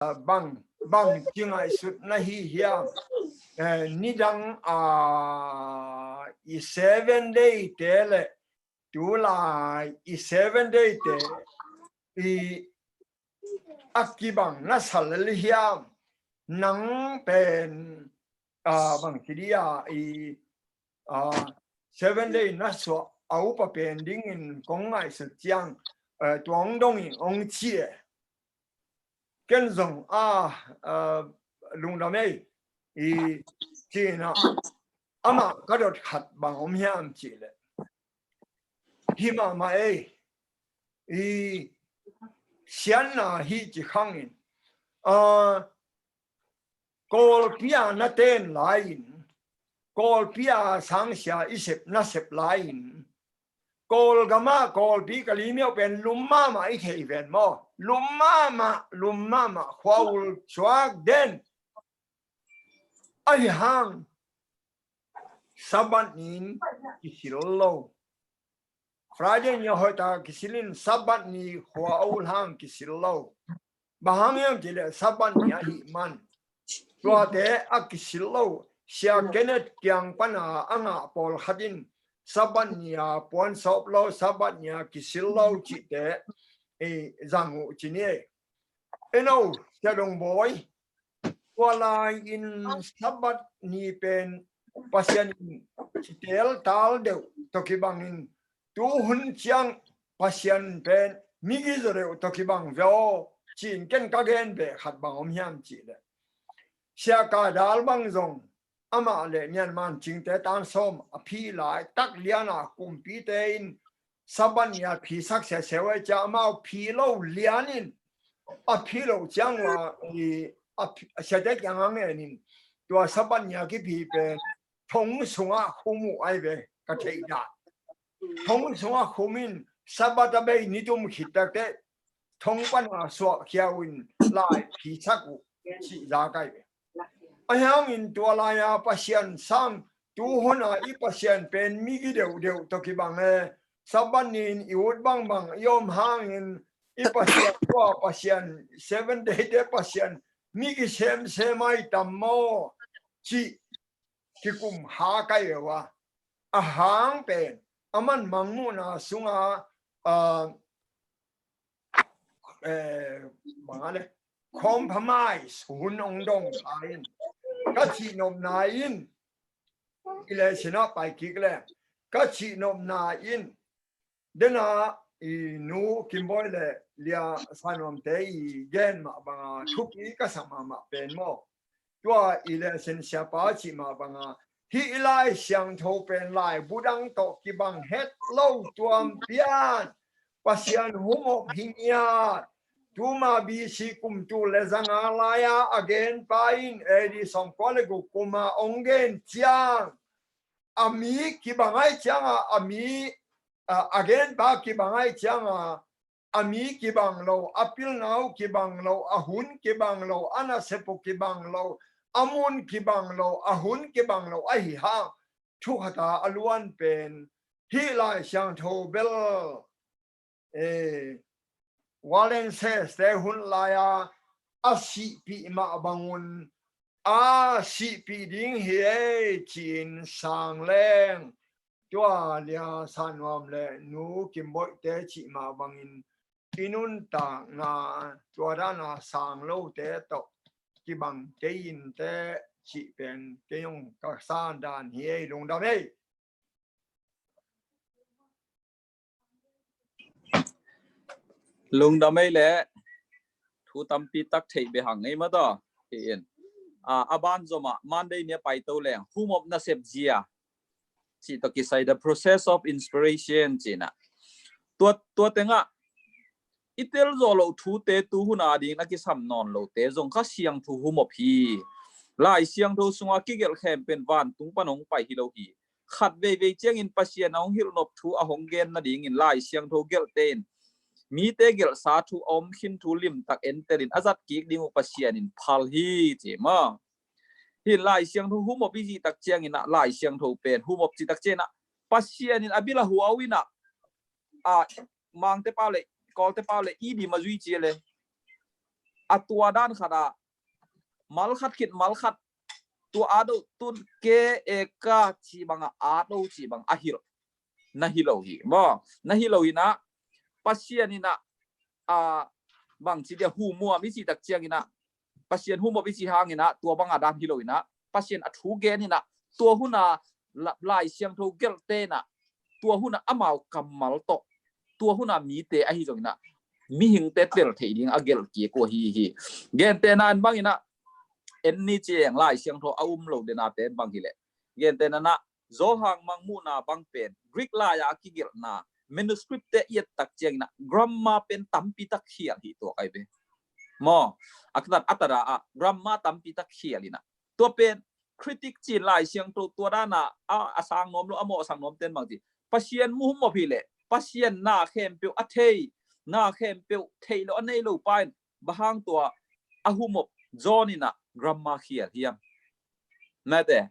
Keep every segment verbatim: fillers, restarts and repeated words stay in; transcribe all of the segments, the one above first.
ah, bang, bang ci ngaihsut na hi hiam? Eh, nidang, ah, i seven day te le tulai i seven day te i a kibang na sa lel hiam? Nang pen, ah, bang ci dia i, ah, seven day na suah a upa pen dingin kong ngaihsut ciang, eh, tua hong dong in hong ci e. Ken zong a, ah, lungdam ei i cina amah ka dot khat bang om hiam cih leh, hi mahmah ei, i sianna hi ci khangin, ah, Kawlpi a na ten lai-in, Kawlpi a sangsia i sep na sep lai-in, Kawlgam ah Kawlpi Kalaymyo pen lum mahmah i thei ven maw? Lum mahmah, lum mahmah, khua ul suak den. Ahi hang Sabbath ni-in kisil lo. Friday ni a hoih tak kisil in Sabbath ni khua a ul hang kisil lo. Bang hang hiam cih leh Sabbath ni ahih man. Tuate a kisil lo. Sia Kenneth kiang pana a ngah pawlkhat in Sabbath ni a puan sawp lo, Sabbath ni a kisil lo cihte i zang uh ci ni. Eno, Sia Dong Bawi, tua lai-in Sabbath ni pen Pasian in kitel tal deuh tawh kibangin, tu hun ciang Pasian pen migi zaw deuh tawh kibang ve aw, ci-in ken ka gen beh khat bang om hiam cih leh, Sia Ka Dal bang zong amah le Myanmar cingte tan sawm a phi lai tak lian a kumpite in Sabbath ni a phisak sese uh e cia amau phi lo lian in a phi lo ciang ua i a phi, a siate kiang a ngen in tua Sabbath ni a kiphi pen thong sungah khum uh ai ve ka theih dan. Thong sungah khum in Sabbath a bei nitum khit takte thong pana suah khia uh in lai phisak uh cih za kai ve. Ahi hangin tua lai-a Pasian sang tu hun a i Pasian pen migi deuhdeuh tawh kibang e. Sabbath ni-in i ut bangbang i om hangin i Pasian tua Pasian seven day te Pasian migi semsem ai tam maw cih kikum ha kai ve ua. A hang pen a man mangmuhna sunga, ah, eh, bang a le, compromise hun hong dong kha in, ka cihnopna in, i le sinah pai kik le, ka cihnopna in, dena i nu Kimbawi le Lia Sanuamte i gen mah banga thupi ka sa mahmah pen maw? Tua i le sin siapa cih mah banga hih Lai Siangtho pen laibu dang tawh kibang het lo tuam pian Pasian humop hi ngiat. Tuma B C kum tul le zanga lai-a a genpa in A D sawmkua le guk kuma ong gen ciang a mi kibang ai cianga a mi, a, a genpa kibang ai cianga a mi kibang lo, a pilna uh kibang lo, a hun kibang lo, a nasep uh kibang lo, a mun kibang lo, a hun kibang lo ahi hang thukhata a luan pen hih Lai Siangtho bel, eh, Waldenses te hun lai-a a sihpih mah bangun a sihpih ding hi ei ci-in sang leng tua Lia Sanuam le nu Kimbawi te cih mah bangin i nuntakna tua dana sang lote tawh kibang kei in te cih pen kei hong ka san dan hi ei, lungdam ei. Lungdam ei le thu tampi tak theih beh hang ei mataw. Hi in, a, a ban zomah Monday ni a paito leng humop nasep zia cih tawh kisai the process of inspiration cihna. Tua, tua tengah i tel zawh loh thute tu hun a ding a kisam nawn lote zong Kha Siangtho humop hi. Lai Siangtho sunga kigelh khempeuh vantung pan hong pai hi lo hi. Khat veivei ciangin Pasian a hong hilhnop thu a hong gen nadingin Lai Siangtho gelhte in mite gelhsa thu a om khin thu limtak entelin a zat kik ding uh Pasian in phal hi ci maw? Hi Lai Siangtho humop i cih tak ciangin ah Lai Siangtho pen humop cih tak ciangin ah Pasian in a bil a hua uh in ah, a, Mangte pau le Kawlte pau le idim a zui ci le a tua dan khat ah, mal khat khit mal khat, tua ado tun ke e ka ci bang a ado ci bang a hilh na hi lo hi maw? Na hi lo hi na, Pasian in ah, a, bang ci dia, humop i cih tak ciangin ah, Pasian humop i cih hangin ah, tua bang a dan hi lo in ah, Pasian a thu gen in ah, tua hun a la-, Lai Siangtho gelhte in ah, tua hun a amau kammal tawh, tua hun a mite ahi zongin ah, mihingte tel theih ding a gelh kik uh ahi hi. Gentehna in bangin ah, en ni ciang Lai Siangtho a um lo den a ten bang hi leh, gentehna in ah, Johan Mangmuhna bang pen Greek lai a kigelhna manuscript te i et tak ciangin ah, grammar pen tampi tak khial hi tua kai ve maw? A tat a tat a, a grammar tampi tak khial in ah, tua pen critic cin Lai Siangtho tua dan a, a, a sang nuam lo, a mawh sang nuam ten bang ci, Pasian mu humop hi leh, Pasian na khempeuh a thei, na khempeuh theih lo a nei lo pa in, bang hang tua a humop John in ah grammar khial hiam? Mate.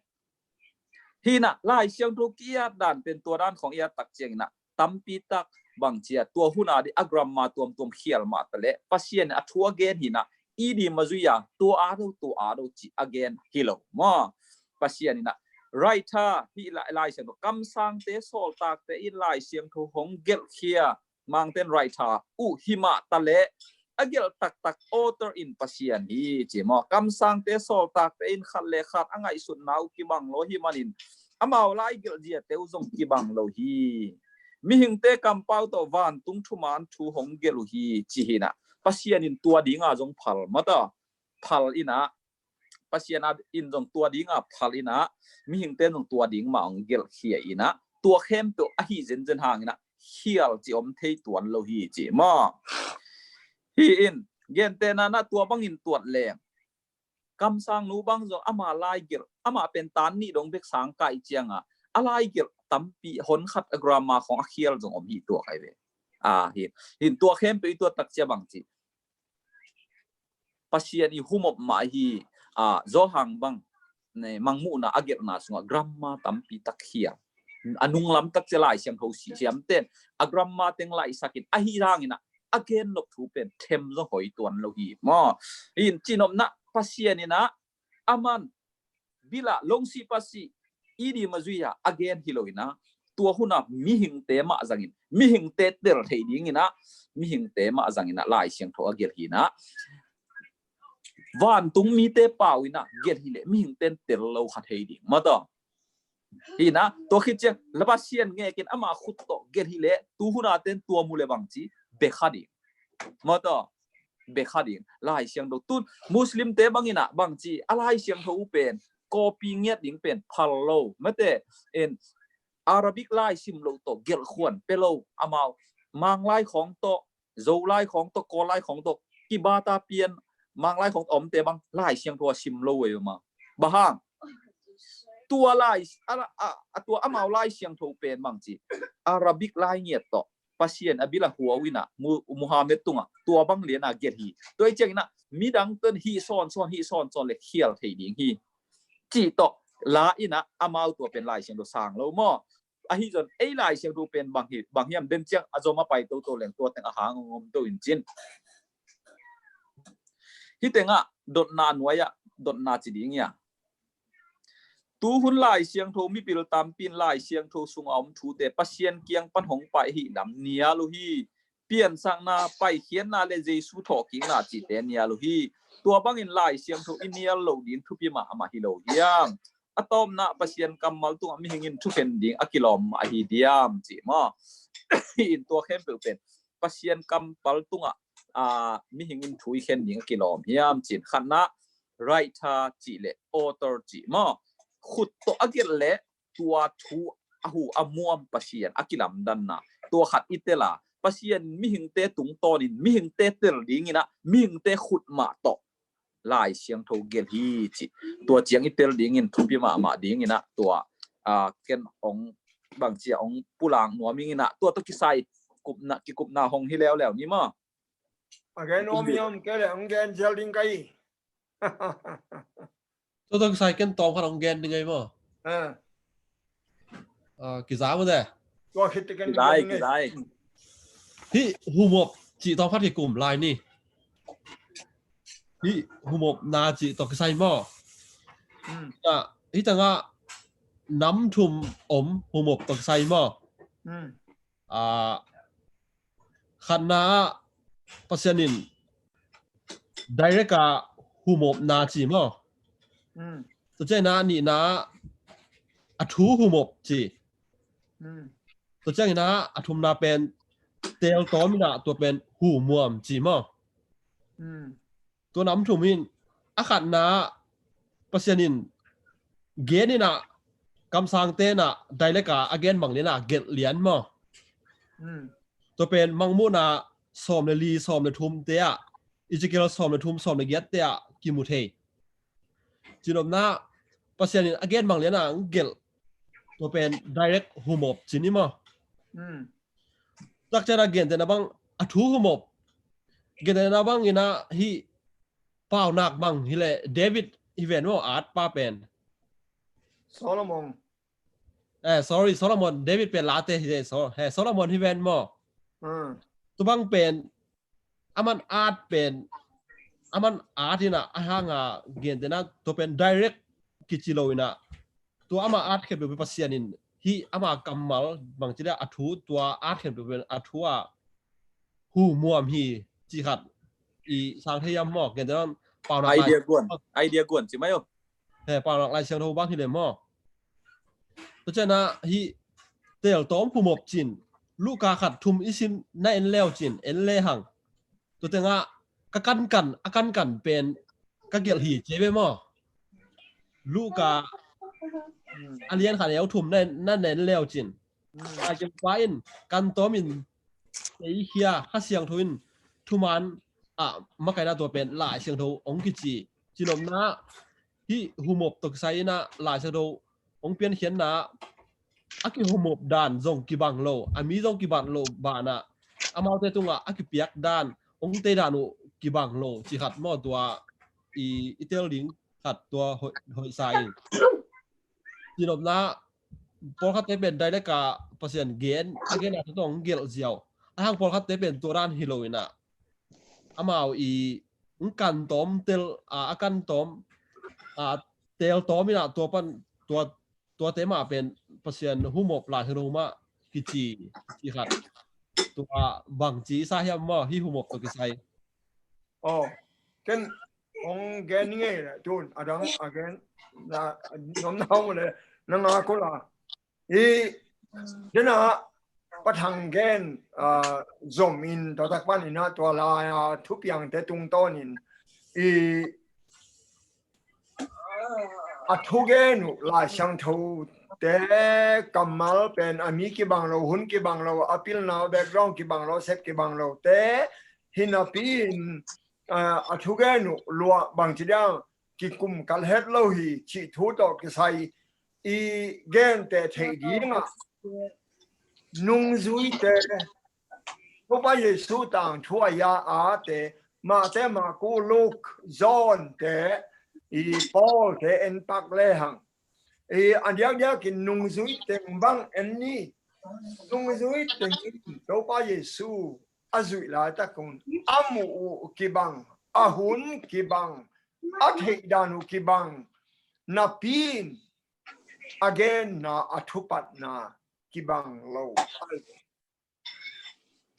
Hi in ah, Lai Siangtho ki-at dan pen tua dan khong i at tak ciangin ah, tampi tak bang ci a, tua hun a di a grammar tuamtuam khial mah ta leh, Pasian a thu a gen hi in ah, i di ma zui a, tua ado, tua ado ci a gen hi lo maw? Pasian in ah, writer hi, Lai, Lai Siangtho, kamsangte, sawltakte in Lai Siangtho hong gelhkhia, Mangten writer uh hi mah ta leh, a gelh taktak author in Pasian hi ci maw? Kamsangte, sawltakte in khat le khat a ngaihsutna uh kibang lo hi manin, amau lai gelh ziate uh zong kibang lo hi. Mihingte kampau tawh vantung thuman thu hong gelh uh hi ci hi in ah, Pasian in tua ding a zong phal mah ta, phal in ah, Pasian in zong tua ding a phal in ah, mihingte zong tua ding mah hong gelhkhia in ah, tua khempeuh ahi zenzen hangin ah, khial ci om thei tuan lo hi ci maw? Hi in, gentehna in ah, tua bangin tuat leng, kamsang nu bang zong ama lai gelh, ama pen tan nih dong bek sang kai ciang a, a lai gelh tampi, hon khat a grammar khong a khial zong om hi tua kai ve. A, hi in, tua khempeuh i tuat tak ciang bang ci, Pasian i humop mah hi, a, Johan bang, ne, Mangmuhna a gelhna sungah grammar tampi tak khial. A nunglam tak ciang Lai Siangtho si siamten a grammar teng laihsak in, ahi hangin ah, a gen nop thu pen them zong hoi tuan lo hi maw? Hi in, cinopna, Pasian in ah, aman bil ah longsi pasi i di ma zui a a gen hi lo in ah, tua hun a mihingte mah zangin, mihingte tel thei dingin ah, mihingte mah zangin ah Lai Siangtho a gelh hi in ah, vantung mite pau in ah gelh hi leh, mihingte in tel lo kha thei ding mah ta. Hi in ah, tua khit ciang la Pasian ngekin ama khut tawh gelh hi leh, tu hun a ten tua mu le bang ci, bia kha ding mah ta. Bia kha ding, Lai Siangtho. Tun Muslim te bangin ah bang ci, a Lai Siangtho uh pen copy ngiat ding pen phal lo. Mate in, Arabic lai sim lo tawh gelh khuan pia lo, amau Manglai khong tawh, Zolai khong tawh, Kawllai khong tawh kibata pian, Manglai khong tawh omte bang Lai Siangtho a sim lo uh ei maw? Bang hang? Tua lai, a, a, a tua amau Lai Siangtho pen bang ci, Arabic lai ngiat tawh Pasian a bil a huau in ah, Mu-, Muhammad tungah tua bang lian a gelh hi. Tua hi ciangin ah, midangte in hih sawnsawn, hih sawnsawn le khial thei ding hi, cih tawh la in ah, amau tua pen Lai Siangtho sang lo maw? Ahi zong ei Lai Siangtho pen bang hi, bang hiam, den ciang a zom a pai toto leng, tua teng a hang hong om to in cin. Hih tengah dotna nuai ah, dotna ci ding hi a. Tu hun Lai Siangtho mipil tampi in Lai Siangtho sungah om thute Pasian kiang pan hong pai ahih lam nial uh hi. Piansakna, paikhiatna le Jesu thawhkikna cihte nial uh hi. Tua bangin Lai Siangtho i nial loh ding thupi mahmah hi lo hiam? A tawpna, Pasian kammal tungah mihing in thukhen ding a kilawm mah ahi diam cih maw? Hi in, tua khempeuh pen Pasian kammal tungah, a, mihing in thu i khen ding a kilawm hiam cih. Khatna, writer cih le author cih maw? Khut tawh a gelh le tua thu a hu a muam Pasian a kilamdanna, tua khat i tel a, Pasian mihingte tungtawnin mihingte tel dingin ah, mihingte khut mah tawh Lai Siangtho gelh hi cih. Tua ciang i tel dingin thupi mahmah dingin ah, tua, a, ken hong bangci a hong pulak nuam ing in ah, tua tawh kisai kupna, kikupna hong hi leuleu ni maw? A gen nuam hiam, kei le hong gen zial ding ka hi. Tua tawh kisai ken tawm khat hong gen ding ahi maw? A. A, kiza maw te? Tua khit teh ken kizai, gen ding ahi. Kizai. Hih humop cih tawm khat kikum lai ni. Hih humopna cih tawh kisai maw? Hmm. Ah, hih tangah nam thum om humop tawh kisai maw? Hmm. Ah, khatna ah Pasian in direct ah humopna ci maw? Hmm. Tua ciangin ah nihna ah a thu humop ci. Hmm. Tua ciangin ah a thumna pen teeltawm in ah tua pen humuam ci maw? Hmm. Tua nam thum in a khatna ah Pasian in gen in ah kamsangte in ah direct ah a gen bang lian ah gelh lian maw? Hmm. Tua pen Mangmuhna sawm le li, sawm le thumte ah, Ezekiel sawm le thum, sawm le giatte ah kimu thei. Cinopna Pasian in a gen bang lian ah gelh. Tua pen direct humop ci ni maw? Hmm. Takciang a gentehna bang a thu humop. Gentehna bang in ah hih Paunak bang hileh David hi ven maw, at pa pen. Solomon. Eh, sorry, Solomon, David pen late hi, so, eh, Solomon hi ven maw? Hmm. Tua bang pen aman at pen, aman at in ah a hang a gentehna tua pen direct kici lo in ah tua ama at khempeuh pen Pasian in hih ama kammal bangci dia a thu tua at khempeuh pen a thu ah humuam hi ci khat i sang thei hiam maw? Gentehna Paunak lai, idea guan, idea guan ci mai o. He, Paunak Lai Siangtho bang hileh maw? Tua ciangin ah hih teeltawm humop cin Luka khat thum i sim na en leu cin en lehang. Tua tengah ka kankan, a kankan pen ka gelh hi ci ve maw? Luka a lian khat neu thum na, na en leu cin. Lai Siangtho pa in kantawm in teikhia, Kha Siangtho in thuman ah makaihna tua pen Lai Siangtho hong kici. Cinopna hih humop tawh kisai in ah Lai Siangtho hong piankhiatna a kihumop dan zong kibang lo, a mi zong kibang lo banah amaute tungah a kipiak dan, hong tei dan uh kibang lo ci khat maw? Tua i, i tel ding khat tua hoih, hoihsa in. Cinopna pawlkhatte pen direct ah Pasian gen, a gen a tawh hong gelh ziau. A hang pawlkhatte pen tua dan hi lo in ah amau i hong kantawm tel, a, a kantawm, a, teeltawm in ah tua pan, tua, tuate mah pen Pasian humop Lai Siangtho mah kici ci khat. Tua bangci sa hiam maw hih humop tawh kisai? Oh, ken hong gen ni ngei le tun a dang a gen na, nuam na hong le na nga ko la. I dena Pa Thang gen, ah, zom in tua tak pan in ah tua lai, ah, thupiangte tungtawn in i a thugen uh Lai Siangtho te kammal pen a mi kibang lo, hun kibang lo, a pilna background kibang lo, sep kibang lo te hi napi in, ah, a thugen uh luah bangci diang kikum kal het lo hi cih thu tawh kisai i gente theih dingah nungzuite, Topa Jesu tangthu a ya a te, Mate, Maku, Luk, John te, i Paul te en pak lehang, i a diakdiak in nungzui teng bang en ni. Nungzui teng in Topa Jesu a zuih laitak un a muh uh kibang, a hun kibang, a theihdan uh kibang napi in a genna, a thupatna kibang lo.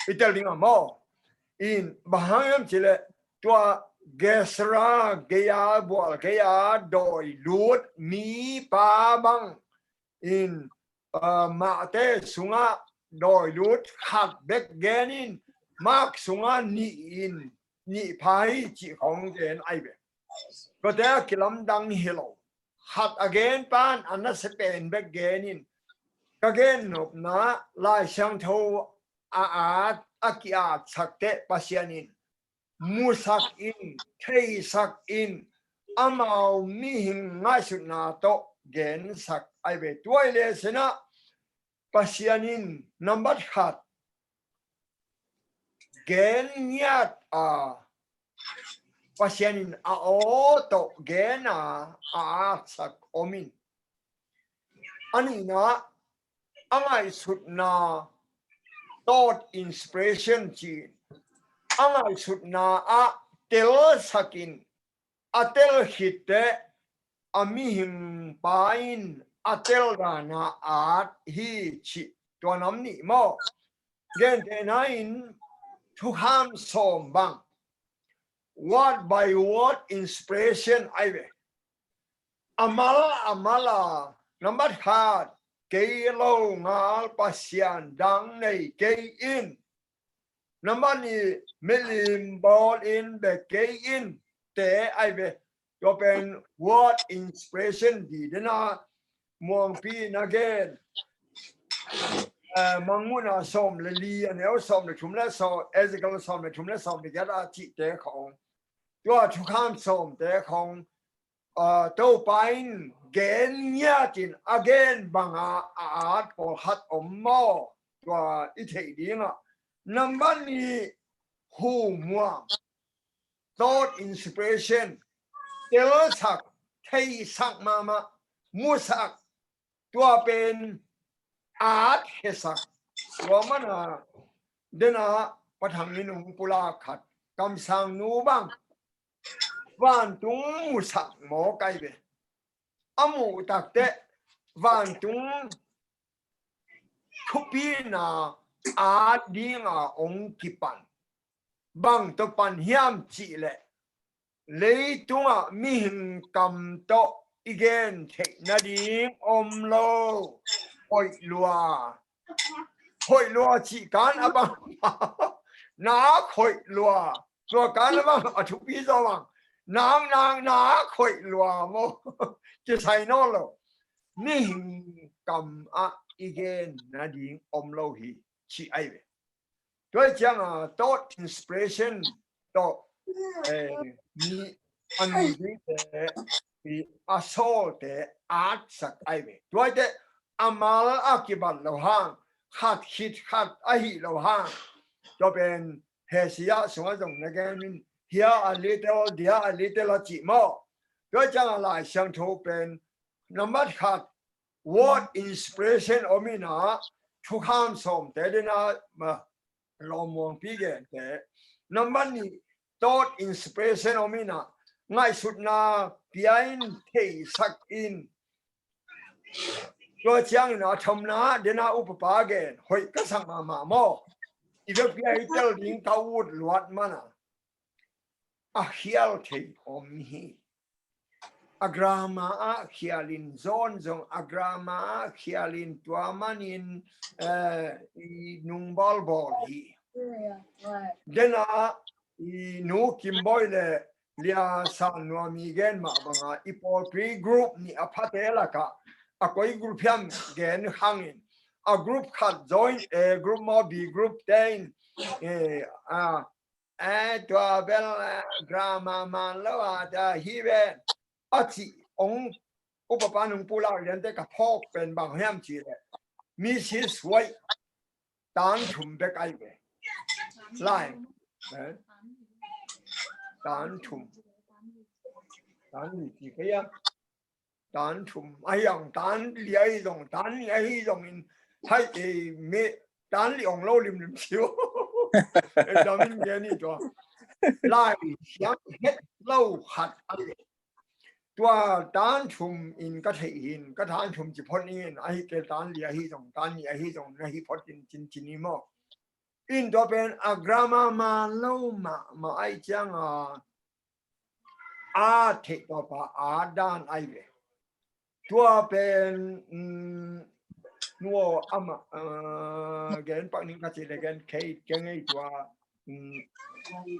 I tel ding a maw? In bang hang hiam cih leh tua Gerasa gei-a bual gei-a dawi lut mipa bang in, ah, Mate sungah dawi lut khat bek gen in, Mark sungah nih in, nih pha hi cih khawng gen ai ve. Tuate a kilamdang hi lo. Khat a gen pan a nasia pen bek gen in, ka gen nopna Lai Siangtho a at, a ki-at sak teh Pasian in musak in, theisak in, amau mihing ngaihsutna tawh gensak ai ve. Tua i le sinah Pasian in nambat khat gen ngiat a, Pasian in a aw tawh gen a, a atsak om in. A nihna a ngaihsutna tawh inspiration ci-in a ngaihsutna ah telsak in, a tel khit teh a mihing pa in a tel dan a at hi cih tua nam nih maw? Gentehna in thukham sawm bang word by word inspiration ahi ve. A mal a mal a, nambat khat, kei lo ngal Pasian dang nei kei in. Nambat nih, milim bawl in bia kei in te ahi ve. Tua pen word inspiration ding dena Muangpi na gen, eh, Mangmuhna sawm le li, a neu sawm le thum le sawm, Ezekiel sawm le thum le sawm le giat a cihte khong, tua thukham sawmte khong, ah, Topa in gen ngiatin a gen banga a at pawlkhat om maw? Tua i theih dingah, nambat nih, hu muang, thought inspiration, telsak, theisak mahmah, musak, tua pen at hesak. Tua mana dena Pa Thang in hong pulak khat, kamsang nu bang vantung musak maw kai ve. A muh takteh vantung thupina at dinga hong kipan. Bang tawh pan hiam cihleh, leitungah mihing kam tawh i gen theih nading om lo. Hoih lua. Hoih lua cih kan a bang, nak hoih lua. Tua kan a bang a thupi zaw bang, nak nak nak hoih lua maw? Kisai nawn lo. Mihing kam ah i gen nading om lo hi, ci ahi ve. Tua ciangah thought inspiration tawh, eh, mi a nungzuite, i a sawlte atsak ahi ve. Tua teh a mal a kibat lo hang, khat khit khat ahi lo hang. Tua pen Hosea sungah zong na gen in, here a little, there a little a cih maw? Tua ciangah Lai Siangtho pen nambat khat, word inspiration om in ah, thukham sawmte dena, ma, Lawm Muangpi gente. Nambat nih, thought inspiration om in ah, ngaihsutna pia in, theisak in. Tua ciangin a thumna dena upapa gen, hoih ka sak mahmah maw? I biakpi ah i tel ding ka ut luat mana, a khial thei om hi. A grammar ah khialin, John zong a grammar ah khialin, tua manin, eh, i nung bawlbawl hi. Dena i Nu Kim Bawi le Lia San Nuam i gen mah banga, i pawlpi group nih a phate lakah a koi group hiam gen hangin, a group khat join, A group maw, B group tein, eh, a, eh, tua bel, eh, grammar man lo a, ta hi ve, a cih ong upapa nung pulak liante ka phawk pen bang hiam cihleh, Missus White, tan thum bek ahi ve. Lai, eh? Tan thum. Tan li ci kei a. Tan thum ahi ang, tan li ahi zong, tan li ahi zongin, hai, eh, me, tan li ong lo limlim sio. Exam in gen hi tua. Lai siang het lo khat ahi. Tua tan thum in ka theih hin, ka tan thum ci phot in, ahi kei tan li ahi zong, tan li ahi zong, na hi phot in cin cin hi maw? In tua pen a grammar man lo mahmah ahi cianga, a theih tawpa a dan ahi ve. Tua pen, um, nuo ama, uh, gen pak ning ka ci le gen kei, kei ngei tua, um,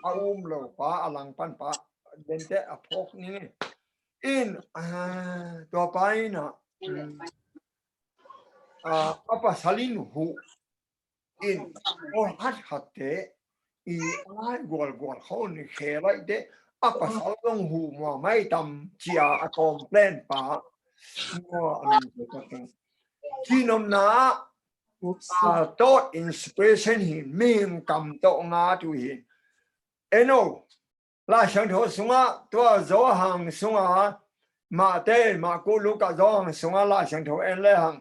a um lo pa, a langpan pa, dente a phawk ning e. In, uh, tua pa in a, um, uh, a pasal in huh in, aw hat hatte i ai gual gual khawng ni khe laite, a pasal zong huh mua mai tam cia a complain pa. Mua a min te ka teng. Cinomna, a, thought inspiration hi, mihing kam tawh nga tu hi. Eno, Lai Siangtho sungah, tua Johan sungah, Mate, Maku, Luka, Johan sungah Lai Siangtho en le hang,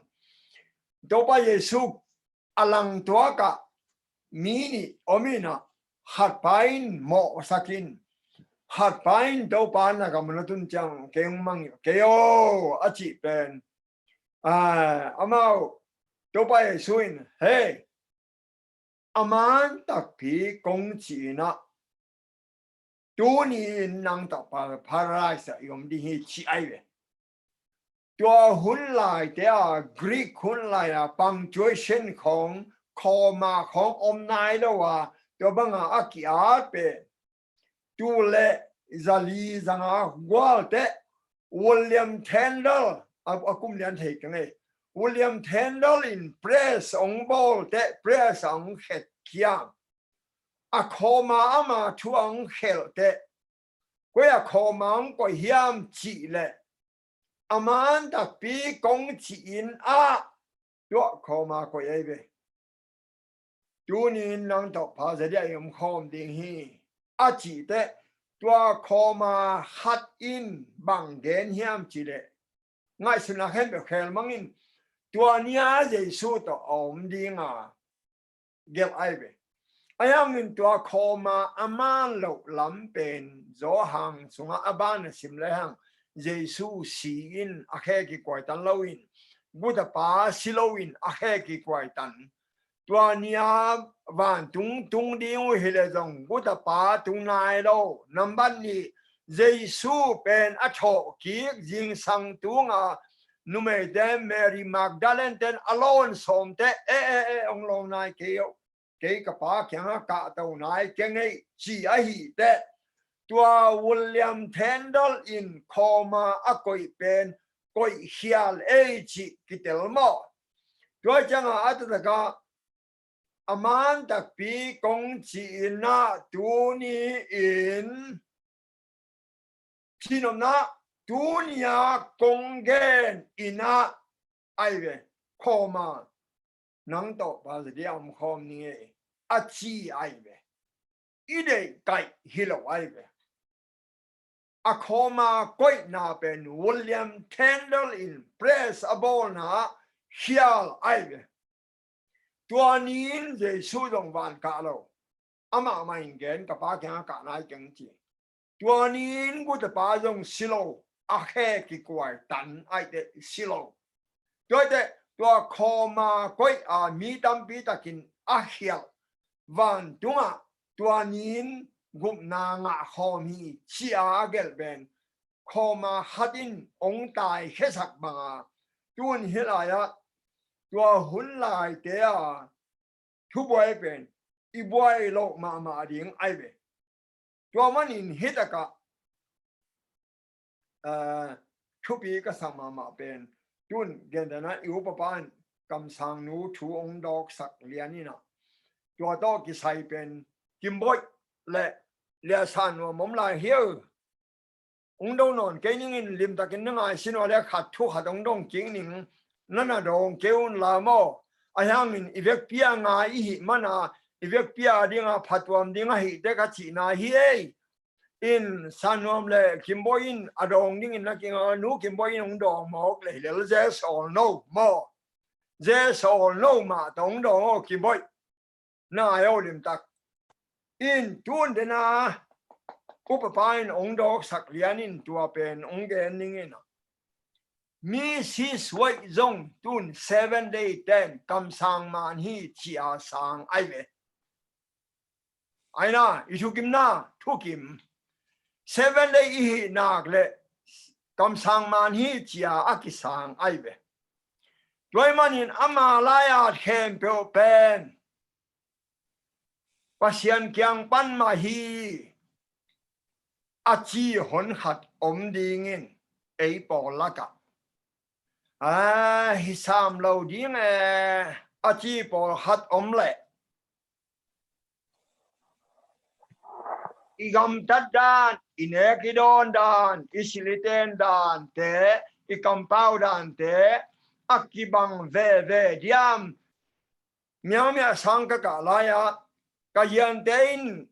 Topa Jesu a langtuakah mi nih om in ah, khatpa in mawhsak in, khat pa in Topa na gam na tun ciang kei hong mang hi, kei aw a cih pen, ah, amau Topa Jesu in, hei, a man takpi kong cih in ah, tuni in nang tawh pa-, paradise ah i om ding hi, ci ai ve. Tua hun laite a, Greek hun lai a punctuation khawng, comma khawng om nai lo a, tua banga a ki-at pen tul le zali zanga gualte William Tyndale, a, a kum lian thei ka ngei. William Tyndale in press hong bawlte, press hong khet kiam. A comma ama thu hong khelte, koi a comma hong koih hiam cih leh, a man takpi kong cih in ah, tua comma koih ai ve. Tuni in nang tawh pha zadia i om khawm ding hi, a cih teh, tua comma khat in bang gen hiam cih leh, ngaihsutna khempeuh khelmang in, tua ni-a Jesu tawh a om ding a gelh ai ve. Ahi hangin tua comma a man loh lam pen Johan sungah a ban a sim le hang, Jesu si in a khe kikuai tan lo in, gutapa si lo in a khe kikuai tan. Tua ni-a vantung tung ding uh hi leh zong gutapa tung nai lo. Nambat nih, Jesu pen a thawh kik zingsang tunga numeite Mary Magdalene ten a lawn sawmte, e, e, e, hong lawng nai kei uh, kei ka Pa kiangah kahto nai keng ei, ci ahi teh, tua William Tyndale in comma a koih pen koih khial ei cih kitel maw? Tua ciangah a taktakah a man takpi kong cih in ah, tuni in, cih nopna, tuni-a kong gen in ah, ai ve, comma, nang tawh pha zadia om khawm ning ei, a ci ai ve. I deih kaih hi lo ai ve. A comma koihna pen William Tyndale in press a bawlna ah khial ai ve. Tua ni in Jesu zong van kah lo. Amah mah in gen, ka Pa kiangah kah nai keng ci. Tua ni in gutapa zong si lo, a khe kikuai tan ai teh si lo. Tua ai teh, tua comma koih a mi tampi takin a khialh vantungah tua ni in gupna ngah khawm hi, ci-a a gelh pen comma khat in hong taikhiasak banga, tun hih lai-ah tua hun laite a thubuai pen i buai loh mahmah ding ai ve. Tua manin hih takah, eh, thupi ka sak mahmah pen, tun gentehna i upa pa in kamsangnu thu hong dawksak lian in ah, tua tawh kisai pen Kimboih le Lia San Nuam om lai hi. Hong dong nawn kei ning in, limtakin na ngaihsun uh leh khat thu khat hong dong kik ning, na na dawng kei un la maw? Ahi hangin i vekpi a ngai i hih mana, i vekpi a dinga phatuam ding ahi teh ka cihna hi ei. In San Nuam le Kimboih in a dawng dingin na kinga, Nu Kimboih in hong dawng mawk leh hi lel, ze sawl no maw? Ze sawl no mah tawh hong dawng aw Kimboih. Na ai aw limtak. In tun dena upa pa in hong dawksak lian in tua pen hong gen ning in ah, Missus White zong tun Seven Day ten kamsang man hi, ci-a sang ai ve. Ai na, i thukimna, thukim. Seven Day i hih nak leh kamsang man hi, ci-a a kisang ai ve. Tua ahih manin ama lai-at khempeuh pen Pasian kiang pan mah hi, a ci hon khat om dingin ei pawl lakah, a, hi sam lo ding e, a ci pawl khat om leh, i gamtat dan, i nek i dawn dan, i silh i ten dante, i kampau dante a kibang veve diam? Miangmia sang ka kah lai-ah ka hiante in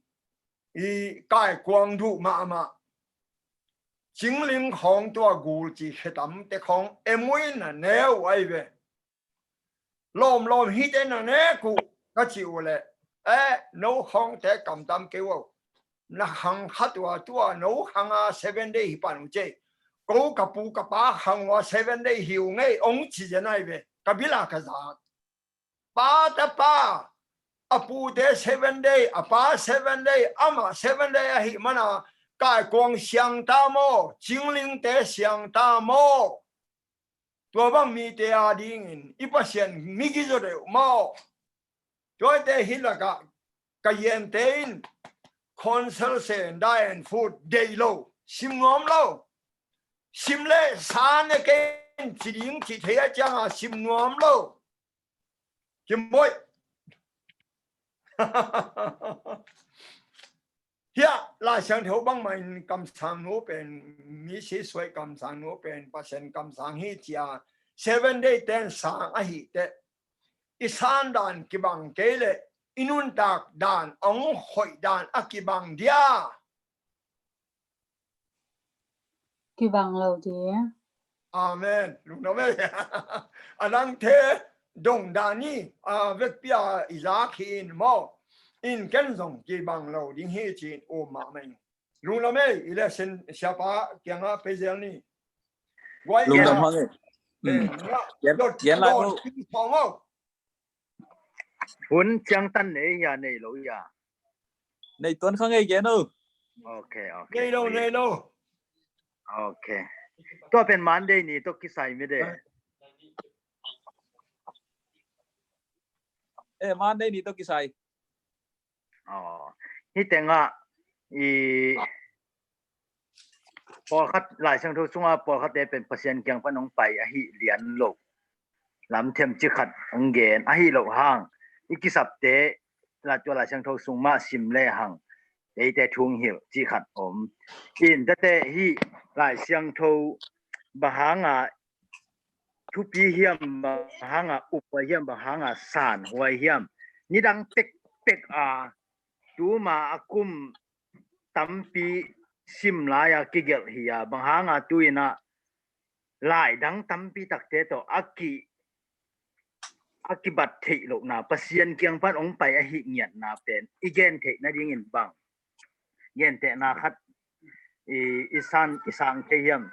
i kaikuang duh mahmah, cingling khawng tua gul ci khetamte khawng em uh in a ne uh ai ve. Lawmlawm hite na nek uh ka cih uh leh, eh, no khawngte kamtam kei uh. na khang khat uh a, tua no khang a seven day hi pan uh ci. Ko ka pu ka pa khang uh a seven day hi uh ngei ong ci zen ai ve. Ka bil a ka zak. Pa ta pa, a pute seven day, a pa seven day, amah seven day ahih mana, kaikuang siang ta maw, cinglingte siang ta maw? Tua bang mite a dingin i Pasian migi zaw deuh maw? Tuate hi lakah ka yente in council sen diet and food deih lo, sim nuam lo. Sim le sa ne kei in ci ding ci thei a cianga sim nuam lo. Kim Boih. Hiah Lai Siangtho bangmah in kamsang nu pen, mi si suai kamsang nu pen Pasian kamsang hi cia, seven day ten sang ahi teh, i san dan kibang kei leh i nuntak dan ong hoih dan a kibang dia. Kibang lo dia. Amen. Lungdam ei. A dangte dong dan ni, a vekpi a i zak hi in maw. In ken zong kibang lo ding hi ci-in um mahmah ing. Lungdam ei, i le sin siapa kiangah pei zel ni. Guai lungdam hang ei. Hun ciangtan nei hia, nei lo hia? Nei tuan kha ngei gen o. Ok, ok. Nei lo, nei lo. Ok. Tua pen Monday ni tawh kisai mede. Eh, Monday ni tawh kisai. Aw, hi tengah i pawlkhat Lai Siangtho sungah pawlkhatte pen Pasian kiang pan hong pai ahi lian lo. Lamthem ci khat hong gen ahi lo hang, i kisapte la tua Lai Siangtho sung mah sim le hang eite thung hilh ci khat om. In tate hi Lai Siangtho bang hanga thupi hiam, bang hanga uphuai hiam, bang hanga sanhuai hiam? Nidang pekpek a, tuma a kum tampi sim lai-a kigelh hi a, bang hanga tu-in ah laidang tampi takte tawh a ki, a kibat theih lohna, Pasian kiang pan hong pai ahi ngiatna pen i gen theih nadingin bang gentehna khat i, i san, i sang thei hiam?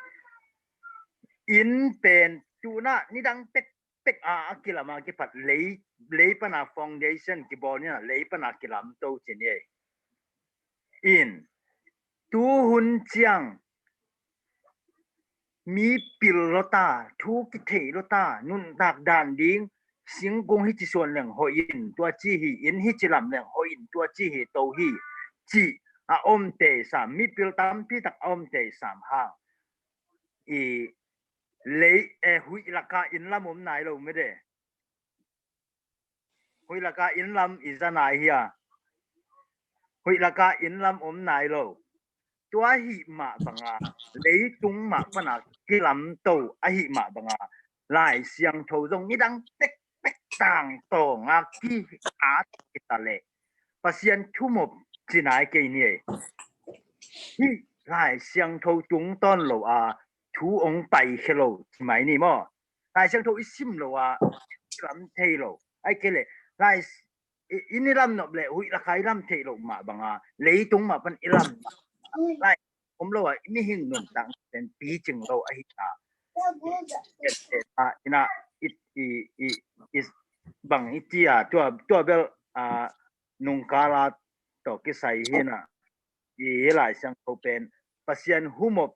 Inn pen tu-in ah nidang pekpek a, a kilam a kipat lei, lei pana foundation kibawl ni-in ah lei pana kilamto ci ni ei. In tu hun ciang mi pil lota, thu kitheih lota, nuntak dan ding, singkung hici suan leng hoih in tua ci hi, inn hici lam leng hoih in tua ci hi, to hi, ci a om tei sam, mipil tampi tak a om tei sam hang i lei, eh, huih laka inn lam om nai lo mede. Huih laka inn lam i za nai hia? Huih laka inn lam om nai lo. Tua ahih mah banga leitung mah pana kilamto ahih mah banga Lai Siangtho zong nidang pekpek tangtawnga ki a kita leh Pasian thumop ci nai kei ni ei. Hih Lai Siangtho tungtawn lo a thu hong paikhia lo ci mai ni maw? Lai Siangtho i sim lo a kilam thei lo. Ahih kei leh Lai i, i nilam nop leh huih laka i lam theih loh mah banga leitung mah pan i lam lai om lo a, i mihing nuntak pen picing lo ahi ta. Ina i, i, i, i bang i tia tua, tua bel a, nungkala tawh kisai hi-in ah i Lai Siangtho pen Pasian humop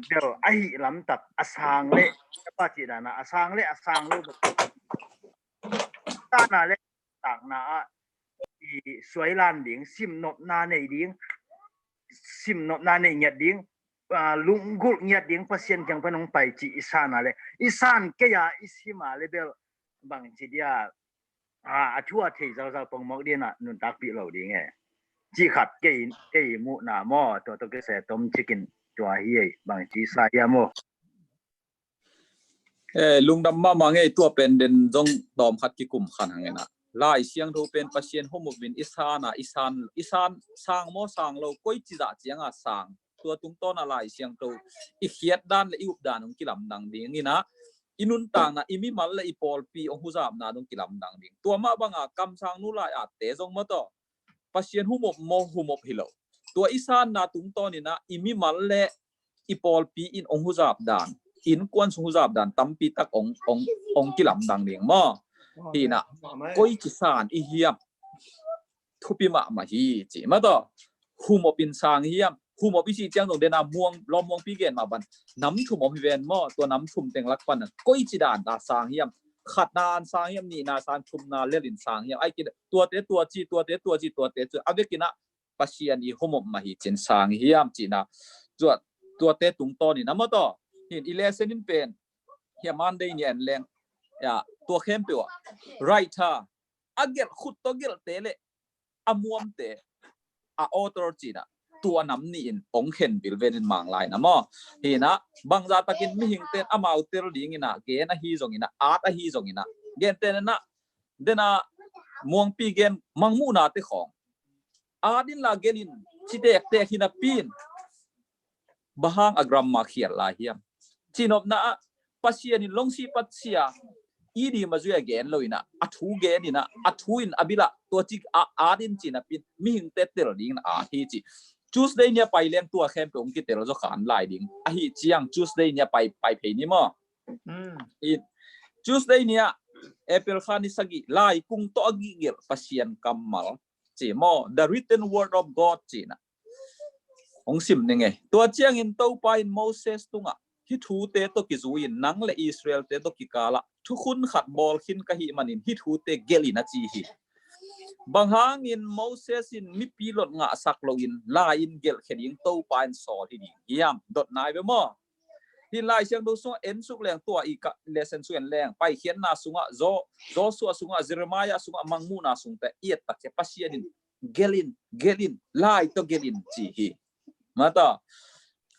bel ahi lamtak a sang le, a pa cih dana a sang le a sang lo bek tana le takna ah i suailan ding, simnopna nei ding, simnopna nei ngiat ding, a, lunggulh ngiat ding, Pasian kiang pan hong pai cih i sana le, i san kei a i sima le bel bangci dia, a, a thu a thei zauzau pongmawk dina nuntakpih lo ding e. Cih khat kei, kei muhna maw, tua tawh kisai tom cikin tua hi ei, bangci sa hia maw? Eh, lungdam mahmah ngei, tua pen den zong tawm khat kikum khan hang ina. Lai Siangtho pen Pasian humop in i sana, i san, i san sang maw sang lo, koi ci zah cianga sang. Tua tungtawna Lai Siangtho i khiat dan le i up dan hong kilamdang ding ina, i nuntakna, i mimal le i pawlpi hong huzapna dong kilamdang ding. Tua mah banga kamsang nu lai atte zong maw tawh Pasian humop maw humop hi lo. Tua i sanna tungtawn inah i mimal le i pawlpi in hong huzap dan, innkuan sung huzap dan tampi tak hong, hong, hong kilamdang ding maw? Hi inah, koici san i hiam? Thupi mahmah hi ci maw taw. Humop in sang hiam? Humop i cih ciang zong dena muang, lawm muangpi gen mah bang nam thum om hi ven maw? Tua nam thum teng lak pan koici dan ta sang hiam? Khatna in sang hiam? Nihna sang, thumna lel in sang hiam? Ai kina tuate tua ci, tuate tua ci, tuate tua ci. A vek inah Pasian i humop mah hi cin sang hiam cihna. Tua, tuate tungtawn inah maw taw. Hi in i lesson in pen hia Monday ni en leng, ya, tua khempeuh ah writer, a gelh khut tawh gelhte le a muamte, a author ci inah tua nam nih in hong khen vilvel in Manglai na maw? Hi inah bangzah takin mihingte in amau tel ding inah, gen ahi zong inah, at ahi zong inah, gentehna inah, dena muangpi gen Mangmuhna te khawng, at inla gelh in ci tektek hi napi in, bang hang a grammar khial lai hiam? Cinopna ah Pasian in longsi patsia i di ma zui a gen lo inah, a thu gen inah, a thu in a bil ah tua ci a, at in ci napi in mihingte tel ding inah at hi ci. Tuesday ni a pai leng tua khempeuh hong kitel zaw kha lai ding. Ahi ciang Tuesday ni a pai, pai phei ni maw? Tuesday ni ah April kha ni sagih, lai kung tawh a gihgelh Pasian kammal ci maw, the written word of God ci inah hong sim ning e. Tua ciangin Topa in Moses tungah, hih thute tawh kizui in nang le Israel-te tawh kikal ah thukhun khat bawl khin ka hih manin hih thute gelh in a ci hi. Bang hangin Moses in mipi lot ngahsak loin lai-in gelhkhia ding Topa in sawl hi ding hiam? Dot nai ve maw? Hi Lai Siangtho sungah en suk leng, tua i ka lesson sung en leng, Paikhiatna sungah, Zo-, Joshua sungah, Jeremiah sungah, Mangmuhna sungte i et tak ciang Pasian in gelh in, gelh in, lai tawh gelh in ci hi. Mata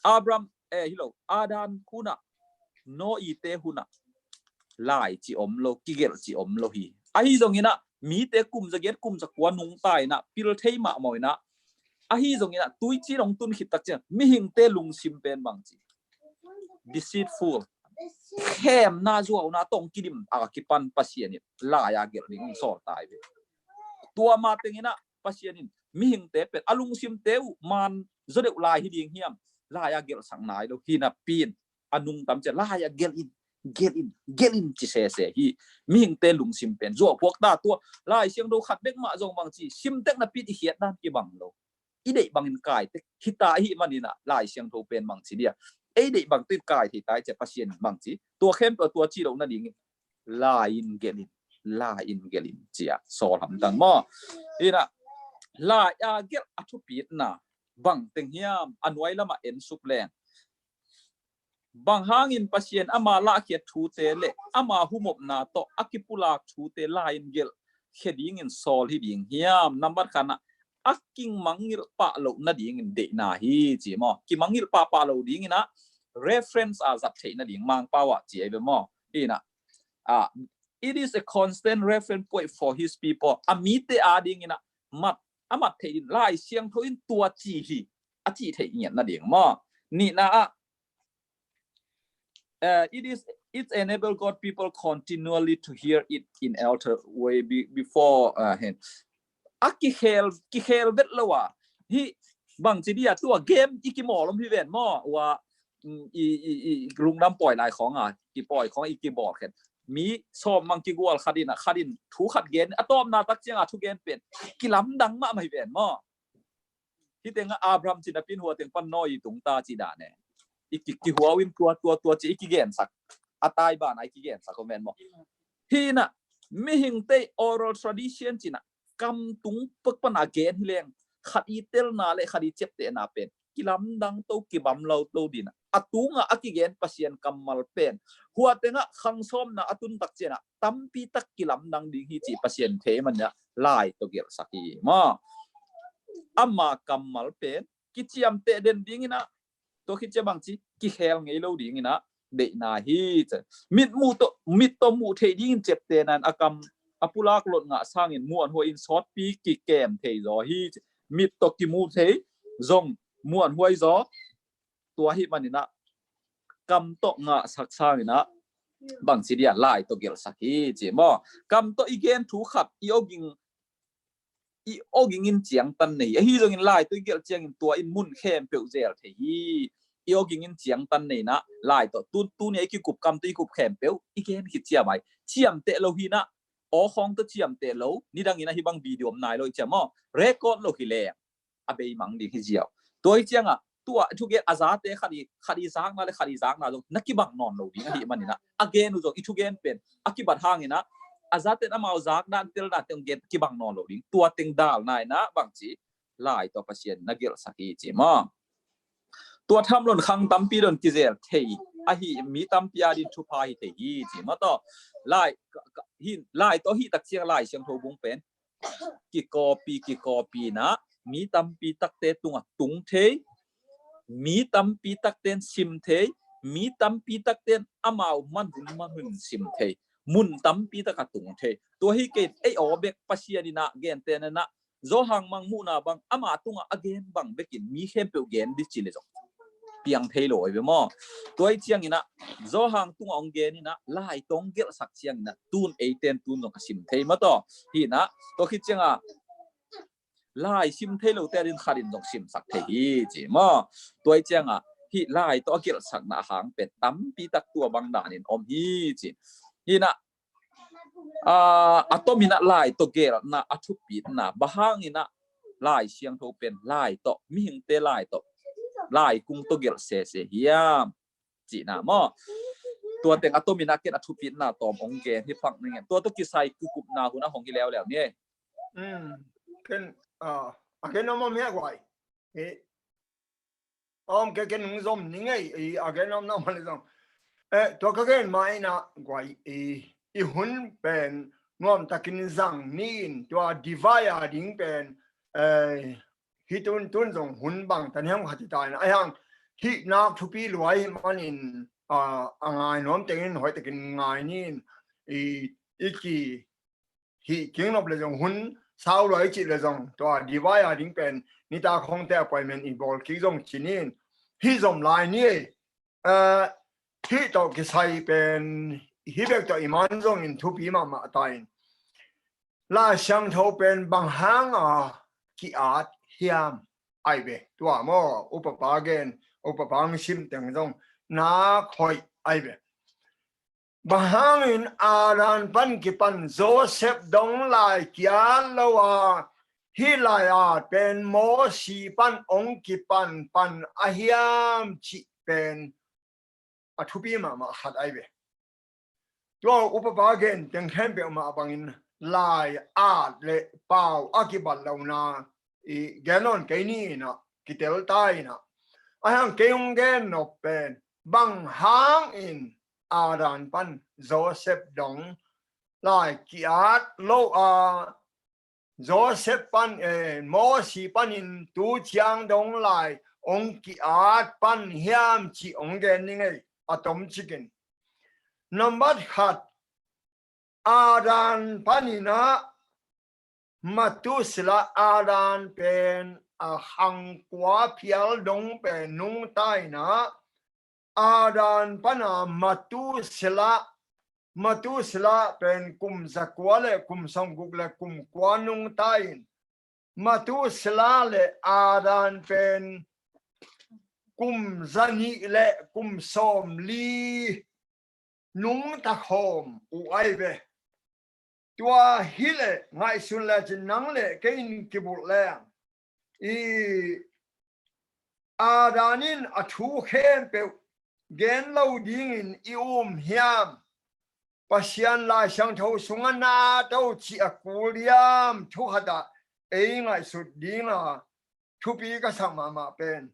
Abraham, eh, hi lo, Adam hunah, Noah te hunah lai ci om lo, kigelh ci om lo hi. Ahi zong inah mite kum zagiat kum zakua nungta inah pil thei mahmah inah, ahi zong inah tuicin hong tun khit tak ciang mihingte lungsim pen bang ci? Deceitful. Khemna, zuauna tawh hong kidim a kipan Pasian in lai-a gelh ding hong sawl tai ve. Tua ma teng inah Pasian in mihingte pen a lungsimte uh man zaw deuh lai hi ding hiam? Lai-a gelhsak nai lo hi napi in a nungta ciang lai-a gelh in, gelh in, gelh in ci sese hi. Mihingte lungsim pen zuau phuak ta. Tua Lai Siangtho khat bek mah zong bang ci, sim tek napi in i khiat dan kibang lo. I deih bangin kai tek hi ta ahih manin ah Lai Siangtho pen bang ci dia, ei deih bang tawh in kai thei tai ciang Pasian in bang ci? Tua khempeuh tua ci lo nadingin lai-in gelh in, lai-in gelh in ci-a sawl hamtang maw? Inah lai-a gelh a thupitna bang teng hiam? A nuai lamah en suk leng, bang hangin Pasian ama lahkhiat thute le ama humopna tawh a kipulak thute lai-in gelhkhia dingin sawl hi ding hiam? Nambat khatna, a kimangngilh pah loh nadingin deihna hi ci maw? Kimangngilh pahpah loh ding inah reference a zat theih nading, Mangpau ah ci ahi ve maw? Inah, ah, it is a constant reference point for his people. A mite a ding inah mat, a mat theih in Lai Siangtho in tua ci hi a cih theih ngiat nading maw? Nihna ah, uh, it is, it's enable God people continually to hear it in alter way be, before, uh, hen. A kikhel, kikhel vet lo a, hi bang ci dia, tua game i kimawl om hi ven maw? Ua, mm, i, i, i lungdam pawi lai khawng a, kipawi khawng i kibawl khen. Mi sawm mang kigual khat in ah, khat in thu khat gen, a tawpna tak ciang a thu gen pen kilamdang mahmah hi ven maw? Hi tengah Abraham ci napi in hua teng pan Noah i tung ta ci dan e. I ki, kihuau in tua, tua, tua ci i kigensak. A tai ban a i kigensak om ven maw? Hi inah mihingte oral tradition ci inah kam tung pak pan a gen hi leng, khat i telna le khat i ciaptehna pen kilamdang to, kibam lo to ding inah, a tungah a kigen Pasian kammal pen hua tengah khang sawmna a tun tak ciang ah tampi tak kilamdang ding hi cih Pasian thei man inah lai tawh gelhsak hi maw? Ama kammal pen kiciamteh den ding inah, tua khit ciang bang ci, kikhel ngei lo ding inah deihna hi ci. Mit muh tawh, mit tawh muh theih dingin ciaptehna in a kam a pulak lot ngah sangin muanhuai in sawtpi kikem thei zaw hi ci. Mit tawh kimuh thei zong muanhuai zaw. Tua ahih man inah kam tawh ngahsak sang inah bang ci dia, lai tawh gelhsak hi ci maw? Kam tawh i gen thu khat, i awging i awging in ciangtan nei hi. Ahi zongin lai tawh i gelh ciangin tua in mun khempeuh zel thei hi. I awging in ciangtan nei in ah lai tawh tun tun i kikup kam tawh i kup khempeuh i gen khit ciam ai ciamteh lo hi in ah, aw khawng tawh ciamteh lo, nidang in ah hih bang video om nai lo i ciam aw, record lo hi leng a beimang ding hi ziau. Tua hi ciangah tua thugen a zate khat i, khat i zakna le khat i zakna zong na kibang nawn lo ding ahih manin ah, a gen uh zong i thugen pen a kibat hangin ah a zate in amau zakna telna teng gen kibang nawn lo ding. Tua teng dalna in ah bangci lai tawh Pasian na gelhsak hi ci maw. Tua tham lon khang tampi lon kizel thei ahi mi tampi a din thupha hi thei hi ci maw. Tua lai, ka, ka, hin, lai tawh hih tak ciang Lai Siangtho bung pen kikopi, kikopi in ah mi tampi takte tungah tung thei, mi tampi takte in sim thei, mi tampi takte in amau manhun manhun sim thei, mun tampi takah tung thei. Tua hi kei ei aw bek Pasian in ah gentehna in ah Johan mangmuhna bang ama tungah a gen bang bekin mi khempeuh gen dih ci le zong piang thei lo ahi ve maw. Tua hi ciangin ah Johan tungah hong gen in ah lai tawh hong gelhsak ciangin ah tun eite in tun zong a sim thei maw taw. Hi in ah tua khit ciangah lai sim thei lote a din khat in zong simsak thei hi ci maw. Tua hi ciangah hih lai tawh a gelhsakna a hang pen tampi tak tua bang danin om hi ci. Hi in ah a, a tomin ah lai tawh gelhna a thupitna bang hangin ah Lai Siangtho pen lai tawh, mihingte lai tawh, lai kung tawh gelh sese hiam cihna maw. Tua teng a tomin ah ken a thupitna tawm hong gen hi phang ning. Tua tawh kisai kikupna hun ah hong hi leuleu ni. Ken a ken om om hi a guai. Om ke ke nung zom ni ngei i a gen om na mali zong. Tua ka gen ma ina guai i, i hun pen nuam takin zang ni in tua divai a ding pen hi tun tun zong hun bang tan hiam khati ta in a hiang hi nak thupi luai hi manin a ngai nuam tengin hoi takin ngai ni in i, i ki hi kingnop le zong hun sau luai cih le zong tua divai a ding pen nita khongte appointment i bawl kik zong ci ni in hi zom lai ni. Hih tawh kisai pen hih bek tawh i man zongin thupi mahmah ta in Lai Siangtho pen bang hanga ki-at hiam ai ve tua maw upapa gen upapa hong sim teng zong nak hoih ai ve. Bang hangin Adam pan kipan Joseph dong lai ki-at lo a hih lai-at pen Mosi pan hong kipan pan a hiam cih pen a thupi mahmah khat ai ve. Tua upapa gen teng khempeuh mah bangin lai-at le pau a kibat lohna i gen nawn kei ni inah kitel ta inah a hang kei hong gen nop pen bang hangin Adam pan Joseph dong lai ki-at lo a Joseph pan eh, Mosi panin tu ciang dong lai hong ki-at pan hiam cih hong gen ni ngei a tom cikin. Nambat khat Adam paninah Matusila Adam pen a hangkua phial dong pen nungta inah Adam pana Matusila Matusila pen kum zakua le kum sawmguk le kum kua nungta in Matusila le Adam pen kum zanih le kum sawmli nungta khawm uh ai ve. Tua hileh ngaihsun le cin nang le kei in kibulh leng i Adam in a thu khempeuh gen lo dingin i um hiam? Pasian Lai Siangtho sungah na to cih a kul hiam? Thu khatah ei ngaihsut dinga thupi ka sak mahmah pen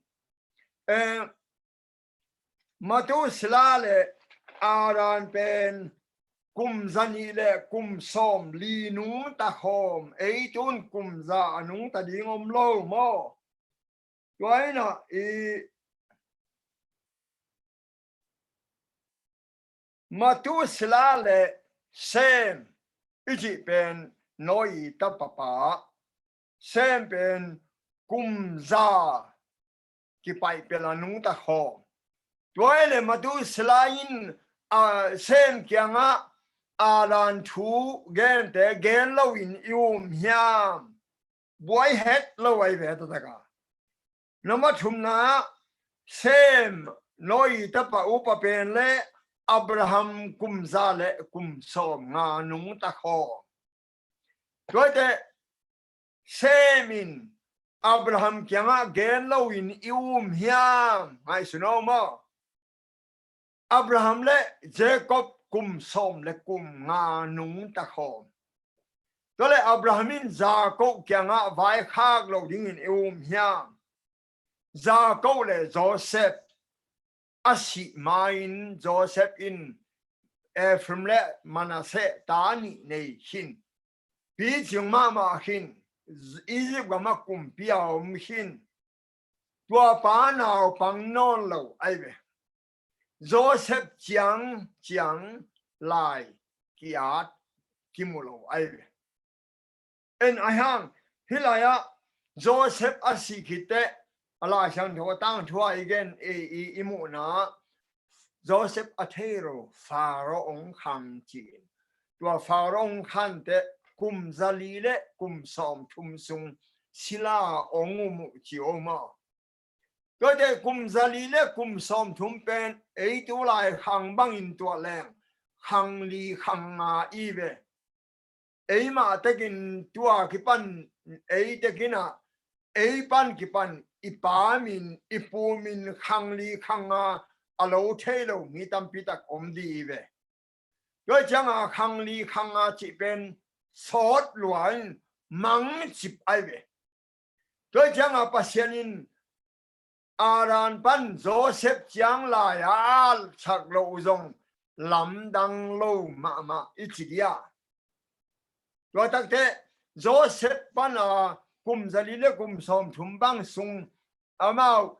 eh, Matusila le Adam pen kum zanih le kum sawmli nungta khawm ei tun kum za a nungta ding om lo maw? Tua inah i Matusila le Sem i cih pen Noah i tapapa Sem pen kum za kipaih pela nungta khawm. Tua ile Matusila in a Sem kiangah Adam thu gente gen loin i um hiam? buai het lo ahi ve, a taktak a. Namba thumna, Sem, Noah tapa upa pen le Abraham kum za le kum sawmnga nungta khawm. Tua ahih teh Sem in Abraham kiangah gen loin i um hiam? Ngaihsun aw maw. Abraham le Jacob kum sawm le kum nga nungta khawm. Tua le Abraham in Jacob kiangah vaikhak lo dingin i um hiam? Jacob le Joseph a sih ma-in Joseph in Ephraim le Manasseh ta nih nei khin. Picing mahmah khin, Egypt gamah kumpi a om khin. Tua pa naupang nawn lo ahi ve. Joseph ciang ciang lai ki-at kimu lo ahi ve. En ahi hang, hih lai-ah Joseph a sih khit teh a Lai Siangtho a tangthu a i gen i, i, i muhna Joseph a thei lo, Pharaoh hong khang ci-in. Tua Pharaoh hong khang teh kum zali le kum sawmthum sung sila hong um uh ci om a. Tua teh kum zali le kum sawmthum pen ei tu lai khang bangin tuah leng khang li khang nga i ve. Ei mah tekin tua kipan, ei tekin ah, ei pan kipan i pa min, i pu min khang li khang nga a lo thei lo mi tampi tak om dih i ve. Tua ciangah khang li khang nga cih pen sawt lua in mangcip ahi ve. Tua ciangah Pasian in Adan pan Joseph ciang lai a alsak loh zong lamdang lo mahmah i ci dia. Tua takteh Joseph pan a kum zali le kum sawmthum bang sung amau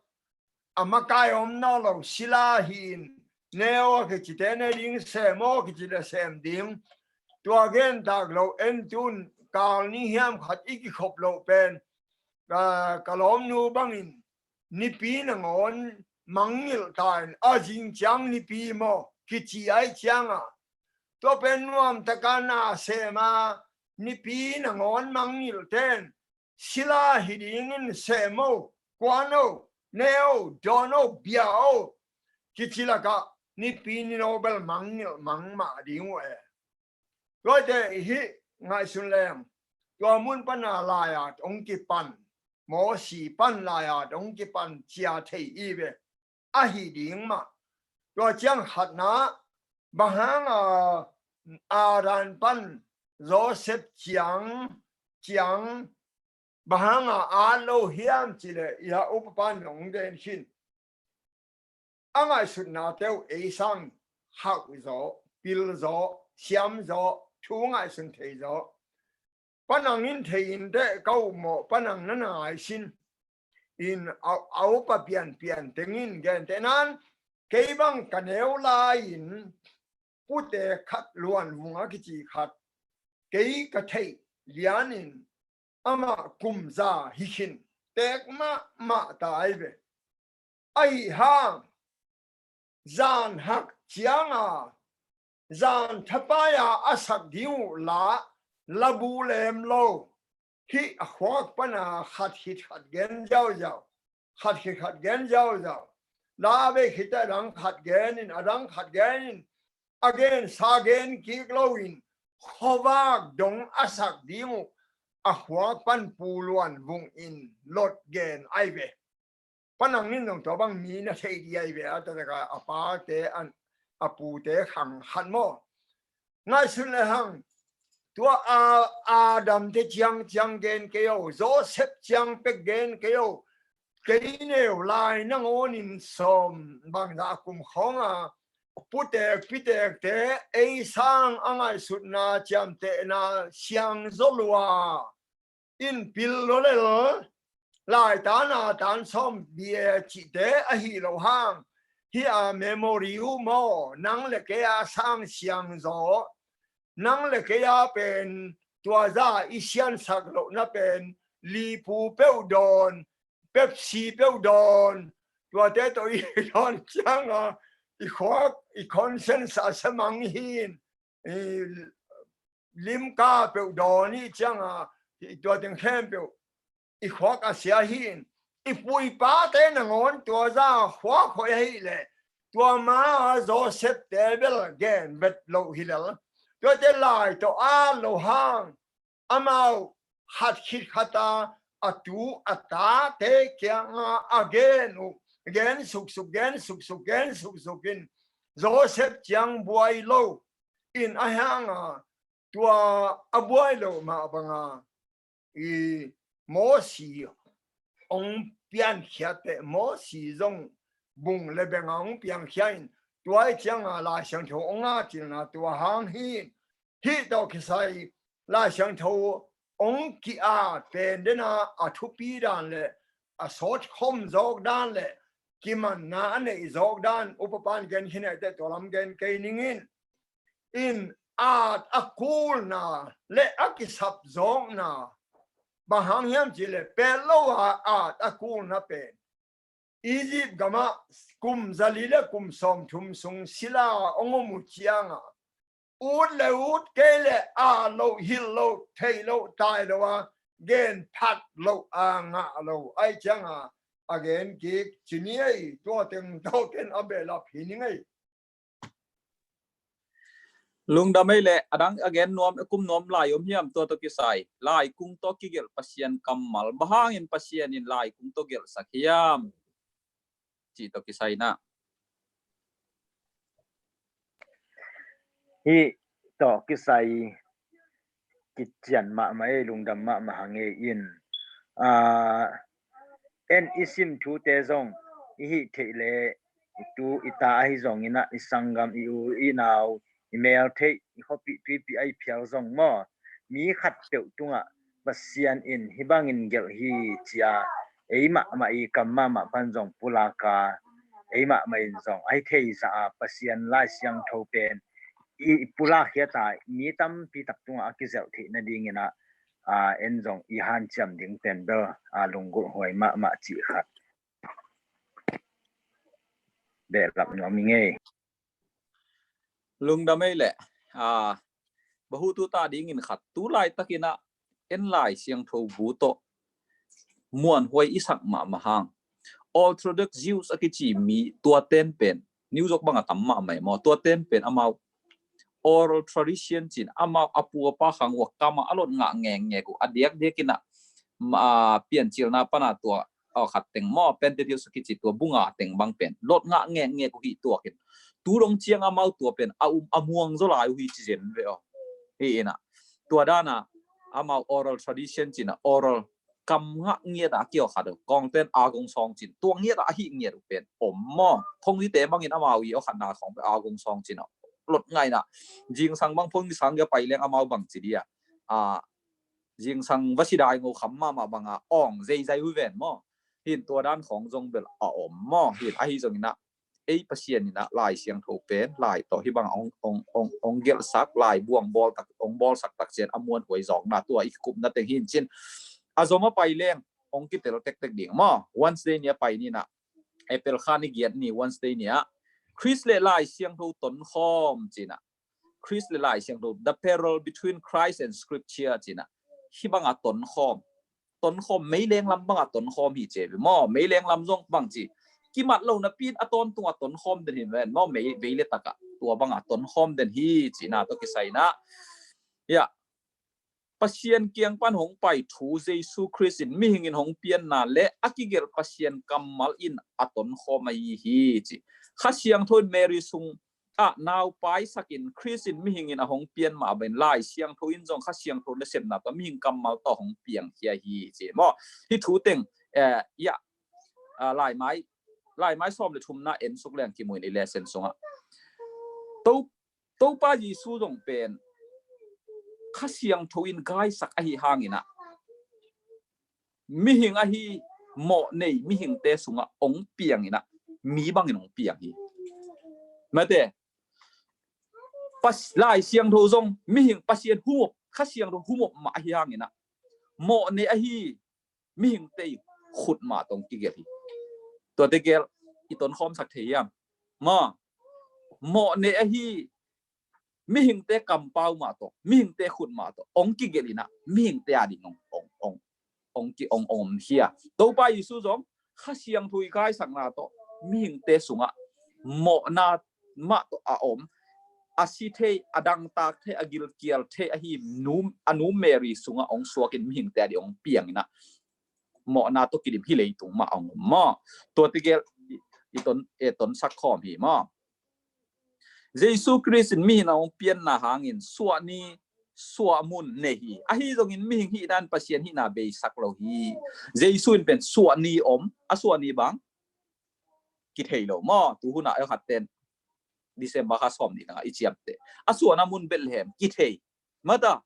a makai om nawn lo sila hi-in, Neo a kicite ne ding, Sem aw kici le sem ding. Tua gen tak lo en tun kal ni hiam khat i kikhop loh pen ka, ka lawmnu bangin nipi nangawn mangngilh ta in a zing ciang nipi maw kici ahi cianga tua pen nuamtaka na sem a nipi nangawn mangngilh ten sila hi dingin sem o, kuan o, ne o, dawn o, bia o kici lakah nipi ni no bel mangngilh mangmah ding uh e. Tua teh hih ngaihsun leng tua mun pana lai-at hong kipan, Mosi pan lai-at hong kipan cia thei i ve. Ahi ding mah. Tua ciang khatna bang hanga Adan pan Joseph ciang ciang bang hanga at lo hiam cileh ia upa pan hong gen khin. A ngaihsutnate uh ei sang hauh zaw, pil zaw, siam zaw, thu ngaihsun thei zaw. Panang in thei in teh ka uh mawh, panang na na ngai sin in a, a upa pianpian tengin gentehnan kei bang ka neu lai-in pute khat luan vung a kici khat kei ka theih lianin amah kum za hi khin tek mahmah ta ai ve. Ahi hang zan hak cianga zan thapai-a a sak ding uh la, labu lem lo. Hih a khuak pana khat khit khat gen ziauziau, khat khit khat gen ziauziau. La a bei khit a dang khat genin, a dang khat genin, a gensa gen kik loin khuavak dong a sak ding uh a khuak pan pu luan vung in lot gen ai ve. Panang in zong tua bang mi na thei di ai ve, a taktak a a pate an a pute khang khat maw. Ngaihsun le hang tua a, Adam te ciang ciang gen kei o, Joseph ciang pek gen kei o. Kei neu lai nangawnin sawm bangzah kum khawnga putek pitekte ei sang a ngaihsutna ciamtehna siang zaw lua in pil lo lel, laitana tan sawm bia cihte ahi lo hang, hih a memory uh maw, nang le kei a sang siang zaw, nang le kei a pen tua za i siansak lohna pen lipu peuh dawn, Pepsi peuh dawn, tuate tawh i dawn cianga i khuak i conscience a semang hin, i limka peuh dawn i cianga i tua teng khem peuh i khuak a sia hi in, i pu i pate nangawn tua zah khuak hoih ahih leh tua ma-a Joseph te bel gen vet loh hi lel. Tuate lai tawh at lo hang amau khat khit khat a, a tu a tate kiangah a gen uh, gen suksuk, gen suksuk, gen suksuk in Joseph ciang buai lo in a hang a, tua a buai lo mah banga i Mosi hong piankhia teh, Mosi zong bung le benga hong piankhia in, tua i cianga Lai Siangtho hong a cilna tua hang hi. Hih tawh kisai Lai Siangtho hong ki-at pen dena a thupi dan le a sawt khom zawk dan le kimanna a neih zawk dan upa pan gen khin ei teh tua lam gen kei ning in. In at a kulna le a kisap zawkna, bang hang hiam cih leh pet lo a at a kulna pen Egypt gamah kum zali le kum sawmthum sung sila hong om uh cianga ut le ut kei le at loh, hilh loh, theih loh, tai lo a gen phat loh a ngah lo. Ahi cianga a gen kik ci ni ei, tua teng tawh ken a behlap hi ning ei. Lungdam ei leh, a dang a gen nuam, a kum nuam lai om hiam, tua tawh kisai, lai kung tawh kigelh Pasian kammal, bang hangin Pasian in lai kung tawh gelhsak hiam, cih tawh kisai na. Hih tawh kisai kician mahmah ei, lungdam mahmah hang ei in. Ah, en i sim thute zong i hih theih leh i tu i ta ahi zongin ah, i sanggam, i u i nau, i mel theih, i khuapih tuipih a i phial zong maw, mi khat peuh tungah Pasian in hih bangin gelh hi ci-a ei mahmah i kam mahmah pan zong pulak a, ei mahmah in zong a hi thei zah a Pasian Lai Siangtho pen i pulak khiat a, mi tampi tak tungah a kizelh theih nadingin ah, a, en zong i hanciam ding pen bel, a, lunggulh huai mahmah cih khat behlap nuam ing ei. Lungdam ei leh, a, bahu tu ta dingin khat tu laitakin ah en Lai Siangtho bu tawh muanhuai i sak mahmah hang, Orthodox Jews a kici mi tua ten pen, New York bang a tam mahmah ei maw, tua ten pen amau oral tradition cin, amau a pu a pa khang uh a kam a a lot ngah ngekngek uh, a diakdiakin ah, ma, Piancilna pana tua, a, khat teng maw, Pentateuch a kici tua bu nga teng bang pen lot ngah ngekngek uh hi tuakin, tu dong ciang amau tua pen a um a muang zaw lai uh hi ci zen ve aw. Hi in ah, tua dan a amau oral tradition cin ah, oral kam ngah ngiat a kiaw khat uh, kawngten a gong sawng cin, tua ngiat a hih ngiat uh pen om maw. Phongzite bangin amau i aw khatna khawng pen a gong sawng cin ah, lot ngah in ah, zingsang bang phongzi sang dia pai leng amau bang ci dia, a, zingsang va si dai ngo kham mahmah banga awng zeizai uh ven maw. Hin tua dan khawng zong bel a om maw. Hin ahi zongin ah ei Pasian in ah Lai Siangtho pen lai tawh hih bang hong, hong, hong, hong gelhsak, lai buang bawl tak, hong bawlsak tak cian a muanhuai zawkna tua i kikupna teng hi in cin. A zom a pai leng hong kitel tektek ding maw. Wednesday ni a pai ni in ah, April kha ni giat ni, Wednesday ni ah, Khrist le Lai Siangtho tonkhawm cin ah, Khrist le Lai Siangtho, the parallel between Christ and Scripture cin ah, hih banga tonkhawm, tonkhawm, meileng lam banga tonkhawm hi ci ve maw. Meileng lam zong bang ci, kimat lo napi in a tawntung a tonkhawm den hi ven maw, mei, vei le tak ah tua banga tonkhawm den hi cihna tawh kisai in ah, ya, Pasian kiang pan hong pai thu Jesu Khrist in mihing in hong pianna le a kigelh Pasian kammal in a tonkhawm ahi hi ci. Kha Siangtho in Mary sung ah naupaisakin Khrist in mihing in a hong pian mah bangin Lai Siangtho in zong Kha Siangtho nasepna tawh mihing kammal tawh hong piangkhia hi ci maw. Hih thu teng, eh, ya, ah, Laimai, Laimai sawm le thumna en suk leng kimu in i lesson sungah, To, Topa Jesu zong pen Kha Siangtho in gaisak ahi hangin ah, mihing ahi mawh nei mihingte sungah hong piang in ah, mi bangin hong piang hi. Mate, Pas-, Lai Siangtho zong mihing, Pasian humop, Kha Siangtho humop mah ahi hangin ah, mawh nei ahi mihingte i khut mah tawh hong kigelh hi. Tuate gel i tonkhawmsak thei hiam? Maw, mawh nei ahi mihingte kampau mah tawh, mihingte khut mah tawh hong kigelh in ah, mihingte a ding hong, hong, hong, ong ki ong om hi a. Topa Jesu zong Kha Siangtho i kaisakna tawh mihingte sungah mawhna mah tawh a om, a si thei, a dangtak thei, a gilkial thei ahi num, a nu Mary sungah ong suakin mihingte a dih ong piang inah mawhna tawh kidim hi leitung mah a ong om maw? Tua tegel i ton, e, tonsak khawm hi maw? Jesu Khrist in mihing a ong pianna hangin suahni suahmun nei hi. Ahi zongin mihing hihna in Pasian hihna beisak lo hi. Jesu in pen suahni om, a suahni bang kithei lo maw? Tu hunah e khat ten December kha sawm nih nanga i ciamte a suahna mun Bethlehem kithei. Mata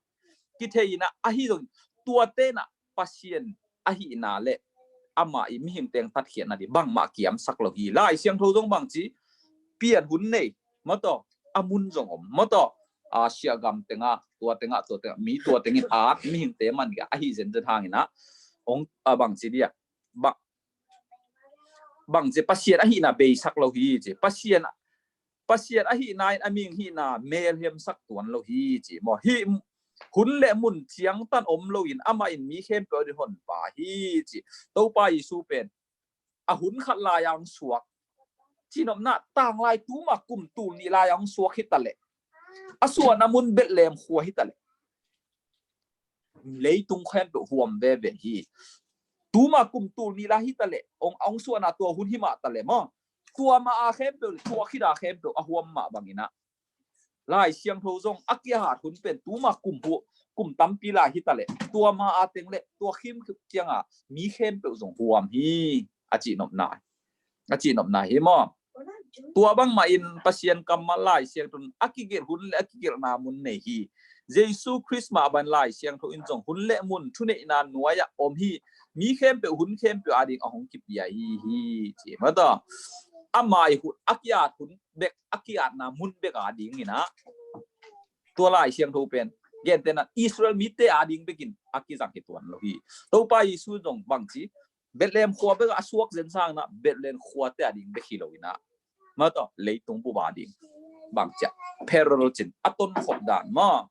kithei inah ahi zong tuate inah Pasian ahihna le amah i mihing teng tatkhiatna dih bangmah kiamsak lo hi. Lai Siangtho zong bangci pian hun nei mataw, a mun zong om mataw, a siagam tenga tua tenga tua tenga mi tua tengin at mihingte man ga ahi zenzen hanginah ong a bangci dia bang bangci Pasian ahihna beisak lo hi ci. Pasian Pasian ahihna in a mihing hihna melhiamsak tuan lo hi ci maw? Hih hun le mun ciangtan om loin amah in mi khempeuh a dih honpa hi ci. Topa Jesu pen a hun khat lai-a ong suak. Cinopna tanglai tuma kum tul nih lai-a ong suak hitaleh a suahna mun Bethlehem khua hitaleh leitung khempeuh huam veve hi. Tuma kum tul nih lai hitaleh ong, ong suahna tua hun himah taleh maw? Tua mah a khempeuh, tua khita khempeuh a huam mah banginah Lai Siangtho zong a kihat hun pen tuma kum hu, kum tampi lai hitaleh tua mah a teng le tua khim cianga mi khempeuh zong huam hi a cihnopna hi. A cihnopna hi maw? Tua bangmah in Pasian kammal Lai Siangtho in a kigelh hun le a kigelhna mun nei hi. Jesu Khrist mah bang Lai Siangtho in zong hun le mun thuneihna nuai-ah om hi. Mi khempeuh hun khempeuh ading a hong kipia hi hi ci mataw. Amah i hun a kiat hun bek a kiatna mun bek adinginah tua Lai Siangtho pen gentehna Israel mite ading bekin a kizang hi tuan lo hi. Topa Jesu zong bangci Bethlehem khua bek a suak zen sanginah Bethlehem khuate ading bek hi loinah mataw leitung bup ading bangcia parallel cin a tonkhop dan maw?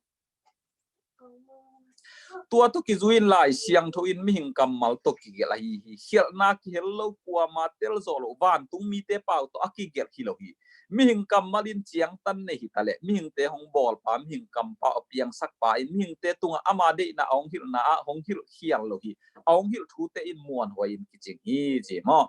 Tua tawh kizui in Lai Siangtho in mihing kammal tawh kigelh ahi hi. Khialhna kihel lo, kuama tel zawh lo, vantung mite pau tawh a kigelh hi lo hi. Mihing kammal in ciangtan nei hitaleh mihingte hong bawlpa, mihing kampau a piangsakpa in mihingte tungah ama deihna a hong hilhna ah hong hilh khial lo hi. A hong hilh thute in muanhuai in kicing hi ci maw?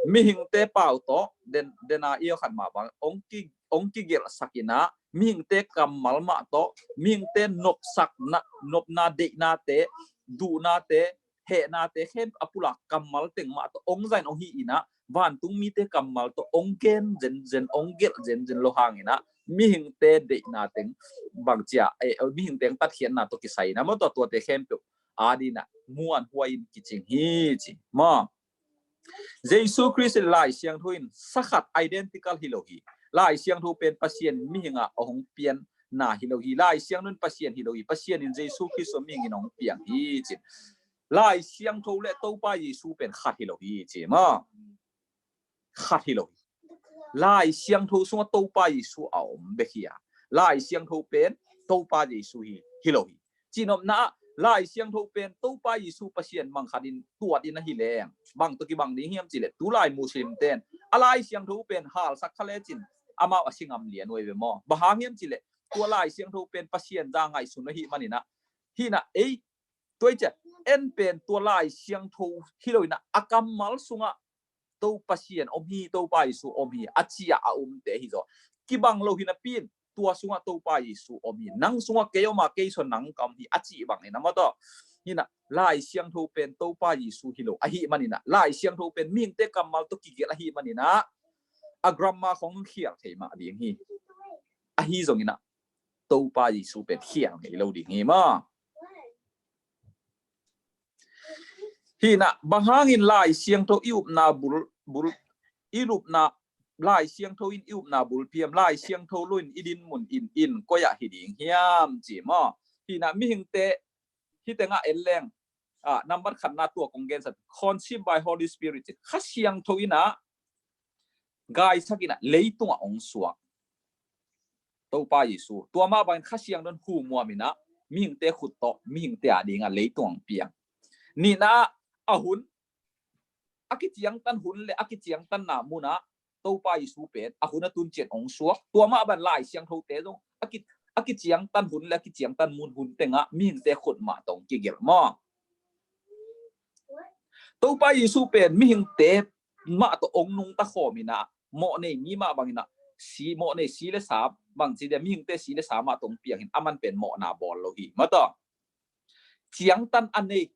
Mihingte pau tawh den, dena i khat mah bang ong ki, ong kigelhsak inah mihingte kammal mah tawh mihingte nopsakna, nopna deihnate, duhnate, hehnate khem a pulak kammal teng mah tawh ong zain ong hi inah vantung mite kammal tawh ong gen zenzen, ong gelh zenzen lo hanginah mihingte deihna teng bangcia, eh, mihing teng tatkhiatna tawh kisai inah maw tua tuate khempeuh adinah muanhuai in kicing hi ci maw? Jesu Khrist in Lai Siangtho in sakhat identical hi lo hi. Lai Siangtho pen Pasian mihingah a hong pianna hi lo hi. Lai Siangtho in Pasian hi lo hi. Pasian in Jesu Khrist mihingin a hong piang hi ci. Lai Siangtho le Topa Jesu pen khat hi lo hi ci maw? Khat hi lo hi. Lai Siangtho sungah Topa Jesu a om bek hi a, Lai Siangtho pen Topa Jesu hi, hi lo hi. Cihnopna ah Lai Siangtho pen Topa Jesu Pasian mangkhat in tuat in ahi leng bang tawh kibang ding hiam cihleh tulai Muslim ten a Lai Siangtho pen halsak kha lecin amau a si ngam lian uh ei ve maw? Bang hang hiam cihleh tua Lai Siangtho pen Pasian za ngaihsun ahih maninah, hinah ei tua i cia en pen tua Lai Siangtho hi loinah a kammal sungah To Pasian om hi, Topa Jesu om hi a ci-a a umte hi zaw. Kibang lo hi napi in tua sungah Topa Jesu om hi. Nang sungah kei om a, kei sungah nang ka om hi a cih bangin a maw taw. Hinah Lai Siangtho pen Topa Jesu hi lo ahih maninah, Lai Siangtho pen mihingte kammal tawh kigelh ahih maninah a grammar khong khial thei mah ding hi. Ahi zonginah Topa Jesu pen khial ngei lo ding hi maw. Hinah bang hangin Lai Siangtho i upna bul, bul, i lupna, Lai Siangtho in i upna bulpi hiam, Lai Siangtho lo in i dinmun in, in koi ah hi ding hiam ci maw. Hinah mihingte hih tengah en leng, ah, nambat khatna tua kong gensa, conceived by Holy Spirit ci. Kha Siangtho inah gaisak inah leitungah ong suak Topa Jesu. Tua mah bangin Kha Siangtho in humuam inah mihingte khut tawh mihingte a dingah leitung ong piang. Nihna, a hun, a kiciangtan hun le a kiciangtanna munah Topa Jesu pen a hun a tun ciang hong suak. Tua mah bang Lai Siangthote zong a ki, a kiciangtan hun le a kiciangtan mun hun tengah mihingte khut mah tawh hong kigelh maw? Topa Jesu pen mihingte mah tawh hong nungta khawm inah, mawh nei mi mah bang inah, si, mawh nei si le sa, bang ci dia, mihingte si le sa mah tawh hong piang in, aman pen mawhna bawl lo hi. Mataw, ciangtan a nei,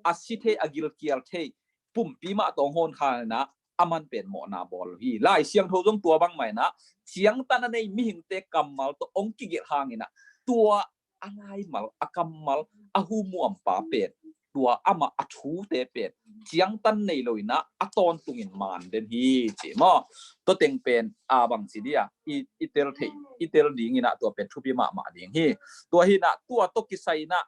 a si thei, a gilkial thei pumpi mah tawh hong hawnkhan inah, aman pen mawhna bawl lo hi. Lai Siangtho zong tua bang mah inah, ciangtan a nei mihingte kammal tawh hong kigelh hang inah, tua a laimal, a kammal, a humuampa pen, tua amah a thute pen ciangtan nei lo inah a tawntungin man den hi, ci maw? Tua teng pen a bang ci dia, i, i tel thei, i tel ding inah tua pen thupi mahmah ding hi. Tua hi inah tua tawh kisai inah,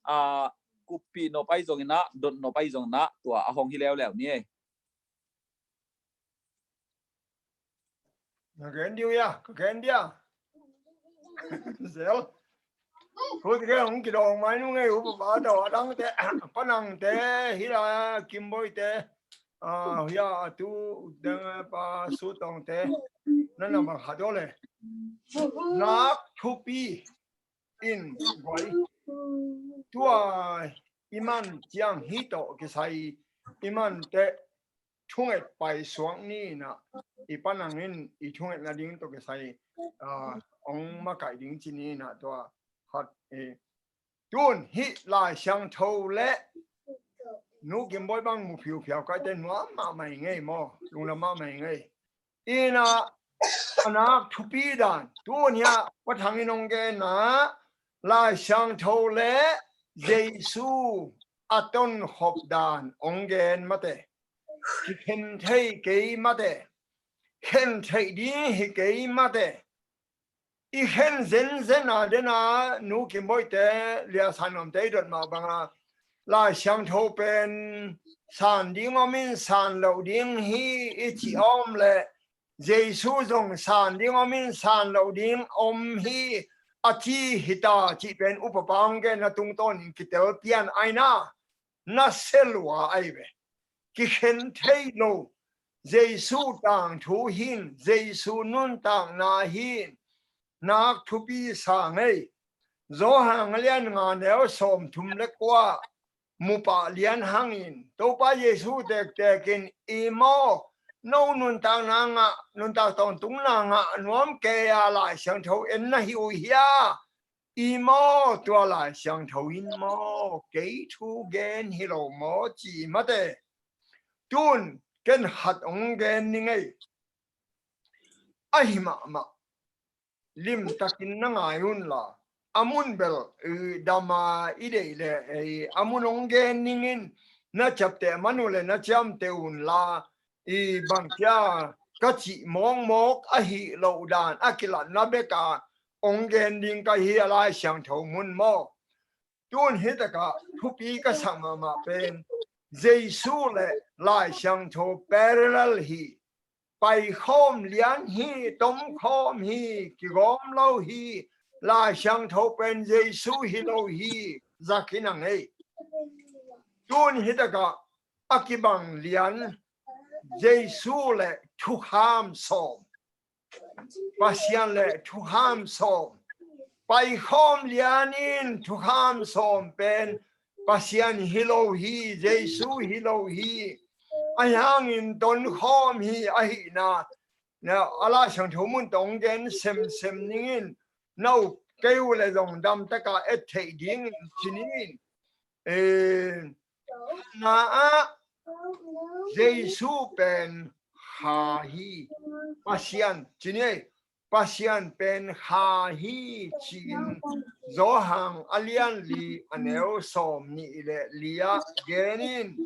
a, kuppih nop ahi zong inah, dot nop ahi zong inah, tua a hong hi leuleu ni ei. Ka gen diu ia, ka gen dia. Zel. Kut ke hong kidong mai nu ngei, upa pa tawh a dangte, Pa Nangte, hi la Kimboite, a, hia a tu dang Pa Su Tongte, na na bang khat aw le. Nak thupi in guai. Tua i man ciang hi tawh kisai i mante thunget paisuak ni inah, i Pa Nang in i thunget nading tawh kisai, a, hong makaih ding ci ni inah tua khat, e, tun hih Lai Siangtho le Nu Kimboi bang mu phiuphiau kaite nuam mahmah i ngei maw, lungdam mahmah i ngei. Inah a nak thupi dan tun hiah Pa Thang in hong genna Lai Siangtho le Jesu a tonkhop dan hong gen mate. Kikhen thei kei mate. Khen theih ding hi kei mate. I khen zenzen a dena Nu Kimboite, Lia San Nuamte i dot mah banga Lai Siangtho pen san ding om in san loh ding hi i ci om le Jesu zong san ding om in san loh ding om hi a ci hi ta cih pen upa pa hong genna tungtawnin kitel pian aina na se lua ahi ve. Kikhen thei lo. Jesu tangthu hin, Jesu nuntakna hin, nak thupi sa ngei. Johan a lian nga neu sawmthum le kua, mupah lian hangin Topa Jesu tektekin, i maw, no nuntakna ngah, nuntak tawntungna ngah nuam kei a Lai Siangtho en na hi uh hia? I maw, tua Lai Siangtho in maw kei thu gen hi lo maw ci mate. Tun ken khat hong gen ni ngei. Ahi mahmah limtakin na ngai unla, a mun bel, i, dama i deih le, i, a mun hong gen ningin na ciapteh man uh le na ciamteh unla, i, bangkia ka cih mawkmawk ahi loh dan a kilatna beka hong gen ding ka hi a Lai Siangtho mun maw. Tun hitakah thupi ka sak mahmah pen Jesu le Lai Siangtho parallel hi. Paikhawm lian hi, tomkhawm hi, kigawm lo hi. Lai Siangtho pen Jesu hi lo hi. Zak hi na ngei. Tun hitakah a kibang lian Jesu le thukham sawm. Pasian le thukham sawm. Paikhawm lianin thukham sawm pen Pasian hi lo hi, Jesu hi lo hi. Ahi hangin tonkhawm hi ahihna, na, a Lai Siangtho mun tawh hong gen semsem ningin, no kei uh le zong damtaka et theih dingin ci ningin. Eh, na ah Jesu pen kha hi. Pasian, ci ni ei, Pasian pen kha hi ci-in Johan a lian li a neu sawm nih le li ah genin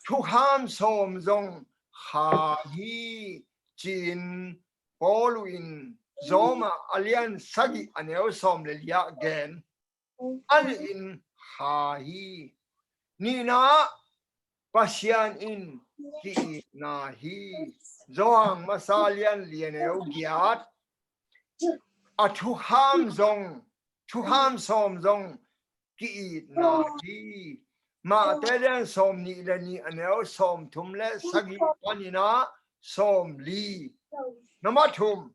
thukham sawm zong kha hi ci-in Paul in Roma a lian sagih a neu sawm le li ah gen. A lihin kha hi. Nihna ah Pasian in ki-itna hi. Johan masa lian li a neu giat. A thukham zong, thukham sawm zong ki-itna hi. Mate lian sawm nih le nih a neu sawm thum le sagih panin ah sawm li. Namba thum,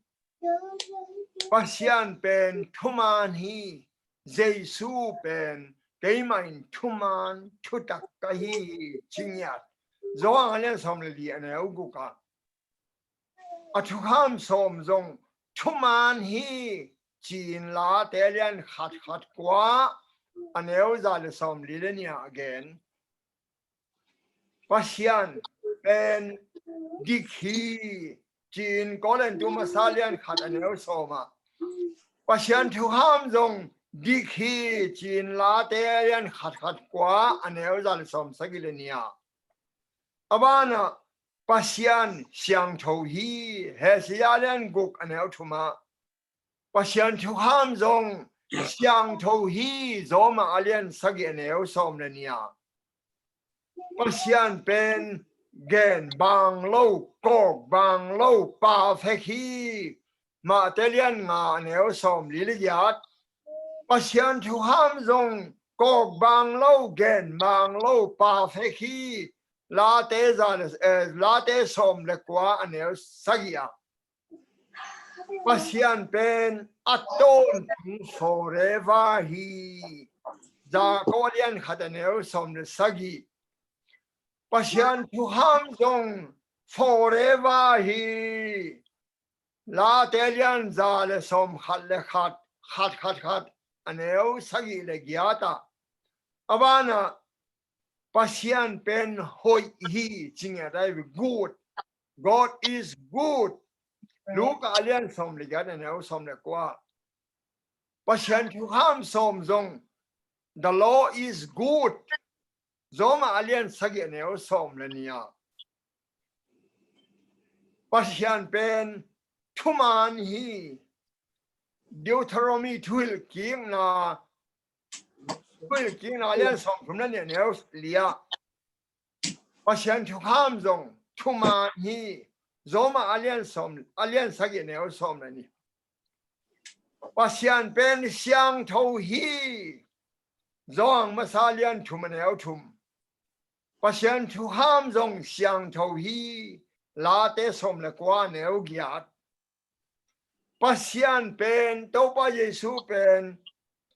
Pasian pen thuman hi, Jesu pen keimah in thuman thutak ka hi hi, ci ngiat. Johan a lian sawm le li a neu guk ah, a thukham sawm zong thuman hi, ci-in Late a lian khat khat kua a neu za le sawm li le nih ah gen. Pasian pen dik hi, ci-in Korintu masa lian khat a neu sawm ah, Pasian thukham zong dik hi, ci-in Late a lian khat khat kua a neu za le sawm sagih le nih ah. A banah Pasian siangtho hi, Hosea lian guk a neu thum ah, Pasian thukham zong siangtho hi, Roma a lian sagih a neu sawm le nih ah. Pasian pen gen bang lo, kawk bang lo, perfect hi, Mate lian nga a neu sawm li le giat. Pasian thukham zong kawk bang lo, gen bang lo, perfect hi, Late za le, eh, Late sawm le kua a neu sagih ah. Pasian pen a tawntung forever hi, Jakob a lian khat a neu sawm le sagih. Pasian thukham zong forever hi, Late lian za le sawm khat le khat, khat khat khat a neu sagih le giat ah. A banah Pasian pen hoih hi, ci ngiat ai ve, good. God is good. Luka a lian sawm le giat a neu sawm le kua. Pasian thukham sawm zong, the law is good, Roma a lian sagih a neu sawm le nih ah. Pasian pen thuman hi, Deuteronomy thuhilhkikna, thuhilhkikna a lian sawm thum le nih a neu li ah. Pasian thukham zong thuman hi, Roma a lian sawm, a lian sagih a neu sawm le nih. Pasian pen siangtho hi, Johan masa lian thum a neu thum. Pasian thukham zong siangtho hi, Late sawm le kua a neu giat. Pasian pen Topa Jesu pen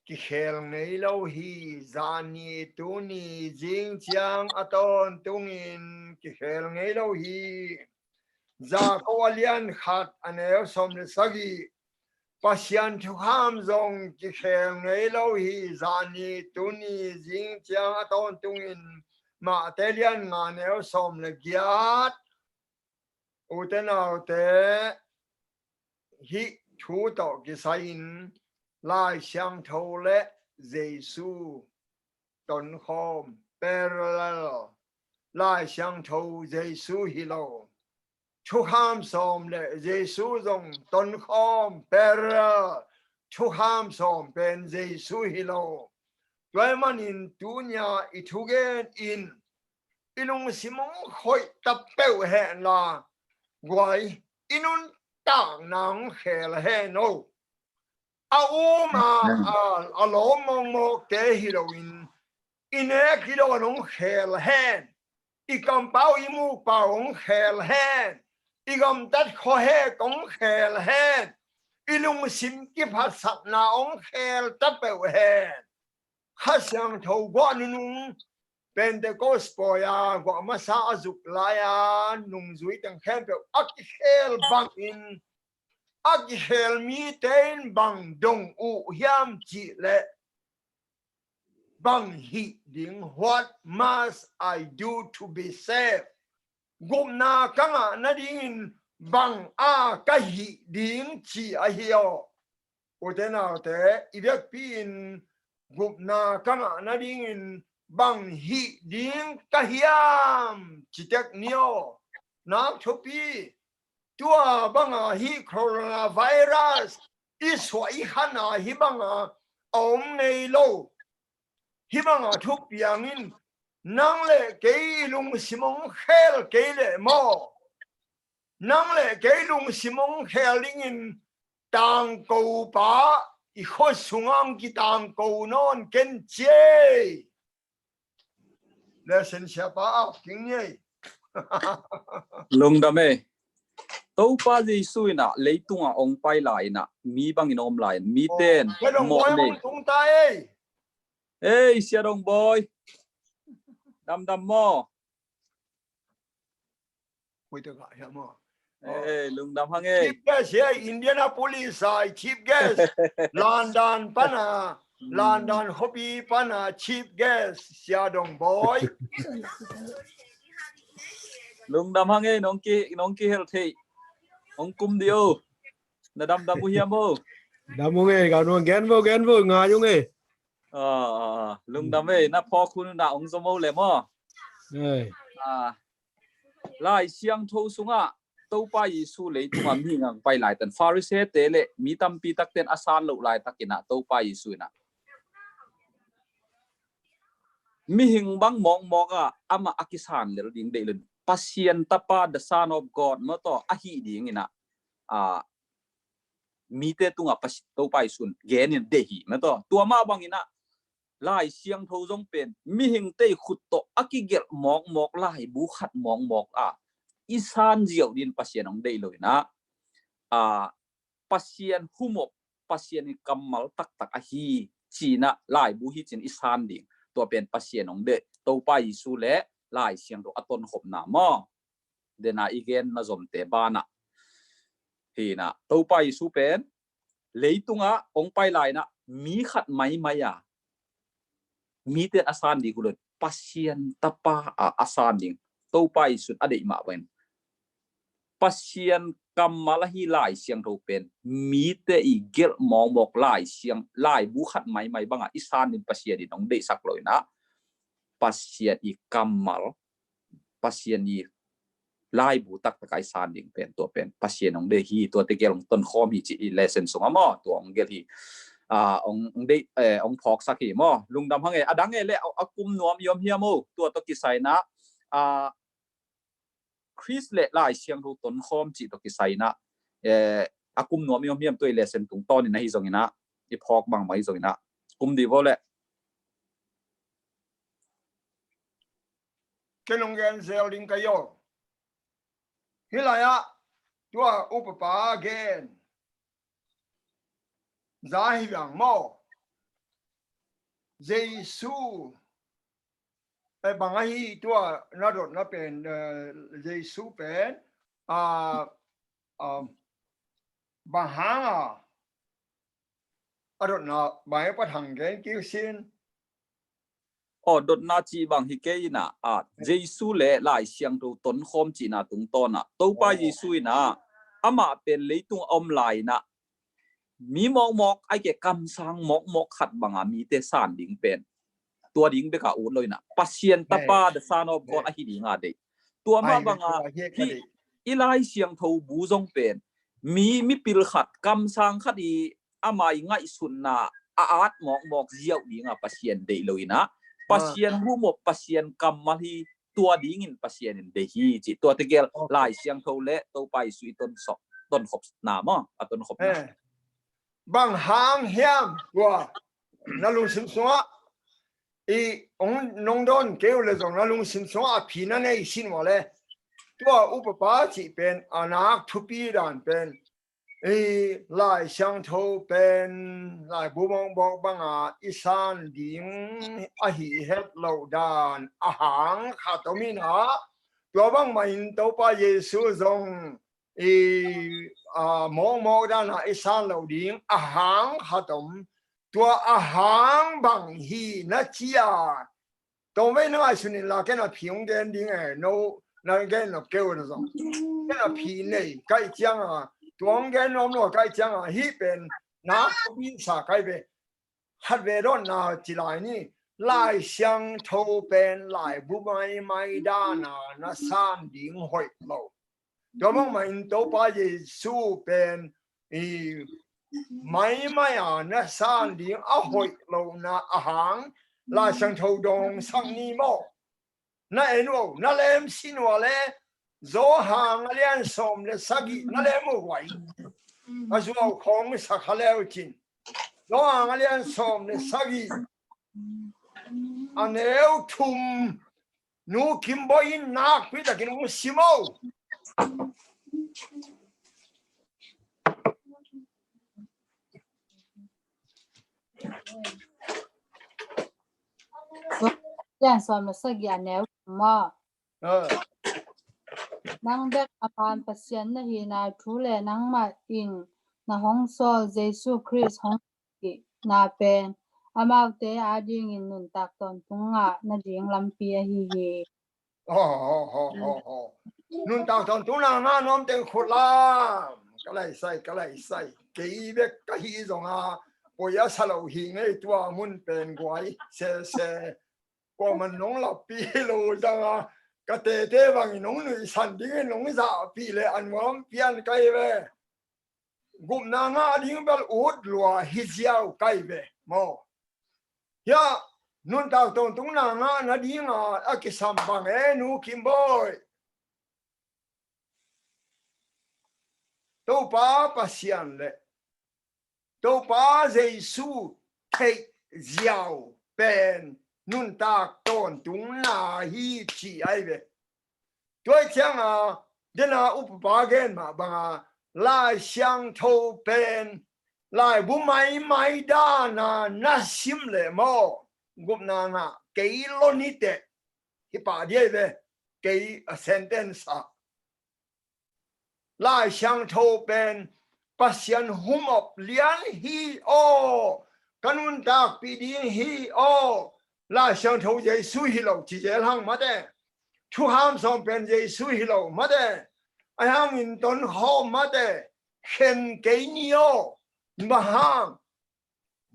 kikhel ngei lo hi, zani tuni zing ciang a tawntungin kikhel ngei lo hi, Jakob a lian khat a neu sawm le sagih. Pasian thukham zong kikhel ngei lo hi, zani tuni zing ciang a tawntungin Mate lian nga a neu sawm le giat. Ute naute, hih thu tawh kisai-in Lai Siangtho le Jesu tonkhawm, parallel. Lai Siangtho Jesu hi lo, thukham sawm le Jesu zong tonkhawm, parallel. Thukham sawm pen Jesu hi lo. Tua ahih manin tunia i thugen in i lungsim hong khoih ta peuh hen la, guai, i nuntakna hong khel hen o. A um a, a, a lawm mawkmawkte hi loin, i nek i dawn hong khel hen, i kampau i mukpau hong khel hen, i gamtat khuahek hong khel hen, i lungsim kiphatsakna hong khel ta peuh hen. Kha Siangtho guah nunung, Pentecost pawi-a guah masa a zuk lai-a nungzui teng khempeuh a kikhel bangin, a kikhel mite in bang dong uh hiam cih leh, bang hih ding, what must I do to be saved? Gupna ka ngah nadingin bang a ka hih ding, ci ahi aw. Ute naute, i vekpi-in gupna ka ngah nadingin bang hih ding ka hiam, ci tek ni aw. Nak thupi, tua banga hih coronavirus i suah i khan a, hih banga a om ngei lo. Hih banga thupiang in nang le kei i lungsim hong khel kei leh maw, nang le kei lungsim hong khel dingin tangkopa i khua sungah hong kitangko nawn ken ci ei. Lesson siapa a king ni ei. Lungdam ei. Topa Jesu in ah leitungah ong pai lai in ah mi bangin om lai in, mi ten mawh nei. Ei, Sia Dong Bawi. Damdam maw? Ei, lungdam hang ei. Chief guest hi ei, Indianapolis a chief guest. London pana, London khuapi pana chief guest, Sia Dong Bawi. Lungdam hang ei, nong ki, nong kihel thei. Ong kum di o. Na damdam uh hiam o? Dam ung ei, ka nuang gen vo, gen vo, ngai ung ei. Lungdam ei, na phawk hun na ong zom o le maw? Ei. Lai Siangtho sungah Topa Jesu leitungah mihing ang pai laitan, Pharisee te le mi tampi takten a san loh laitakin ah Topa Jesu in ah mihing bang mawkmawk ah amah a kisan lel ding deih lo in, Pasian Tapa, the Son of God, maw taw, ahi dingin ah, ah, mite tungah Topa Jesu in genin deih hi, maw taw. Tua mah bangin ah Lai Siangtho zong pen mihingte khut tawh a kigelh mawkmawk laibu khat mawkmawk ah i san ziau dingin Pasian hong deih lo in ah, ah, Pasian humop, Pasian i kammal taktak ahi ci-in ah laibu hi ci-in i san ding. Tua pen Pasian hong deih, Topa Jesu le Lai Siangtho a tonkhopna maw? Dena i gen na zomte banah hi in ah, Topa Jesu pen leitungah ong pai lai in ah mi khat maimai a mite a san ding uh lo in, Pasian Tapa a, a san ding. Topa Jesu in a deih mah bangin Pasian kammal ahi Lai Siangtho pen mite i gelh mawkmawk Lai Siang, laibu khat maimai bangah i san ding Pasian in hong deihsak lo in ah, Pasian i kammal, Pasian i laibu taktak a i san ding pen, tua pen Pasian hong deih hi, tua tegel hong tonkhawm hi ci i lesson sungah maw, tua hong gelh hi. Ah, hong, hong deih, eh, hong phawksak hi maw. Lungdam hang ei, a dang ei le a, a kum nuam i om hiam o, tua tawh kisai in ah, ah, Khrist le Lai Siangtho tonkhawm cih tawh kisai in ah, eh, a kum nuam i om hiam, tua i lesson tungtawnin ahi zongin ah, i phawk bangmah ahi zongin ah, kum di vo le. Ken hong gen zel ding ka hi o. Hih lai-ah tua upapa gen za hi bang maw? Jesu, eh, bang ahi tua na dotna pen, eh, Jesu pen, ah, ah, bang hang a, a dotna bang e, pa thang gen kik sin. Aw, dotna cih bang hi kei in ah, ah, Jesu le Lai Siangtho tonkhawm cihna tungtawn ah, Topa Jesu in ah amah pen leitung a om lai in ah mi mawkmawk, ai ke kamsang mawkmawk khat banga mite san ding pen tua ding beka ut lo in ah, Pasian Tapa, the Son of God ahi dinga deih. Tua mah banga hih i Lai Siangtho bu zong pen mi, mipil khat, kamsang khat i ama i ngaihsutna a at mawkmawk ziau dinga Pasian deih lo in ah, Pasian humop, Pasian kammal hi, tua dingin Pasian in deih hi ci. Tua tegel Lai Siangtho le Topa Jesu i tonsok, tonkhopna maw, a tonkhopna. Bang hang hiam tua na lungsim sungah i ong nong dawn kei uh le zong na lungsim sungah a phi na nei sin ua le, tua upapa cih pen a nak thupi dan pen i Lai Siangtho pen laibu mawkmawk banga i san ding ahi het loh dan a hang khat om in ah, tua bangmah in Topa Jesu zong i, a, mawkmawk dana i san loh ding a hang khat om. Tua a hang bang hi na ci a, tawmvei na ngaihsun inla, ken a phi hong gen ding e, no na gen nop kei uh na zong. Ken a phi nei ka hih cianga, tua hong gen nuam lo ka hih cianga, hih pen na thupi sa ka hi ve. Khat ve dawnna ci lai ni, Lai Siangtho pen laibu maimai dana na san ding hoih lo. Tua bangmah in Topa Jesu pen i maimai a na san ding a hoih lohna a hang Lai Siangtho dawngsak ni maw? Na en uh, na lem sin uh a le, Johan a lian sawm le sagih na lem uh vai. A zuau khawng sa kha leu cin. Johan a lian sawm le sagih, a neu thum, Nu Kim Bawi in nakpi takin hong sim o. Jan sawm le sagih a neu maw? Ah. Nang bek a man Pasian na hihna thu le nangmah in na hong sawl Jesu Khrist hong hihna pen amaute adingin nuntak tawntung ngah nading lampi ahi hi. Aw, aw, aw, aw, aw. Nuntak tawntungna ngah nuam teng khut lam. Ka laisai, ka laisai. Kei bek ka hih zong a, poi a sa lo hi ngei tua mun pen guai sese. Kuaman nong lappi lo zang a, ka tete bangin nong nuihsan dingin nong zahpih le a nuam pian kai ve. Gupna ngah ding bel ut lua hi ziau kai ve maw? Hia, nuntak tawntungna ngah nadinga a kisam bang e, Nu Kim Bawi. Topa Pasian le Topa Jesu theih ziau pen nuntak tawntungna hi ci ai ve. Tua cianga dena upapa gen mah banga Lai Siangtho pen laibu maimai dana na sim le maw, gupna ngah kei lo nite, hi pah diai ve, kei a sentence ah. Lai Siangtho pen Pasian humop lian hi aw, ka nuntakpih ding hi aw. Lai Siangtho Jesu hi lo ci zel hang mate. Thukham sawm pen Jesu hi lo mate. A hangin tonkhawm mate. Khen kei ni aw. Bang hang?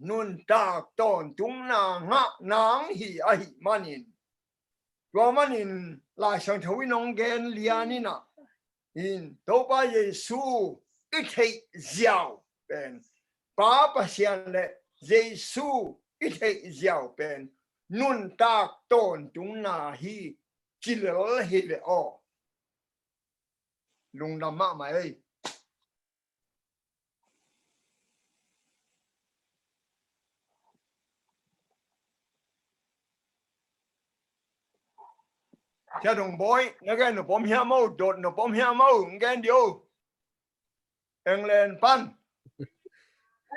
Nuntak tawntungna ngah nang hi ahih manin. Tua manin Lai Siangtho in hong gen lian in ah, in Topa Jesu i theih ziau pen, Pa Pasian le Jesu i theih ziau pen nuntak tawntungna hi ci lel hi ve aw. Lungdam mahmah ei. Sia Dong Bawi, na gen nop om hiam o, dot nop om hiam o, gen di o. England pan.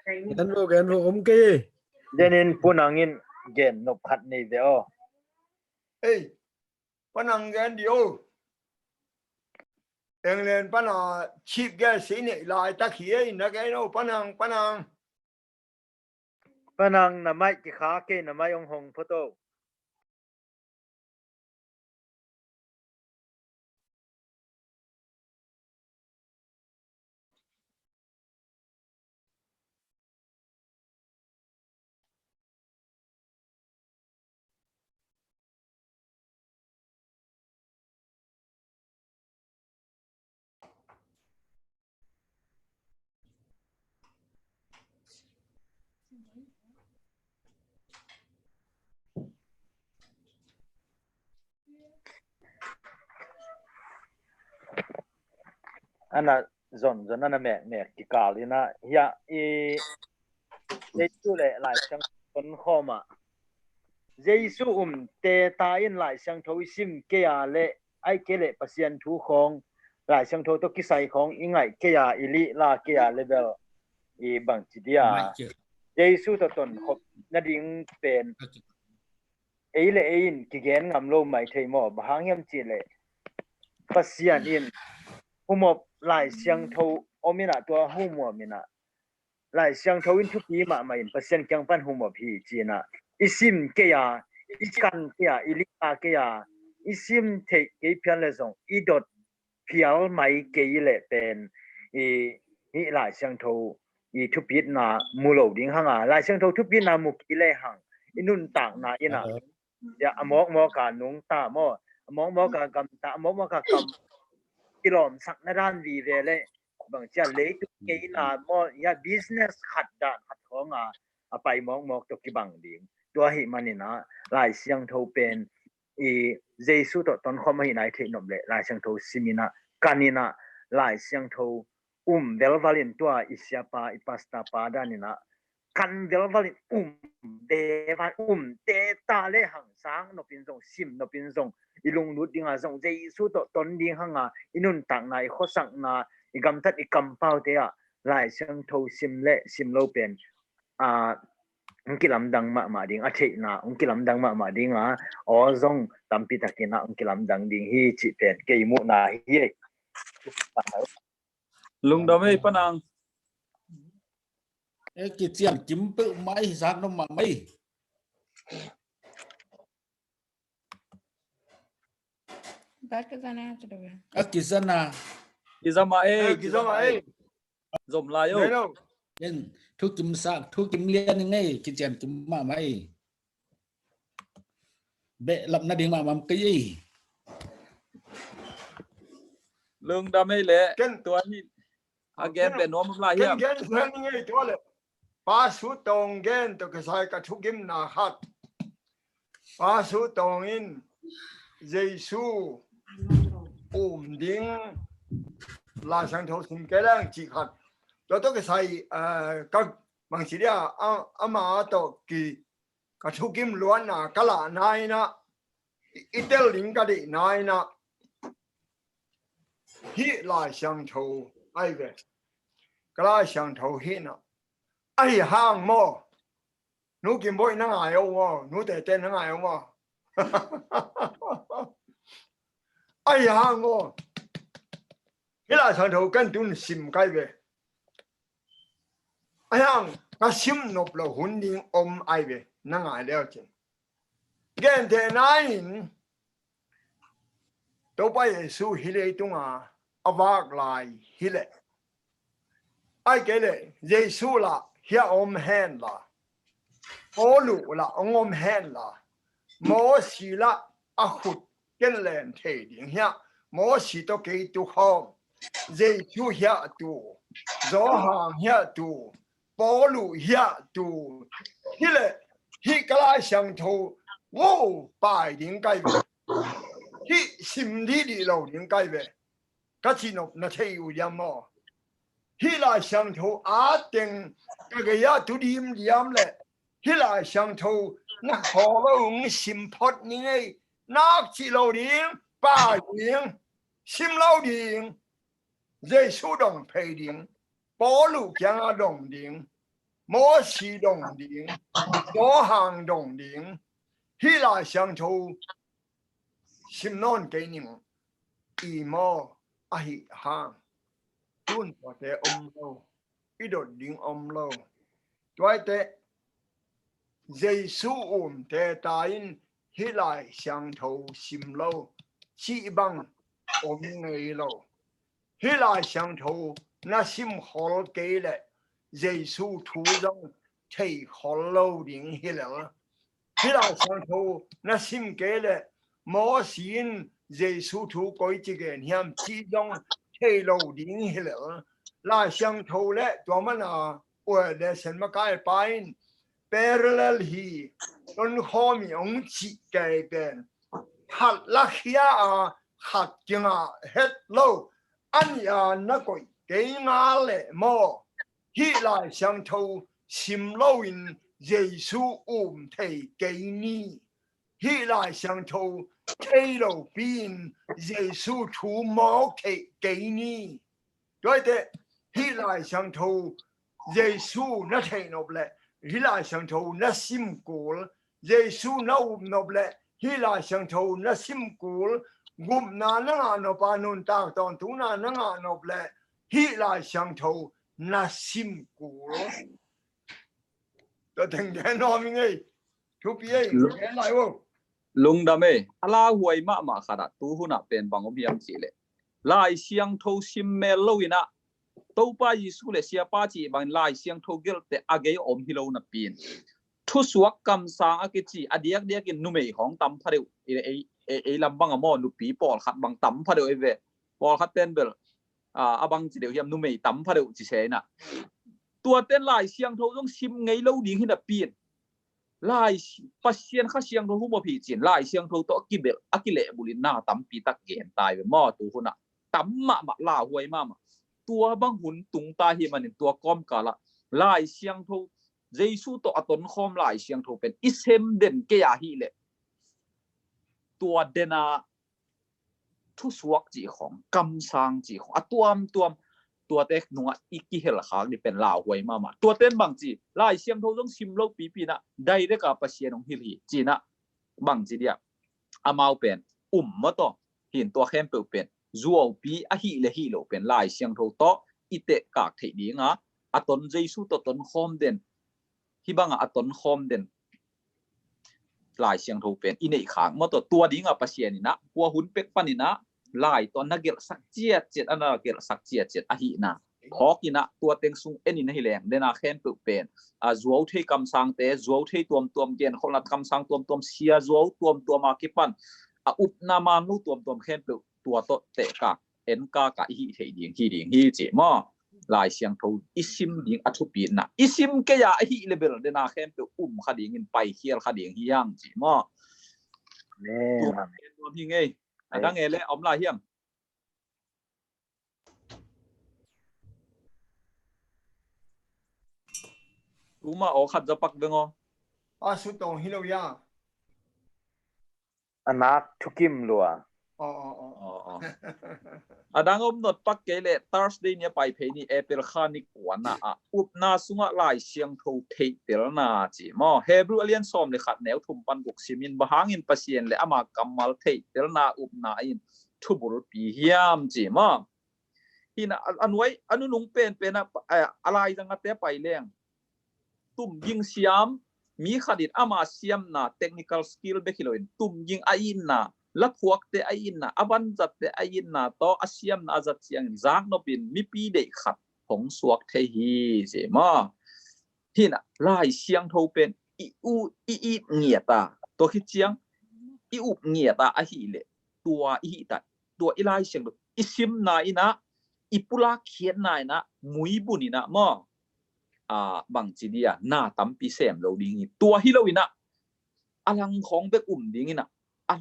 Gen vo, gen vo, om kei. Denin Pu Nang in gen nop khat nei ve aw. Ei, Pa Nang gen di o. England pana chief guest i neih laitak hi ei, na gen o, Pa Nang, Pa Nang. Pa Nang, na mic kikha kei, na mic hong hong phot o. Ana zon zon ana mek mek kikal ina hia i Jesu le Lai Siangtho ton khawma Jesu um te ta in Lai Siangtho i sim kei a le ai kei le Pasian thu khawng Lai Siangtho tawh kisai khawng i ngaih kei a i lih la kei a le bel i bangci dia Jesu tawh ton khop nading pen ei le ei in kigen ngam lo mai thei maw? Bang hang hiam cih leh Pasian in humop Lai Siangtho om inah tua humop inah Lai Siangtho in thupi mahmah in Pasian kiang pan humop hi ci inah i sim kei a i kan kei a i lih a kei a i sim theih kei phial le zong i dot phial mai kei leh pen i hih Lai Siangtho i thupitna mu lo ding hanga Lai Siangtho thupitna mu kei le hang i nuntakna inah a mawkmawk a nungta maw a mawkmawk a gamta a mawkmawk a kam kilawmsak na dan vive le bangcia leitung keina maw ia business khat dan khat khawnga a pai mawkmawk tawh kibang ding tua hih maninah Lai Siangtho pen i Jesu tawh tonkhawm ahi nai theih nop leh Lai Siangtho siminah kaninah Lai Siangtho um velvalin tua i siapa i pasta pa daninah kan velval in um te van um te ta le hang sang nopin zong sim nopin zong i lunglut ding a zong Jesu tawh ton ding hang a i nuntakna i khuasakna i gamtat i kampau te ah Lai Siangtho sim le sim lo pen a hong kilamdang mahmah ding a theihna hong kilamdang mahmah ding a aw zong tampi takin a hong kilamdang ding hi cih pen kei muhna hi. Lungdam ei panang. E kician kim peuh mai zak no mah mai. Bat ka zana tu dah. A kizana. Kizama ei. Kizama ei. Zom lai o. Nai lo. Ken thu kim sak thu kim lian ngei kician kim mah mai. Behlap nading mahmah kei ei. Lungdam ei le. Ken Tua hi. A gen beh nuam lai Ken hiam. gen zen ngei tua le. Pasu Tong gen to kisai ka thugimna khat. Pasu Tong in Jesu um ding Lai Siangtho sim kei leng cih khat. Tua to kisai ka bangci dia ama to ki ka thukim luanna ka lahna inah i tel ding ka deihna inah hih Lai Siangtho ai ve. Ka Lai Siangtho hih na ahi hang maw? Nu Kim Boih na ngai o maw? Nu Tete na ngai o maw? Ahi hang maw? Hih Lai Siangtho kan tun sim kai ve. Ahi hang ka sim nop lo hun ding om ai ve na ngai leu cin. Gentehna in Topa Jesu hi leitunga a vak lai hileh ai kei leh Jesu lah hia om hen la Paulu lah ong om hen la Mosi lah a khut ken len thei ding hia Mosi to kei tu khawm Jesu hia tu Johan hia tu Paulu hia tu hileh hih ka Lai Siangtho ngo pai ding kai ve. Hih sim dih dih lo ding kai ve. Ka cinop na thei uh diam maw? Hih Lai Siangtho a teng ka gei ah tu dim diam le hih Lai Siangtho na khaw lo ung sim phot ni ngei nak cih lo ding pai ding sim lo ding Jesu dong phei ding Paulu kianga dong ding Mosi dong ding Johan dong ding hih Lai Siangtho sim nawn kei ning i maw ahi hang tun tuate om lo i dot ding om lo tuaite Jesu umte ta in hih Lai Siangtho sim lo cih bang om ngei lo. Hih Lai Siangtho na sim khol kei leh Jesu thu zong thei khol lo ding hi lel. Hih Lai Siangtho na sim kei leh Mosi in Jesu thu koi ci gen hiam ci zong thei lo ding hi lel. Lai Siangtho le tua mana uale sen makai pa in parallel hi ton khawmi ong cih kei pen khat lakhia a khat kingah het lo an ya na koih kei nga leh maw hih Lai Siangtho sim loin Jesu um thei kei ni. Hih Lai Siangtho thei lo piin Jesu thu mawk thei kei ni. Tuaite hih Lai Siangtho Jesu na theihnop le hih Lai Siangtho na simkul Jesu na upnop le hih Lai Siangtho na simkul gupna na ngahnop a nuntak tawntungna na ngahnop le hih Lai Siangtho na simkul. Tua teng gen nuam ing ei. Thupi ei. Gen lai uh. Lungdam ei. A lauhuai mahmah khat ah tu hunah pen bang om hiam cih leh Lai Siangtho sim mel lo inah Topa Jesu le siapa cih bangin Lai Siangtho gelhte a gei om hi lo napi in thusuak kamsang a kici a diakdiakin numei hong tam phadeuh ei lam bang a maw nupi pawlkhat bang tam phadeuh ei ve. Pawlkhat ten bel a bang ci deuh hiam numei tam phadeuh ci se inah tuaten Lai Siangtho zong sim ngei lo ding hi napi in Lai Pasian Kha Siangtho hum a phih cin Lai Siangtho tawh a kibelh a kilehbulh in na tampi tak gen tai ve maw tu hunah tam mahmah lauhuai mahmah tua bang hun tung ta hi manin tua kawmkalah Lai Siangtho Jesu tawh a tonkhawm Lai Siangtho pen i sem den kei a hih leh, tua dena thusuak cih khawng, kamsang cih khawng, a tuamtuam, tuate nungah i kihel khak ding pen lauhuai mahmah. Tuate in bangci, Lai Siangtho zong sim lo pipi inah, direct a Pasian hong hilh hi, ci inah, bangci dia, amau pen um maw taw, hin tua khempeuh pen zuaupi ahih le hih loh pen Lai Siangtho tawh i tehkak theih dinga, a ton Jesu tawh tonkhawm den, hih banga a tonkhawm den Lai Siangtho pen i neih khak maw taw, tua dinga Pasian inah, kua hun pek pan inah, Lai tawh na gelhsak ciatciat, a na gelhsak ciatciat ahihna phawk inah, tua teng sung en in ahi leng, dena khempeuh pen, a, zuau thei kamsangte, zuau thei tuamtuam, genkholhna kamsang tuamtuam, sia zuau tuamtuam a kipan, a, upna man lo tuamtuam khempeuh tua tawh tehkak, enkak a i hih theih ding hi ding hi ci maw. Lai Siangtho i sim ding a thupi inah, i sim kei a ahih le bel dena khempeuh um kha dingin, paikhial kha ding hi hang ci maw. Amen. Tua en nuam hi ngei. A dang e le om lai hiam? Tuma aw khat za pak veng aw. A sut tawng hi lo ya. A nak thukim lua. Aw, aw, aw. Aw, aw. A dang om nop pak kei leh Thursday ni a pai phei ni, April kha ni kuana ah, upna sungah Lai Siangtho theihtelna ci maw. Hebrew a lian sawm le khat, neu thum pan guk simin, bang hangin Pasian le ama kammal theihtelna upna in thubulpi hiam ci maw. Hi inah, a, a nuai, a nunung penpen ah, a, a laizang a te pai leng, tumging siam, mi khat in ama siamna, technical skill bek hi loin, tumging a itna, laphuakte a itna, a vanzatte a itna tawh a siamna a zat ciangin, zaknopin mipi deih khat hong suak thei hi ci maw. Hi inah, Lai Siangtho pen i u, i it ngiat a, tua khit ciang i up ngiat a ahih leh, tua i hih ta, tua i Lai Siangtho i simna inah, i pulak khiatna inah, muibun inah maw, a, bangci dia, na tampi sem lo ding hi. Tua hi lo inah, a lang khawng bek um ding inah, a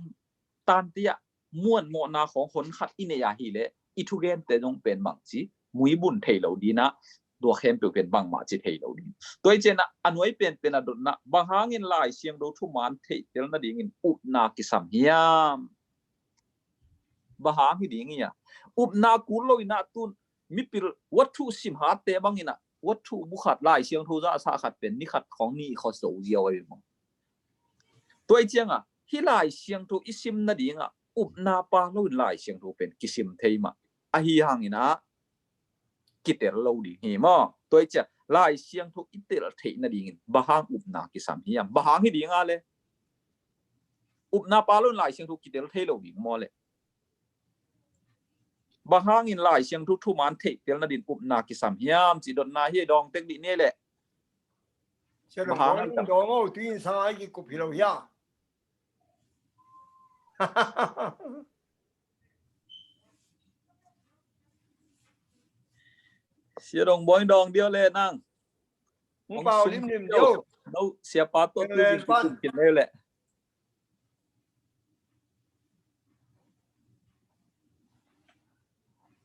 tantiah muanmawhna khawng hon khat i neih a hih leh, i thugente zong pen bangci, muibun thei lo ding inah, tua khempeuh pen bangmah ci thei lo ding. Tua i cianah, a nuai penpen a dotna, bang hangin Lai Siangtho thuman theihtel nadingin upna kisam hiam? Bang hang hi ding hi a? Upna kul lo inah, tun mipil wathu sim hatte bang inah, wathu bu khat, Lai Siangtho zahsa khat pen ni khat khawng ni khaw zo ziau ahi maw. Tua i cianga, hih Lai Siangtho i sim nadinga upna pa lo in Lai Siangtho pen kisim thei mah. Ahi hang inah kitel lo ding hi maw. Tua i cia, Lai Siangtho i tel theih nadingin bang hang upna kisam hiam? Bang hang hi ding a le? Upna pa lo in Lai Siangtho kitel thei lo ding maw le? Bang hangin Lai Siangtho thuman theihtel nadin upna kisam hiam ci dotna hi, dawng tek dih ni le. Sia dong, bang hang dong, dong o, tuin sa ai kikup hi lo hia. Sia dong, bawng dawng diau le nang. Hong pau limlim diau. No, siapa tawh tu zing pan kin le le.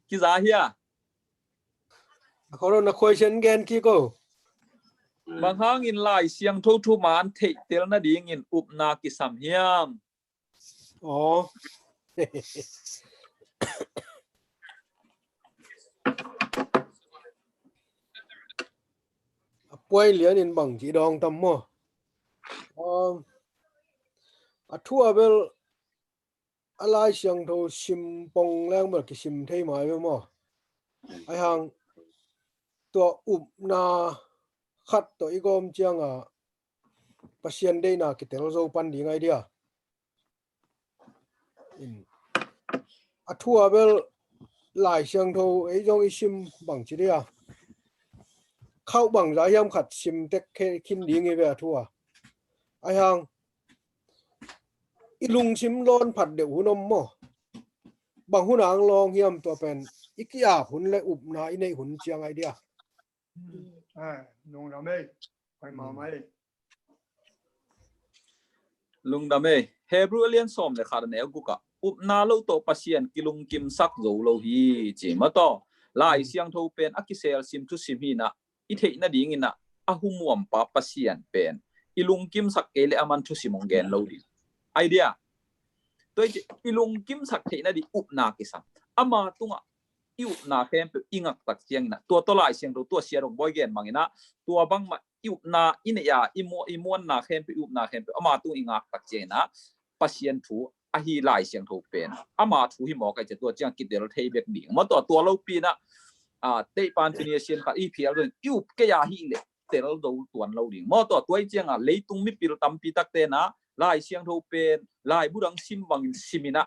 Kiza hia? A kholo na question gen kiko. Bang hangin Lai Siangtho thuman theihtel nadingin upna kisam hiam? Aw. A puai lianin bang ci dawng tam maw? Um, a thu a bel a Lai Siangtho sim pong leng bel kisim thei mai ve maw? Ai hang tua upna khat tawh i gawm cianga Pasian deihna kitel zo pan ding ai dia. In, a thu a bel Lai Siangtho ei zong i sim bang ci dia. Khauh bang za hiam khat sim tek khe khin ding i ve a thu a. Ai hang i lungsim lawn phat deuh hun om maw? Bang hun ang lawng hiam tua pen i kiap hun le upna i neih hun ciang ai dia. Eh, lungdam ei. Hoi mama ei. Lungdam ei. Hebrew a lian sawm le khat a neu guk ah, upna lo tawh Pasian kilungkimsak zo lo hi ci mataw. Lai Siangtho pen a kisel sim thusim hi inah, i theih nading inah, a humuampa Pasian pen i lungkimsak kei le aman thusim hong gen lo ding. Idea. Tua i ci i lungkimsak theih nading upna kisam. Ama tungah i upna khempeuh i ngaktak ciangin ah, tua tawh Lai Siangtho tua sia dong bawi gen bangin ah, tua bangmah i upna i neih a, i mu-, i muanna khempeuh, i upna khempeuh ama tung i ngaktak ciangin ah, Pasian thu ahi Lai Siangtho pen ama thu hi mawk a, i ci tua ciang kitel thei bek ding. Maw tua, tua lopi in ah, a, teihpan tuni a sian khat i phial dong i up kei a hi leh tel do tuan lo ding. Maw tua, tua i ciang ah leitung mipil tampi takte in ah Lai Siangtho pen laibu dang sim bangin sim in ah,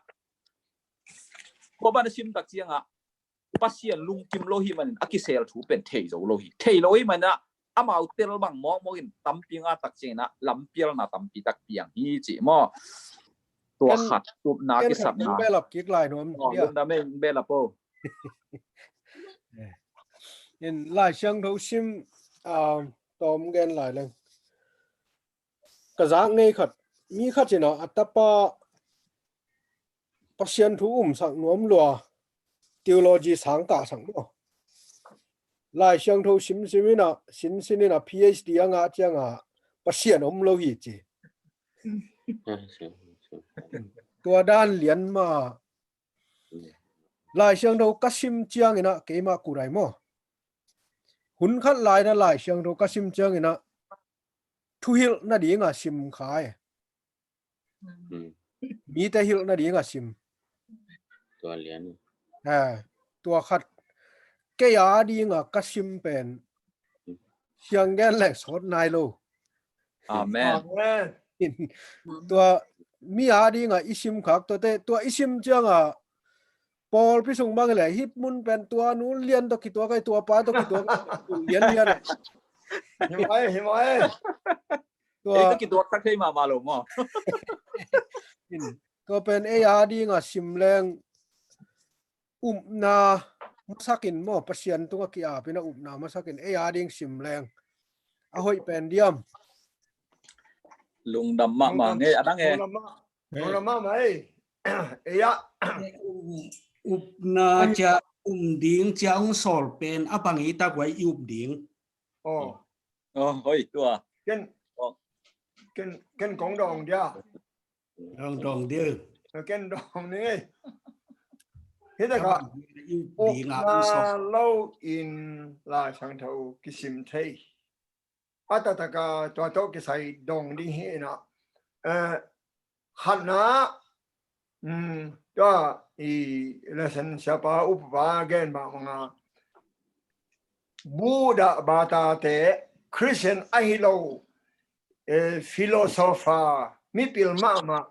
kua ban a sim tak ciang ah Pasian lungkim lo hi manin a kisel thu pen thei zo lo hi. Thei lo hi manin ah amau tel bang mawkmawk in tampi ngah tak ciang in ah lampialna tampi tak piang hi ci maw. Tua khat, upna kisapna. Belap kik lai nuam. Lungdam ei, belap o. In Lai Siangtho sim, ah, tawm gen lai leng. Ka zak ngei khat, mi khat in ah a tapa Pasian thu umsak nuam lua, theology sang kahsak maw. Lai Siangtho simsim in ah, sinsin in ah PhD a ngah ciang ah Pasian om lo hi ci. Tua dan lian mah. Lai Siangtho ka sim ciang in ah keimah kudai maw. Hun khat lai in ah Lai Siangtho ka sim ciang in ah thuhilh nading a sim kha e. Mite hilh nading a sim. Tua lian. Tua khat kei a ding a ka sim pen siang gen leh sawt nai lo. Amen. Tua mi a ding a i sim khak tuate, tua i sim ciang a pawlpi sung bang leh hih mun pen tua nu lian tawh kituak ai, tua pa tawh kituak ai, lian lian ai. Hi mai, hi mai. Tua ei ka kituak tak thei mahmah lo maw. Tua pen ei a ding a sim leng upna masak in maw, Pasian tungah ki-ap in a upna masak in ei a ding sim leng a hoih pen diam. Lungdam mahmah ngei, a dang e. Lungdam mahmah ei. Ei a upna cia um ding cia hong sawl pen a bang i tak wai i up ding. Aw. Aw, hoi tua. Ken, ken, ken kong dawng dia. Dawng, dawng dia. Ken dawng ni. Hi ta ka. Upna lo in Lai Siangtho kisim thei. A taktak a tua tawh kisai dawng ding hi in ah. Khatna, tua i lesson siapa upa gen mahmah a, Buddha bata te, Christian ahi lo, philosopher, mipil mahmah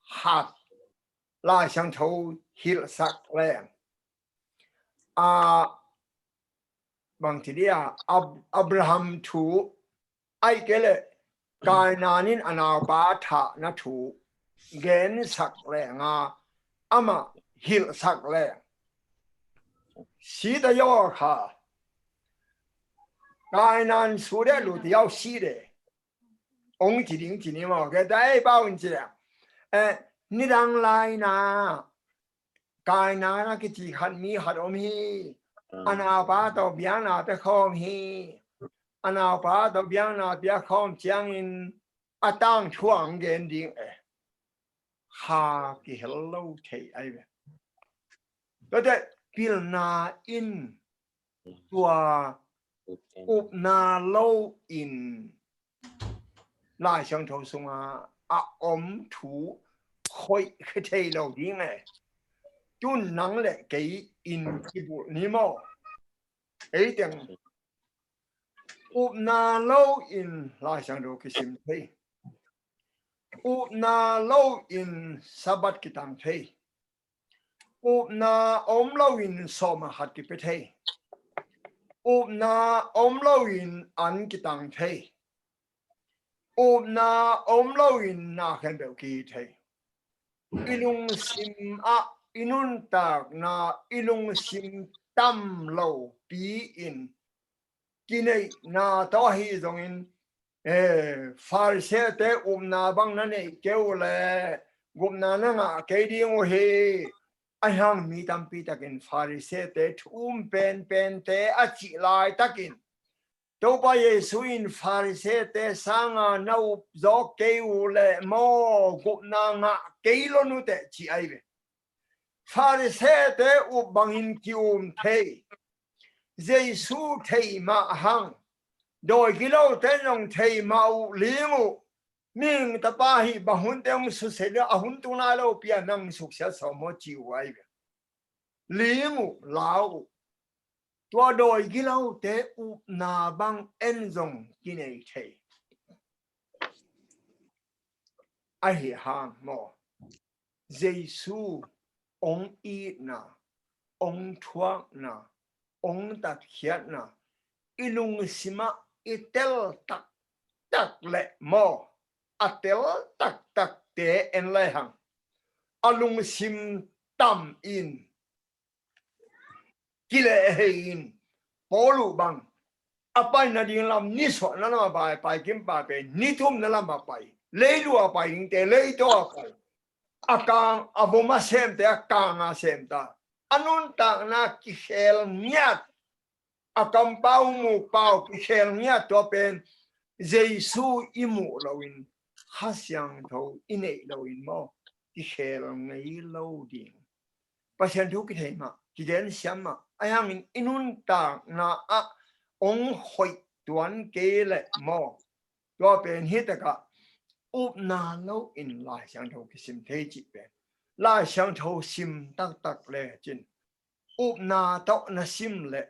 khat Lai Siangtho hilhsak leng a, bang ci dia, Abraham thu, ahih kei leh Kainan in a naupa thahna thu gensak leng a, amah hilhsak leng, sita yaw kha, Kainan su de lu ti yaw si de, ong ci ding ci ni maw, kei ta ei pau in ci de. Nidang lai na Kainan a kici khat mi khat om hi. A naupa tawh biakna pia khawm hi. A naupa tawh biakna pia khawm ciangin a tangthu a gen ding e. Kha kihel lo thei ai ve. Tuate pilna in tua upna lo in Lai Siangtho sunga a om thu khoih thei lo ding e. Tun nang le kei in kibulh ni maw? Ei teng upna lo in Lai Siangtho kisim thei. Upna lo in Sabbath kitang thei. Upna om lo in sawm a khat kipia thei. Upna om lo in an kitang thei. Upna om lo in na khempeuh kihi thei. I lungsim ah i nuntakna, i lungsim tam lo pi in kineihna tawh ahi zongin, Pharisee te upna bang na neih kei uh leh gupna na ngah kei ding uh hi. Ahi hang mi tampi takin Pharisee te thu um penpente a cih laitakin Topa Jesu in Pharisee-te sanga na up zawk kei uh leh maw, gupna ngah kei lo nuteh ci ahi ve. Pharisee-te up bangin ki-um thei, Jesu thei mah hang, dawi gilote zong thei mah uh, ling uh, mihing tapa hih bang hunte hong susia ding a hun tung nai lo pi a nang suksiat sawm maw ci uh ahi ve. Ling uh, lau uh. Tua dawi gilote upna bang en zong kinei thei. Ahi hang maw, Jesu hong itna, hong thuakna, hong tatkhiatna i lungsimah i tel taktak leh maw, a tel taktakte en lai hang, a lungsim tam in, kilehhei in, Paul uh bang a pai nading lam nisuahna lam a pai, pai kim pa pen ni thumna lam a pai, leilu a pai dingte leitaw a pai, a kang a vom a semte a kang a semta, a nuntakna kikhel ngiat, a kampau mukpau kikhel ngiat, tua pen Jesu i muh loin, Kha Siangtho i neih loin maw, kikhel ngei lo ding. Pasian thu kithei mah, kigen siam mah, ahi hangin i nuntakna ah hong hoih tuan kei leh maw, tua pen hi takah upna loin Lai Siangtho kisim thei cih pen, Lai Siangtho sim taktak lecin, upna tawh na sim leh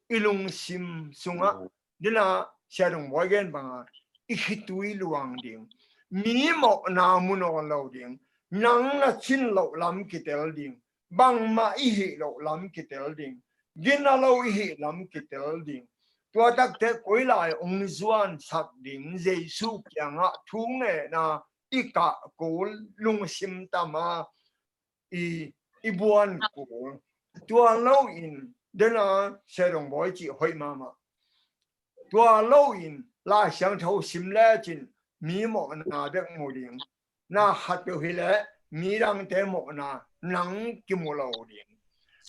i lungsim sungah, dena Sia Dong Bawi gen banga, i khitui luang ding, mi mawhna mu nawn lo ding, nang na cin loh lam kitel ding, bangmah i hih loh lam kitel ding, gina lo i hih lam kitel ding. Tua takte koi lai hong zuansak ding, Jesu kiangah thu ngetna i kah kul, lungsim tama i, i buan kul. Tua loin, dena Sia Dong Bawi cih hoih mahmah. Tua loin Lai Siangtho sim lecin mi mawhna bek mu ding. Na khatpeuh hileh midangte mawhna nang kimu lo ding.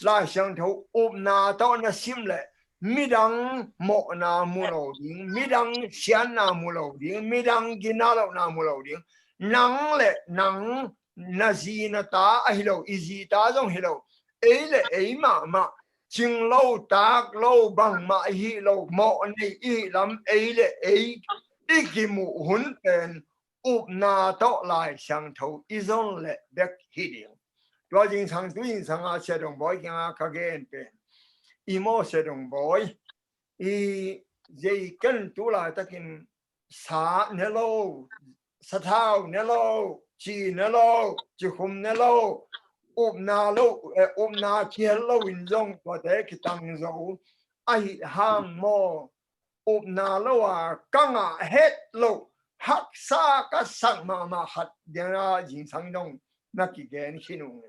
Lai Siangtho upna tawh na sim leh midang mawhna mu lo ding, midang siatna mu lo ding, midang gina lohna mu lo ding. Nang le nang, na zi na ta ahi lo, i zi ta zong hi lo, ei le ei mahmah, cing lo tak lo, bangmah i hih lo, mawh nei i hih lam ei le ei i kimuh hun pen upna tawh Lai Siangtho i zon leh bek hi ding. Tua zingsang tu zingsanga Sia Dong Bawi kianga ka gen pen, i maw Sia Dong Bawi, i zei ken tu laitakin sa ne lo, sathau ne lo, ci ne lo, cikhum ne lo, upna lo, eh, upna kihel loin zong tuate kitang zo. Ahi hang maw, upna lo a ka ngah het lo, haksa ka sak mahmah khat dena zingsang dong na kigen khin ung.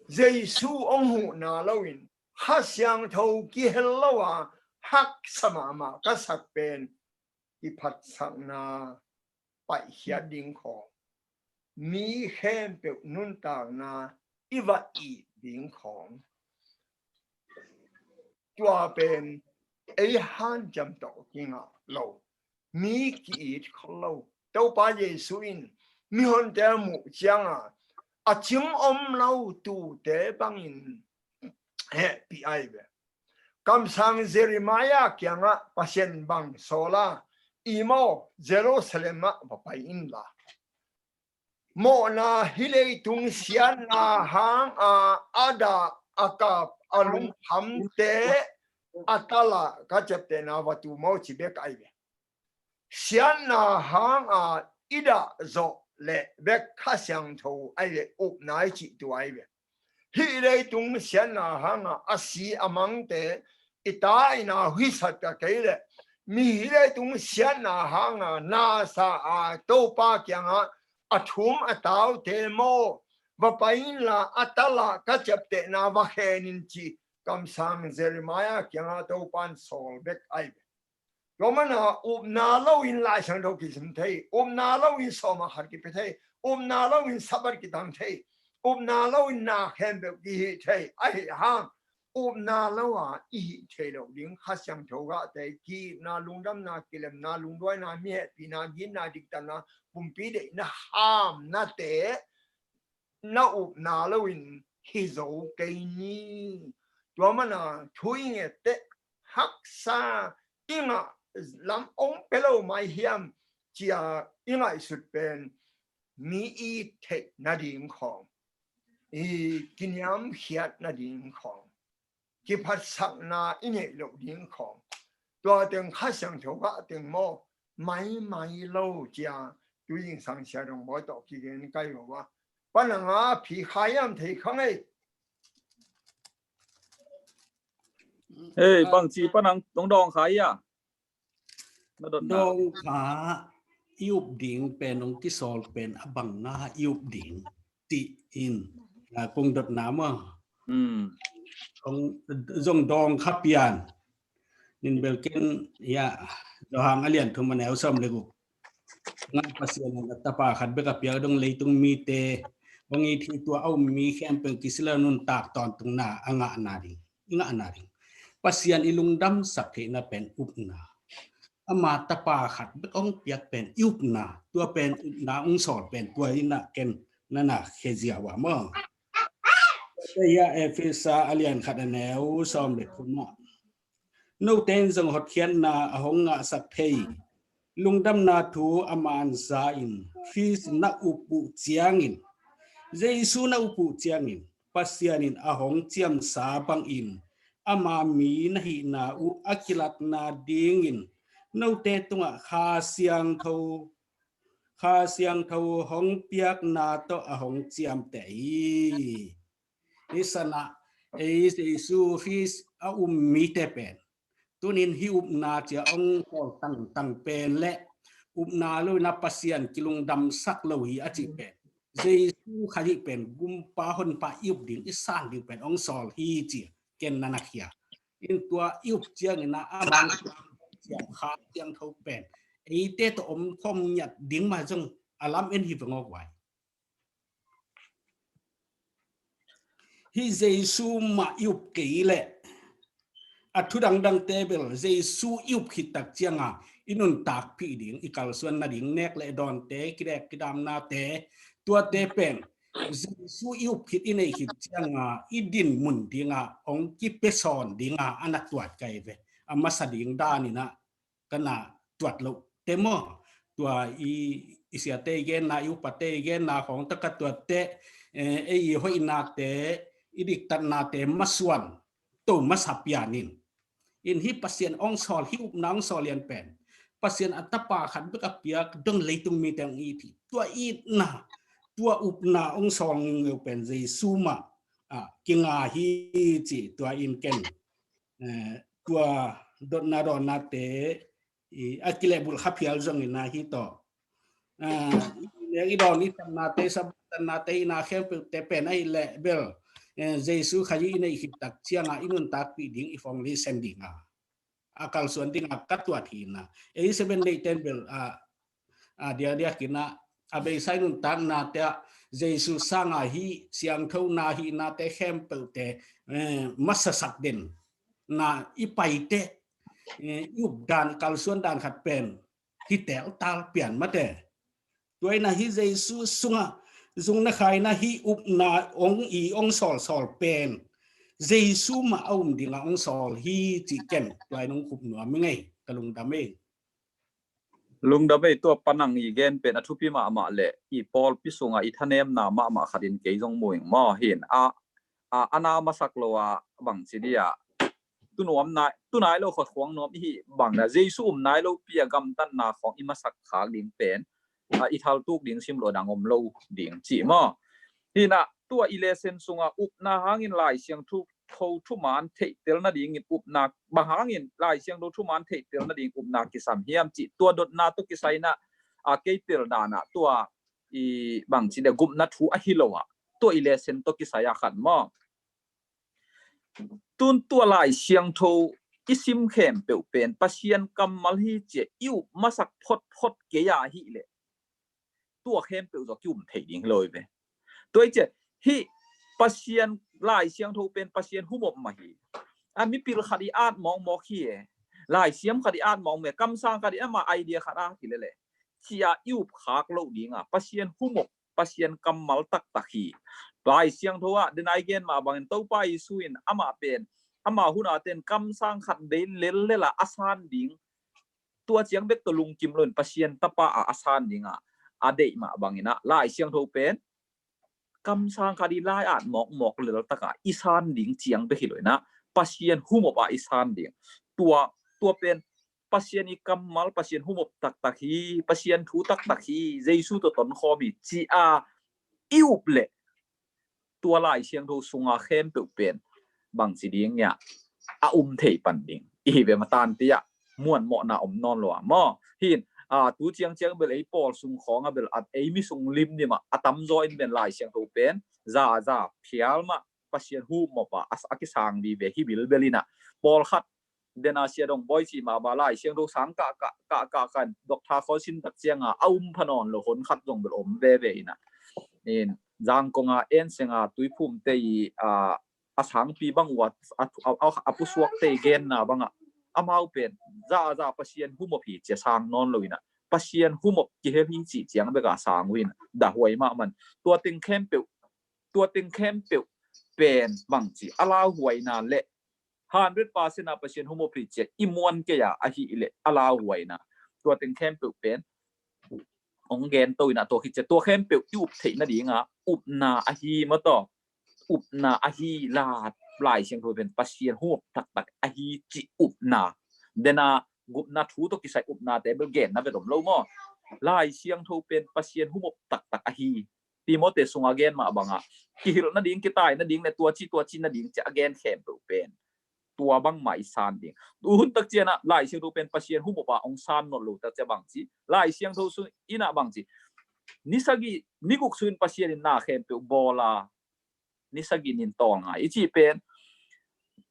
Jesu hong huhna loin Kha Siangtho kihel lo a haksa mahmah ka sak pen, i phatsakna paihkhiat ding khawng, mi khempeuh nuntakna i va it ding khawng. Tua pen ei hanciam tawh kingah lo, mi ki-it khol lo. Topa Jesu in mihonte a muh cianga a cim om lo tute bangin hehpih ahi ve. Kamsang Jeremiah kiangah Pasian bang sawl a, i maw Jerusalem ah va pai inla, mawhna, hih leitung siatna hanga a dah a kap a lungkhamte a tala ka ciaptehna va tu maw ci bek ahi ve. Siatna hanga i dah zawh leh bek Kha Siangtho ahi ve, upna i cih tua ahi ve. Hih leitung siatna hanga a si a mangte i ta i na huisat ka kei leh, mi hih leitung siatna hanga nasa a Topa kiangah a thum a taute maw, va pai inla a tala ka ciaptehna va khen in ci, kamsang Jeremiah kiangah Topan sawl bek ahi ve. Tua mana upna loin Lai Siangtho kisim thei, upna loin sawma khat kipia thei, upna loin Sabbath kitang thei, upna loin na khempeuh kihih thei. Ahi hang upna lo a i hih theih loh ding Kha Siangtho gahte, ki-itna, lungdamna, kilemna, lungduaina, mi hehpihna, gitna, diktatna, pumpi deihna, hamnate na upna loin hi zo kei ni. Tua mana thu i nget teh haksa i ngah lam ong pe lo mai hiam cia i ngaihsut pen mi i theih nading khawng, i kiniamkhiat nading khawng, kiphatsakna i neih loh ding khawng, tua teng Kha Siangtho gah teng maw, maimai lo cia tu zingsang Sia Dong Bawi tawh kigen kai lo a. Panang a phi kha hiam thei kha ngei. Hei, bangci panang dong dawng kha ia. Na dotna. Dawng kha i up ding pen, ong kisawl pen a bang na i up ding ti in, a, kong dotna maw. Hmm. Ong zong dawng kha pian. Nin bel ken, ia, Johan a lian thum a neu sawm le guk. Ngai Pasian in a tapa khat bek a piak dong leitung mite, ong it hi, tua a um mi khempeuh kisila nuntak tawntungna a ngahna ding, i ngahna ding. Pasian i lungdamsak theihna pen upna. Ama tapa khat bek ong piak pen i upna, tua pen upna ong sawl pen, tua in a ken na na khezia ua maw. Tua ia Efesa a lian khat a neu sawm le thum ah, note in zong hotkhiatna a hong ngahsak thei, lungdamna thu a man za in, Khrist na up uh ciangin, Jesu na up uh ciangin, Pasian in a hong ciamsa bangin, ama mi na hihna uh a kilatna dingin, note tungah Kha Siangtho, Kha Siangtho hong piakna tawh a hong ciamteh hi. Hi sanah, ei Jesu Khrist a um mite pen, tunin hi upna cia ong sawl tangtang pen le upna lo in a Pasian kilungdamsak lo hi a cih pen, Jesu Khazih pen gumpa honpa i up ding, i san ding pen ong sawl hi ci ken na na khia. In tua i up ciangin a amang cia Kha Siangtho pen eite tawh om khawm ngiat ding mah zong a lam en hi veng aw guai. Hi Jesu mah i up kei leh a thu dangdangte bel Jesu i up khit tak cianga i nuntakpih ding, i kalsuan nading nek le dawnte, kidek kidamnate, tuate pen Jesu i up khit, i neih khit cianga i din mun dinga ong kipesawn dinga a na tuat kai ve. A masa ding daninah ka na tuat loh te maw? Tua i, i siate i genna, i upate i genna khawng taka tuatte, eh, ei i hoihnate, i diktatnate masuan to masa pianin. In hi Pasian ong sawl, hi upna ong sawl lian pen, Pasian a tapa khat bek a piak dong leitung mite ong it hi. Tua itna, tua upna ong sawl ngeungeu pen Jesu mah a kinga hi ci tua in ken, eh, tua dotna dawnnate i a kilehbulh kha phial zongin a hi tawh, ah, i dawn i tannate, Sabbath tannate, i na khempeuhte pen ahih leh bel, eh, Jesu Khazih i neih khit tak cianga i nuntakpih ding, i foundation dinga a kalsuan dinga ka tuat hi na. Ei Seven Day ten bel, ah, a diakdiakin ah a beisa i nuntaknate ah Jesu sanga hih siangthona hihnate khempeuhte, eh, masasak den na i paite, eh, i updan, i kalsuan dan khat pen hi teltal pian mate. Tua in ah hi Jesu sunga zungna khaina hi upna ong i ong sawlsawl pen Jesu mah a um dinga ong sawl hi ci ken tua in ong khup nuam i ngei, ka lungdam ei. Lungdam ei, tua panang i gen pen a thupi mahmah le i pawlpi sunga i thanemna mahmah khatin kei zong mu ing maw hin a, a, a na masak lo a bangci dia. Tunuam nai, tunai lo khawkhuang nuam i hi bang na Jesu um nai lo pi a gamtatna khawng i masak khak ding pen, a, i thaltuk ding sim lo dang om lo ding ci maw. Hinah tua i lesson sunga upna hangin Lai Siangtho tho thuman theihtel nadingin upna, bang hangin Lai Siangtho thuman theihtel nading upna kisam hiam cih tua dotna tawh kisai inah, a, kei tel danah tua i bangci le gupna thu ahi lo ah tua i lesson tawh kisai a khat maw. Tun tua Lai Siangtho i sim khempeuh pen Pasian kammal hi cia i up masak photphot kei a hih leh tua khempeuh zaw ki-um thei ding hi lo hi ve. Tua hi cia hih Pasian, Lai Siangtho pen Pasian humop mah hi. A mipil khat i at mawkmawk hi e. Laisiam khat i at mawkmawk e. Kamsang khat i ama idea khat a kilele. Cia i up khak loh dinga Pasian humop, Pasian kammal taktak hi. Lai Siangtho ah, den a i gen mah bangin Topa Jesu in amah pen, ama hun a ten kamsang khat dei lellel a a san ding. Tua ciang bek tawh lungkim loin Pasian tapa a a san dinga a deih mah bangin ah Lai Siangtho pen kamsang khat i lai at mawkmawk lel taka i san ding ciang bek hi loin ah Pasian humop a i san ding. Tua, tua pen Pasian i kammal, Pasian humop taktak hi, Pasian thu taktak hi, Jesu tawh tonkhawm hi ci a i up leh tua Lai Siangtho sunga khempeuh pen bangci ding ia a um thei pan ding i hi ve mah, tan tia muanmawhna om nawn lo a maw. Hin a tu ciangciang bel ei pawl sung khawng a bel at ei mi sung limlim a a tamzaw in pen Lai Siangtho pen zaza phial mah Pasian humop a a kisang vive hi bilbel in ah pawlkhat dena Sia Dong Bawi ci mah bang Lai Siangtho sang kah kah kah kah kan Doctor Khaw sin tak cianga a um pha nawn lo hon khat zong bel om veve in ah. In Zangkong a En Seng a Tuiphum te i a, a sangpi bang uh a, a, a, a pusuak te i genna bangah amau pen zaza Pasian humop hi cia sang nawn lo in ah Pasian humop kihel hi cih ciang bek a sang uh in ah dahuai mah man. Tua teng khempeuh, tua teng khempeuh pen bangci a lauhuaina le hundred percent a Pasian humop hi cia i muan kei a ahi leh a lauhuaina. Tua teng khempeuh pen ong gen to in ah tua khit cia tua khempeuh i up theih nadinga upna ahi maw taw. Upna ahi la, Lai Siangtho pen Pasian humop taktak ahi cih upna. Dena gupna thu tawh kisai upnate bel genna vet om lo maw. Lai Siangtho pen Pasian humop taktak ahi. Timote sunga gen mah banga kihilh nading, kitai nading le tua ci tua ci nading cia a gen khempeuh pen tua bangmah i san ding. Tu hun tak cianah Lai Siangtho pen Pasian humop a ong san nawn lo tak cia bangci Lai Siangtho sung in ah bangci ni sagih ni guk sung in Pasian in na khempeuh bawl a ni sagih nin tawl ngai i cih pen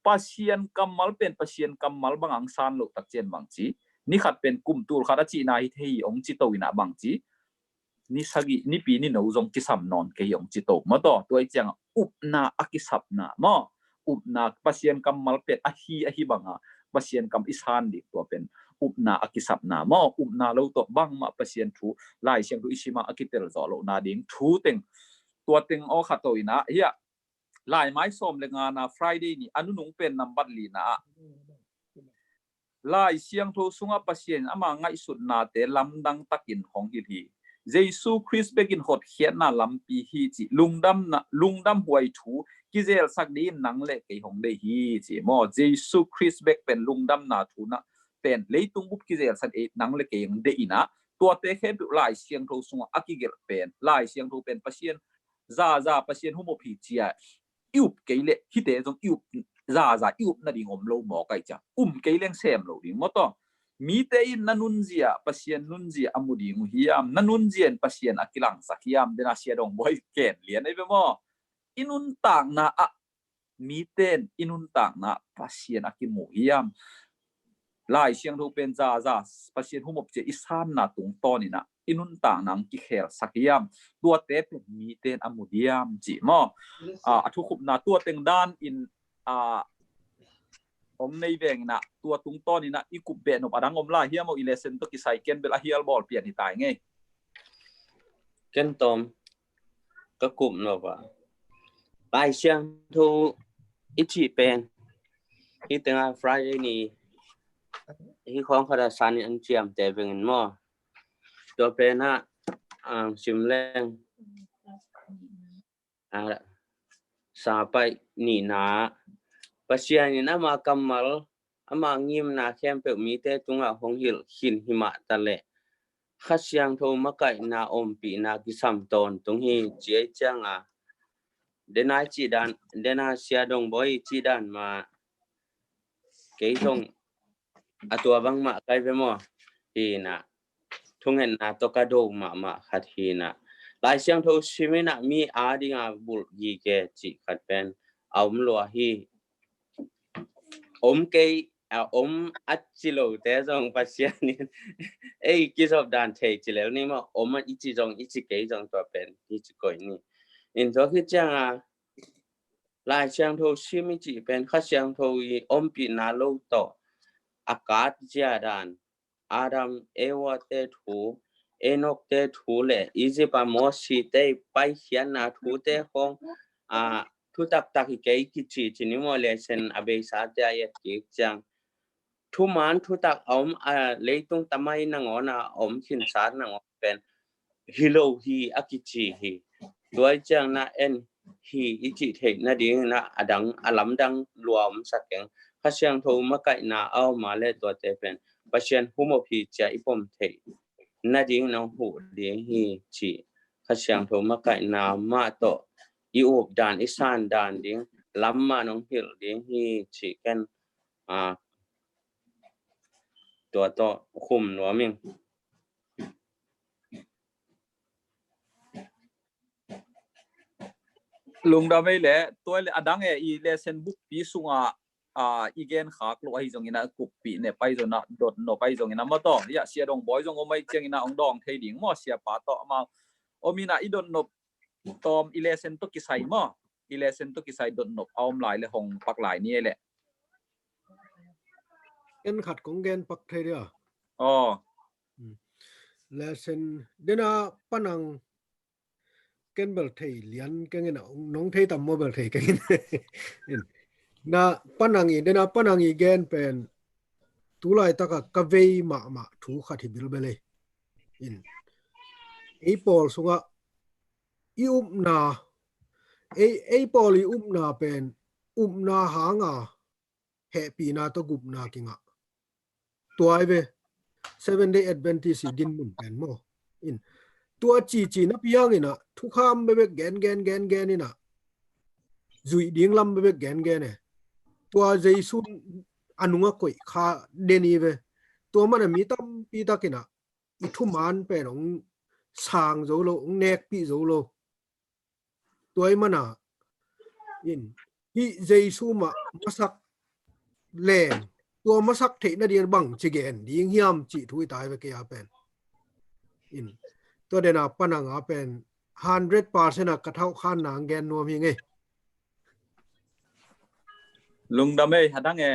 Pasian kammal pen Pasian kammal bang ang san loh tak cian bangci ni khat pen kum tul khat a cihna hi thei hi ong ci to in ah bangci ni sagih nipi ni no zong kisam nawn kei hi ong ci to maw taw. Tua i ciangah upna a kisapna maw, upna Pasian kammal pen ahi ahi banga Pasian kam i san ding tua pen upna a kisapna maw. Upna lo tawh bangmah Pasian thu Lai Siangtho i sima a kitel zawh lohna ding thu teng tua teng aw khat to in ah hiah Laimai sawm le ngana Friday ni a nunung pen nambat lina ah Lai Siangtho sungah Pasian in ama ngaihsutnate lamdang takin hong hilh hi. Jesu Khrist bekin hotkhiatna lampi hi cih lungdamna, lungdam huai thu kizelsak dingin nang le kei hong deih hi ci maw. Jesu Khrist bek pen lungdamna thu na pen leitung bup kizelsak ding nang le kei hong deih in ah tuate khempeuh Lai Siangtho sungah a kigelh pen Lai Siangtho pen Pasian zaza Pasian humop hi cia i up kei leh hite zong i up zaza i up nading om lo mawk ai cia. Um kei leng sem lo ding maw taw. Mite in na nunzia Pasian nunzia a mu ding uh hiam? Na nunzia in Pasian a kilangsak hiam? Dena Sia Dong Bawi ken lian ai ve maw. I nuntakna ah mite in i nuntakna ah Pasian a kimu hiam? Lai Siangtho pen zaza Pasian humop cia i sanna tungtawn in ah i nuntakna ang kikhelsak hiam? Tuate pen mite in a mu diam ci maw. A thukhupna tua teng dan in a om nei veng in ah tua tungtawn in ah i kup beh nop a dang om lai hiam aw? I lesson tawh kisai ken bel a hial bawl pian hi tai ngei. Ken tawm ka kup nop a Lai Siangtho i cih pen hi tenga Friday ni hi khawng khat a san in an ciamte vengin maw. Tua pen ah ang sim leng a sa paih nihna Pasian in ama kammal ama ngimna khempeuh mite tungah hong hilh khin hi mah taleh Kha Siangtho makaihna ompihna kisam tawntung hi ci ai cianga dena i cih dan, dena Sia Dong Bawi i cih dan mah kei zong a tua bangmah kai ve maw. Hinah thungetna tawh ka do mahmah khat hinah Lai Siangtho siminah mi a dinga bulh gige cih khat pen a om lua hi. Om kei a om a ci lote zong Pasian in ei kizop dan thei ci lel ni maw. Om a i ci zong i ci kei zong tua pen i ci koih ni. In tua khit cianga Lai Siangtho sim i cih pen Kha Siangtho i ompihna lo tawh a kat zia dan, Adam, Eva te thu, Enok te thu le Egypt a Mosi te paikhiatna thu te khong, a, thu taktak hi kei kici ci ni maw, lesson a beisa te a i et kik ciang. Thuman thutak a om, a, leitung tamai nangawn a om khinsat nangawn pen hi lo hi a kici hi. Tua i ciang na en hi i cih theih nading na a dang, a lamdang lua om sak keng. Kha Siangtho makaihna a om a le tuate pen Pasian humop hi cia i pom theih nading na huh ding hi ci. Kha Siangtho makaihna mah tawh i up dan, i san dan ding lam mah nong hilh ding hi ci ken, a, tua tawh khum nuam ing. Lungdam ei le, tua le a dang e i lesson bukpi sungah, a, i gen khak lo ahi zongin a kuppi ne pai zong a dot nop ahi zongin a maw tawh. Ya, Sia Dong Bawi zong om ahi ciangin a ong dawng thei ding maw, siapa tawh amau om in a i dot nop tawm i lesson tawh kisai maw. I lesson tawh kisai dot nop a om lai le hong pak lai ni ei le. En khat kong gen pak thei dia. Aw. Hmm. Lesson dena panang ken bel thei lian keng in a, nong thei tam maw bel thei keng in. In. Na panang i, dena panang i gen pen tu laitaka ka vei mahmah thu khat hi bilbel ei. In. Ei pawl sungah i upna, ei, ei pawl i upna pen upna hanga hehpihna tawh gupna kingah. Tua hi ve, Seven Day Adventist i dinmun pen maw. In. Tua cici napi hangin a thukham bebek gen gen gen gen in a zuih ding lam bebek gen gen e. Tua Jesu a nunga koih kha den hi ve. Tua mana mi tampi takin a i thuman pen ong sang zo lo, ong nekpih zo lo. Tua i mana in hih Jesu mah masak leng, tua masak theih nading bang ci gen ding hiam cih thu i tai ve kei a pen. In tua dena pananga pen hundred percent a ka thauh khan nang gen nuam hi ngei. Lungdam ei, a dang e.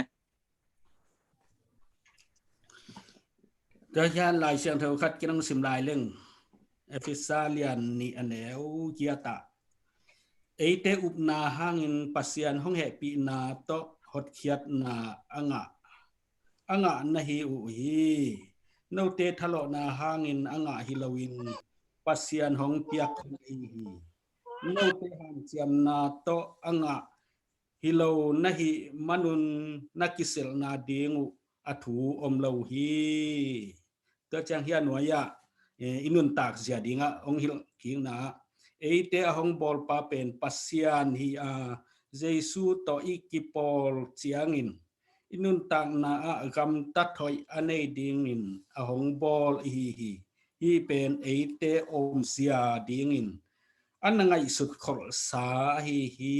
Tua hian Lai Siangtho khat kinong sim lai leng. Efesa lian nih a neu giat ah, eite upna hangin Pasian hong hehpihna tawh hotkhiatna a ngah, a ngah na hi uh hi. Note thalawhna hangin a ngah hi loin Pasian hong piak na hi hi. Note hanciamna tawh a ngah hi lo na hih manun na kiselhna ding uh a thu om lo hi. Tua ciang hia nuai-ah, eh, i nuntak zia dingah hong hilh kikna ah, eite a hong bawlpa pen Pasian hi a, Jesu tawh i kipawl ciangin i nuntakna ah gamtat hoih a nei dingin a hong bawl i hi hi. Hih pen eite omzia dingin a na ngaihsut kholhsa ahi hi.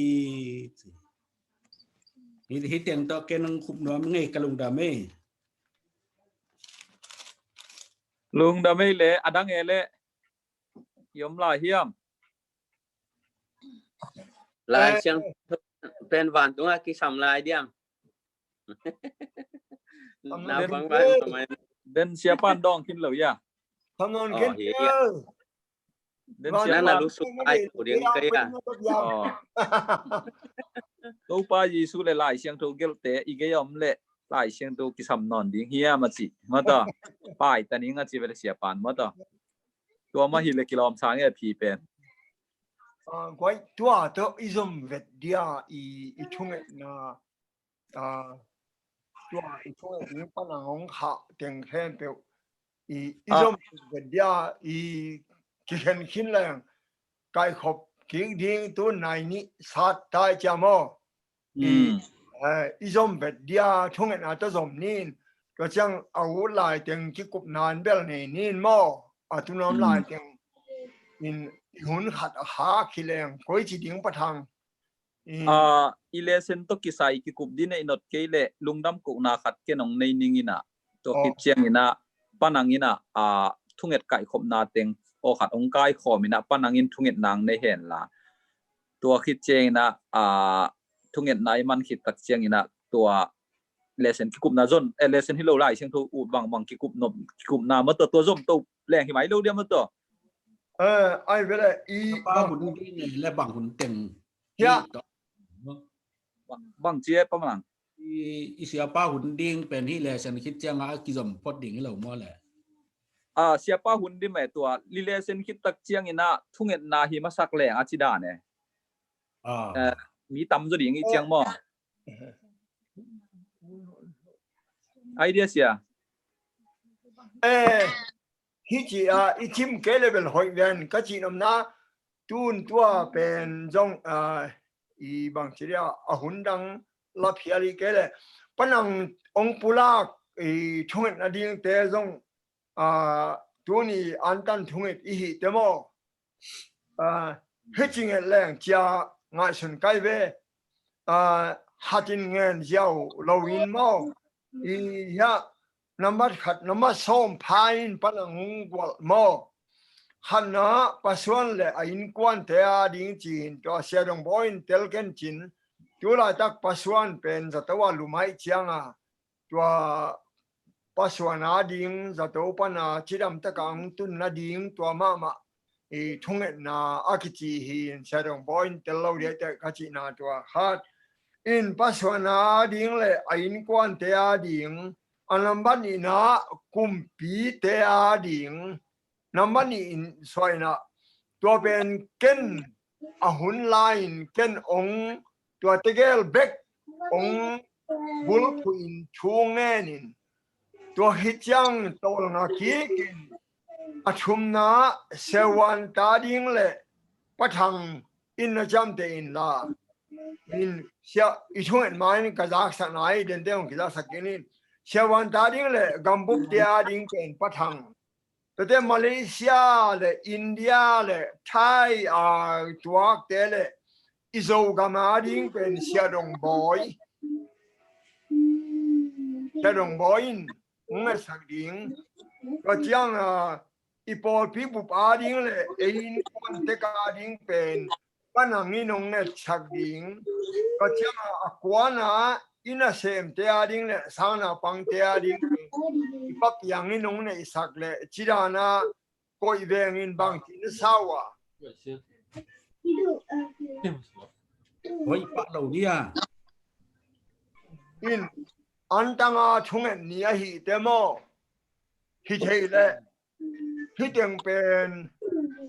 Hih, hih teng tawh ken hong khup nuam ngei, ka lungdam ei. Lungdam ei le, a dang e le, i om lai hiam? Lai Siangtho pen vantung a kisam lai diam? Naupang vai mai. Den siapan dawng khin lo ia. Samon khin. Den siapa na lusu ai ku ding kaya. Topa Jesu le Lai Siangtho gelte i gei om le Lai Siangtho kisam nawn ding hiam a ci. Mata. Pai ta ning a ci ve le siapan mata. Tua mah hi le kilawm sang e phi pen. Guai tua tawh i zom vet dia i, i thungetna, tua i thunget ding pana hong khah teng khempeuh i, i zom vet dia i kikhen khin leng kaikhop kik ding tu nai nih sat tai cia maw? I, eh, i zom vet dia thungetna tawh zom nin. Tua ciang a ut lai teng kikupna an bel nei nin maw? A tunawm lai teng in i hun khat a khak hi leng koi ci ding pathang. I lesson tawh kisai kikup din a i not kei le lungdam kohna khat ken hong nei ning in a. Tua khit ciangin a panang in a, a, thunget kaikhopna teng aw khat hong kaikhawm in a panang in thunget nang nei hen la. Tua khit ciangin a, a, thungetna i man khit tak ciangin ah tua lesson kikupna zon, eh, lesson hi lo, Lai Siangtho ut bangbang kikup nop, kikupna maw, tua, tua zom to leng hi mai lo diam maw tua? Eh, ai ve le, i siapa hun ding le bang hun teng. Hia. Bang, bang ci e Pa Mang. I, i siapa hun ding pen hih lesson khit ciangin a kizom phot ding hi lo maw le? Ah, siapa hun ding mah tua, li lesson khit tak ciangin ah thungetna hi masak leng a ci dan e. Ah. Eh, mi tam zaw ding i ciang maw? Idea sia. Eh, hi ci a, i cim kei le bel hoih ven ka cih nopna, tun tua pen zong, ah, i bang ci dia, a hun dang la phial i kei le. Pa Nang ong pulak i thungetna dingte zong, ah, tuni antan thunget i hih te maw? Ah, hi ci nget leng cia ngaihsun kai ve. Ah, hatin ngen ziau lo in maw? I hia, nambat khat, nambat sawm pha in Pa Nang hong gualh maw? Khatna, Pa Suan le a innkuante a ding ci in, tua Sia Dong Bawi in tel ken cin. Tu laitak Pa Suan pen zato a lum ahih cianga, tua Pa Suan a ding zato pana cidam taka hong tun nading tua mahmah i thungetna a kici hi in, Sia Dong Bawi in tel lo diaite ka cihna tua khat. In Pa Suan a ding le a innkuante a ding, a nambat nihna kumpite a ding, nambat nih in suaina, tua pen ken a hun lai-in ken ong tua tegel bek ong bulphuh in thu ngen in, tua hi ciang tawlnga kik in, a thumna Sia Van ta ding le Pa Thang in na ciamteh in la. In sia, i thunget ma in ka zaksak nai, dente ong kizaksak kik in. Sia Van ta ding le Gambuk te a ding pen Pa Thang. Tate Malaysia le India le Thai a tuakte le i Zogam a ding pen Sia Dong Bawi. Sia Dong Bawi in hong ngetsak ding. Tua ciang a, i pawlpi bup a ding le ei innkuan tek a ding pen Pa Nang in hong ngetsak ding. Tua ciang a, a kuana i nasemte a ding le sangnaupangte a ding pen i Pa Piang in hong neihsak le cidana koih vengin bangci na sa uh a? Hoih pah lo hi a. In antanga thunget ni ahih te maw? Hi thei le, hi teng pen,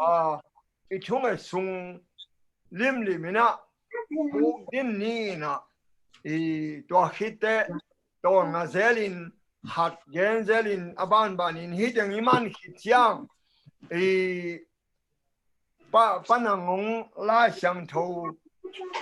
a, i thunget sung limlim in a, puk din ni in a, i tua khit teh, tawlnga zel in, hat gen zel in, a banban in, hi teng i man khit ciang, i Pa, Pa Nang hong Lai Siangtho,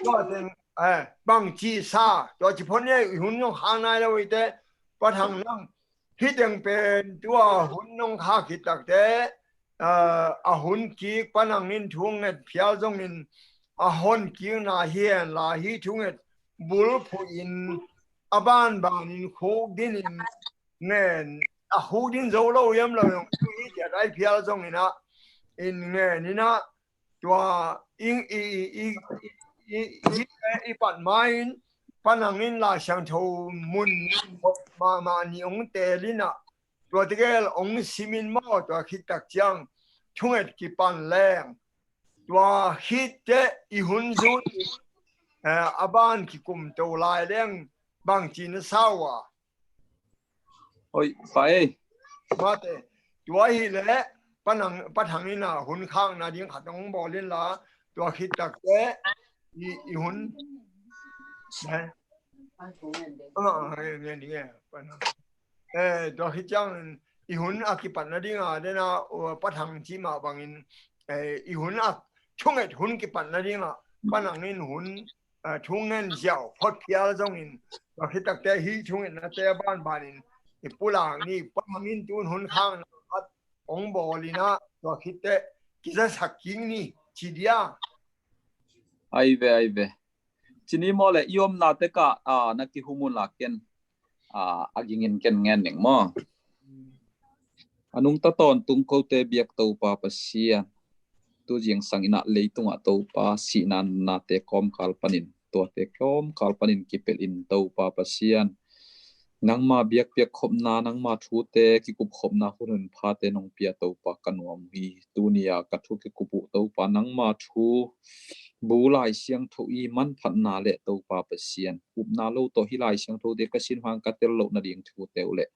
tua teng, eh, bangci sa, tua ci phot ni, i hun hong khang nai lo i teh, Pa Thang nang, hi teng pen tua hun hong khak khit tak teh, eh, a hun kik Pa Nang in thunget phial zongin, a hon kikna hi hen la, hi thunget bulphuh in, a banban in khuk din in ngen, a khuk din zo lo hiam lo zong, tu hi ciat ai phial zongin a, in ngen in a, tua i, i, i pat ma in, Pa Nang in Lai Siangtho mun mahmah ni hong teel in a, tua tegel hong sim in maw, tua khit tak ciang thunget kipan leng, tua khit teh i hun zun, eh, a ban kikum to lai leng bangci na sa uh a? Hoih pah e. Mate, tua hi le, Pa Nang, Pa Thang in a hun khakna ding khat hong bawl in la, tua khit tak teh i, i hun, eh, ah, ngen ding e, Pa Nang. Eh, tua khit ciang i hun a kipatna ding a, den a, uh, Pa Thang ci mah bangin, eh, i hun a thunget hun kipatna ding a, Pa Nang in hun, eh, thu ngen ziau phot phial zongin, tua khit tak teh hi thungetnate a banban in i pulak ni, Pa Thang in tun hun khakna khat hong bawl in a, tua khit teh kizasak kik ni, ci dia. Ai ve, ai ve. Ci ni maw le, i omna tek ah, ah, na kihum un la ken, ah, a gingin ken ngen ning maw. A nungta tawntung kote biak Topa Pasian, tu zingsang in a leitungah Topa sihna nate kawmkal panin tuate kawmkal panin kipelh in Topa Pasian, nangma biakpiak khopna, nangma thute kikup khopna hun hun phate nong pia Topa ka nuam uh hi. Tuni-a ka thu kikup uh Topa, nangma thu bu Lai Siangtho i manphatna le Topa Pasian, upna lo tawh hih Lai Siangthote ka sin hang ka tel loh nading thute uh le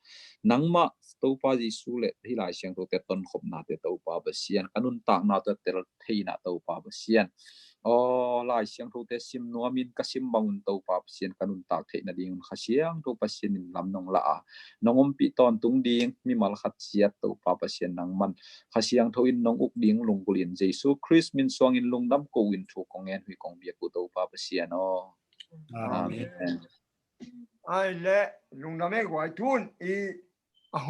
nangmah Topa Jesu le hih Lai Siangthote tonkhopnate Topa Pasian, ka nuntakna tawh tel theihna Topa Pasian, aw Lai Siangthote sim nuamin ka sim bangun Topa Pasian ka nuntak theih nadingun Kha Siangtho Pasian in lam nong la a, nong ompih tawntung ding mimal khat ciat Topa Pasian nangman Kha Siangtho in nong uk ding lunggulh in Jesu Khrist min suangin lungdam ko-in thu kong ngen uh hi, kong biak uh Topa Pasian aw. Amen. Amen. Ai le, lungdam ei guai, tun i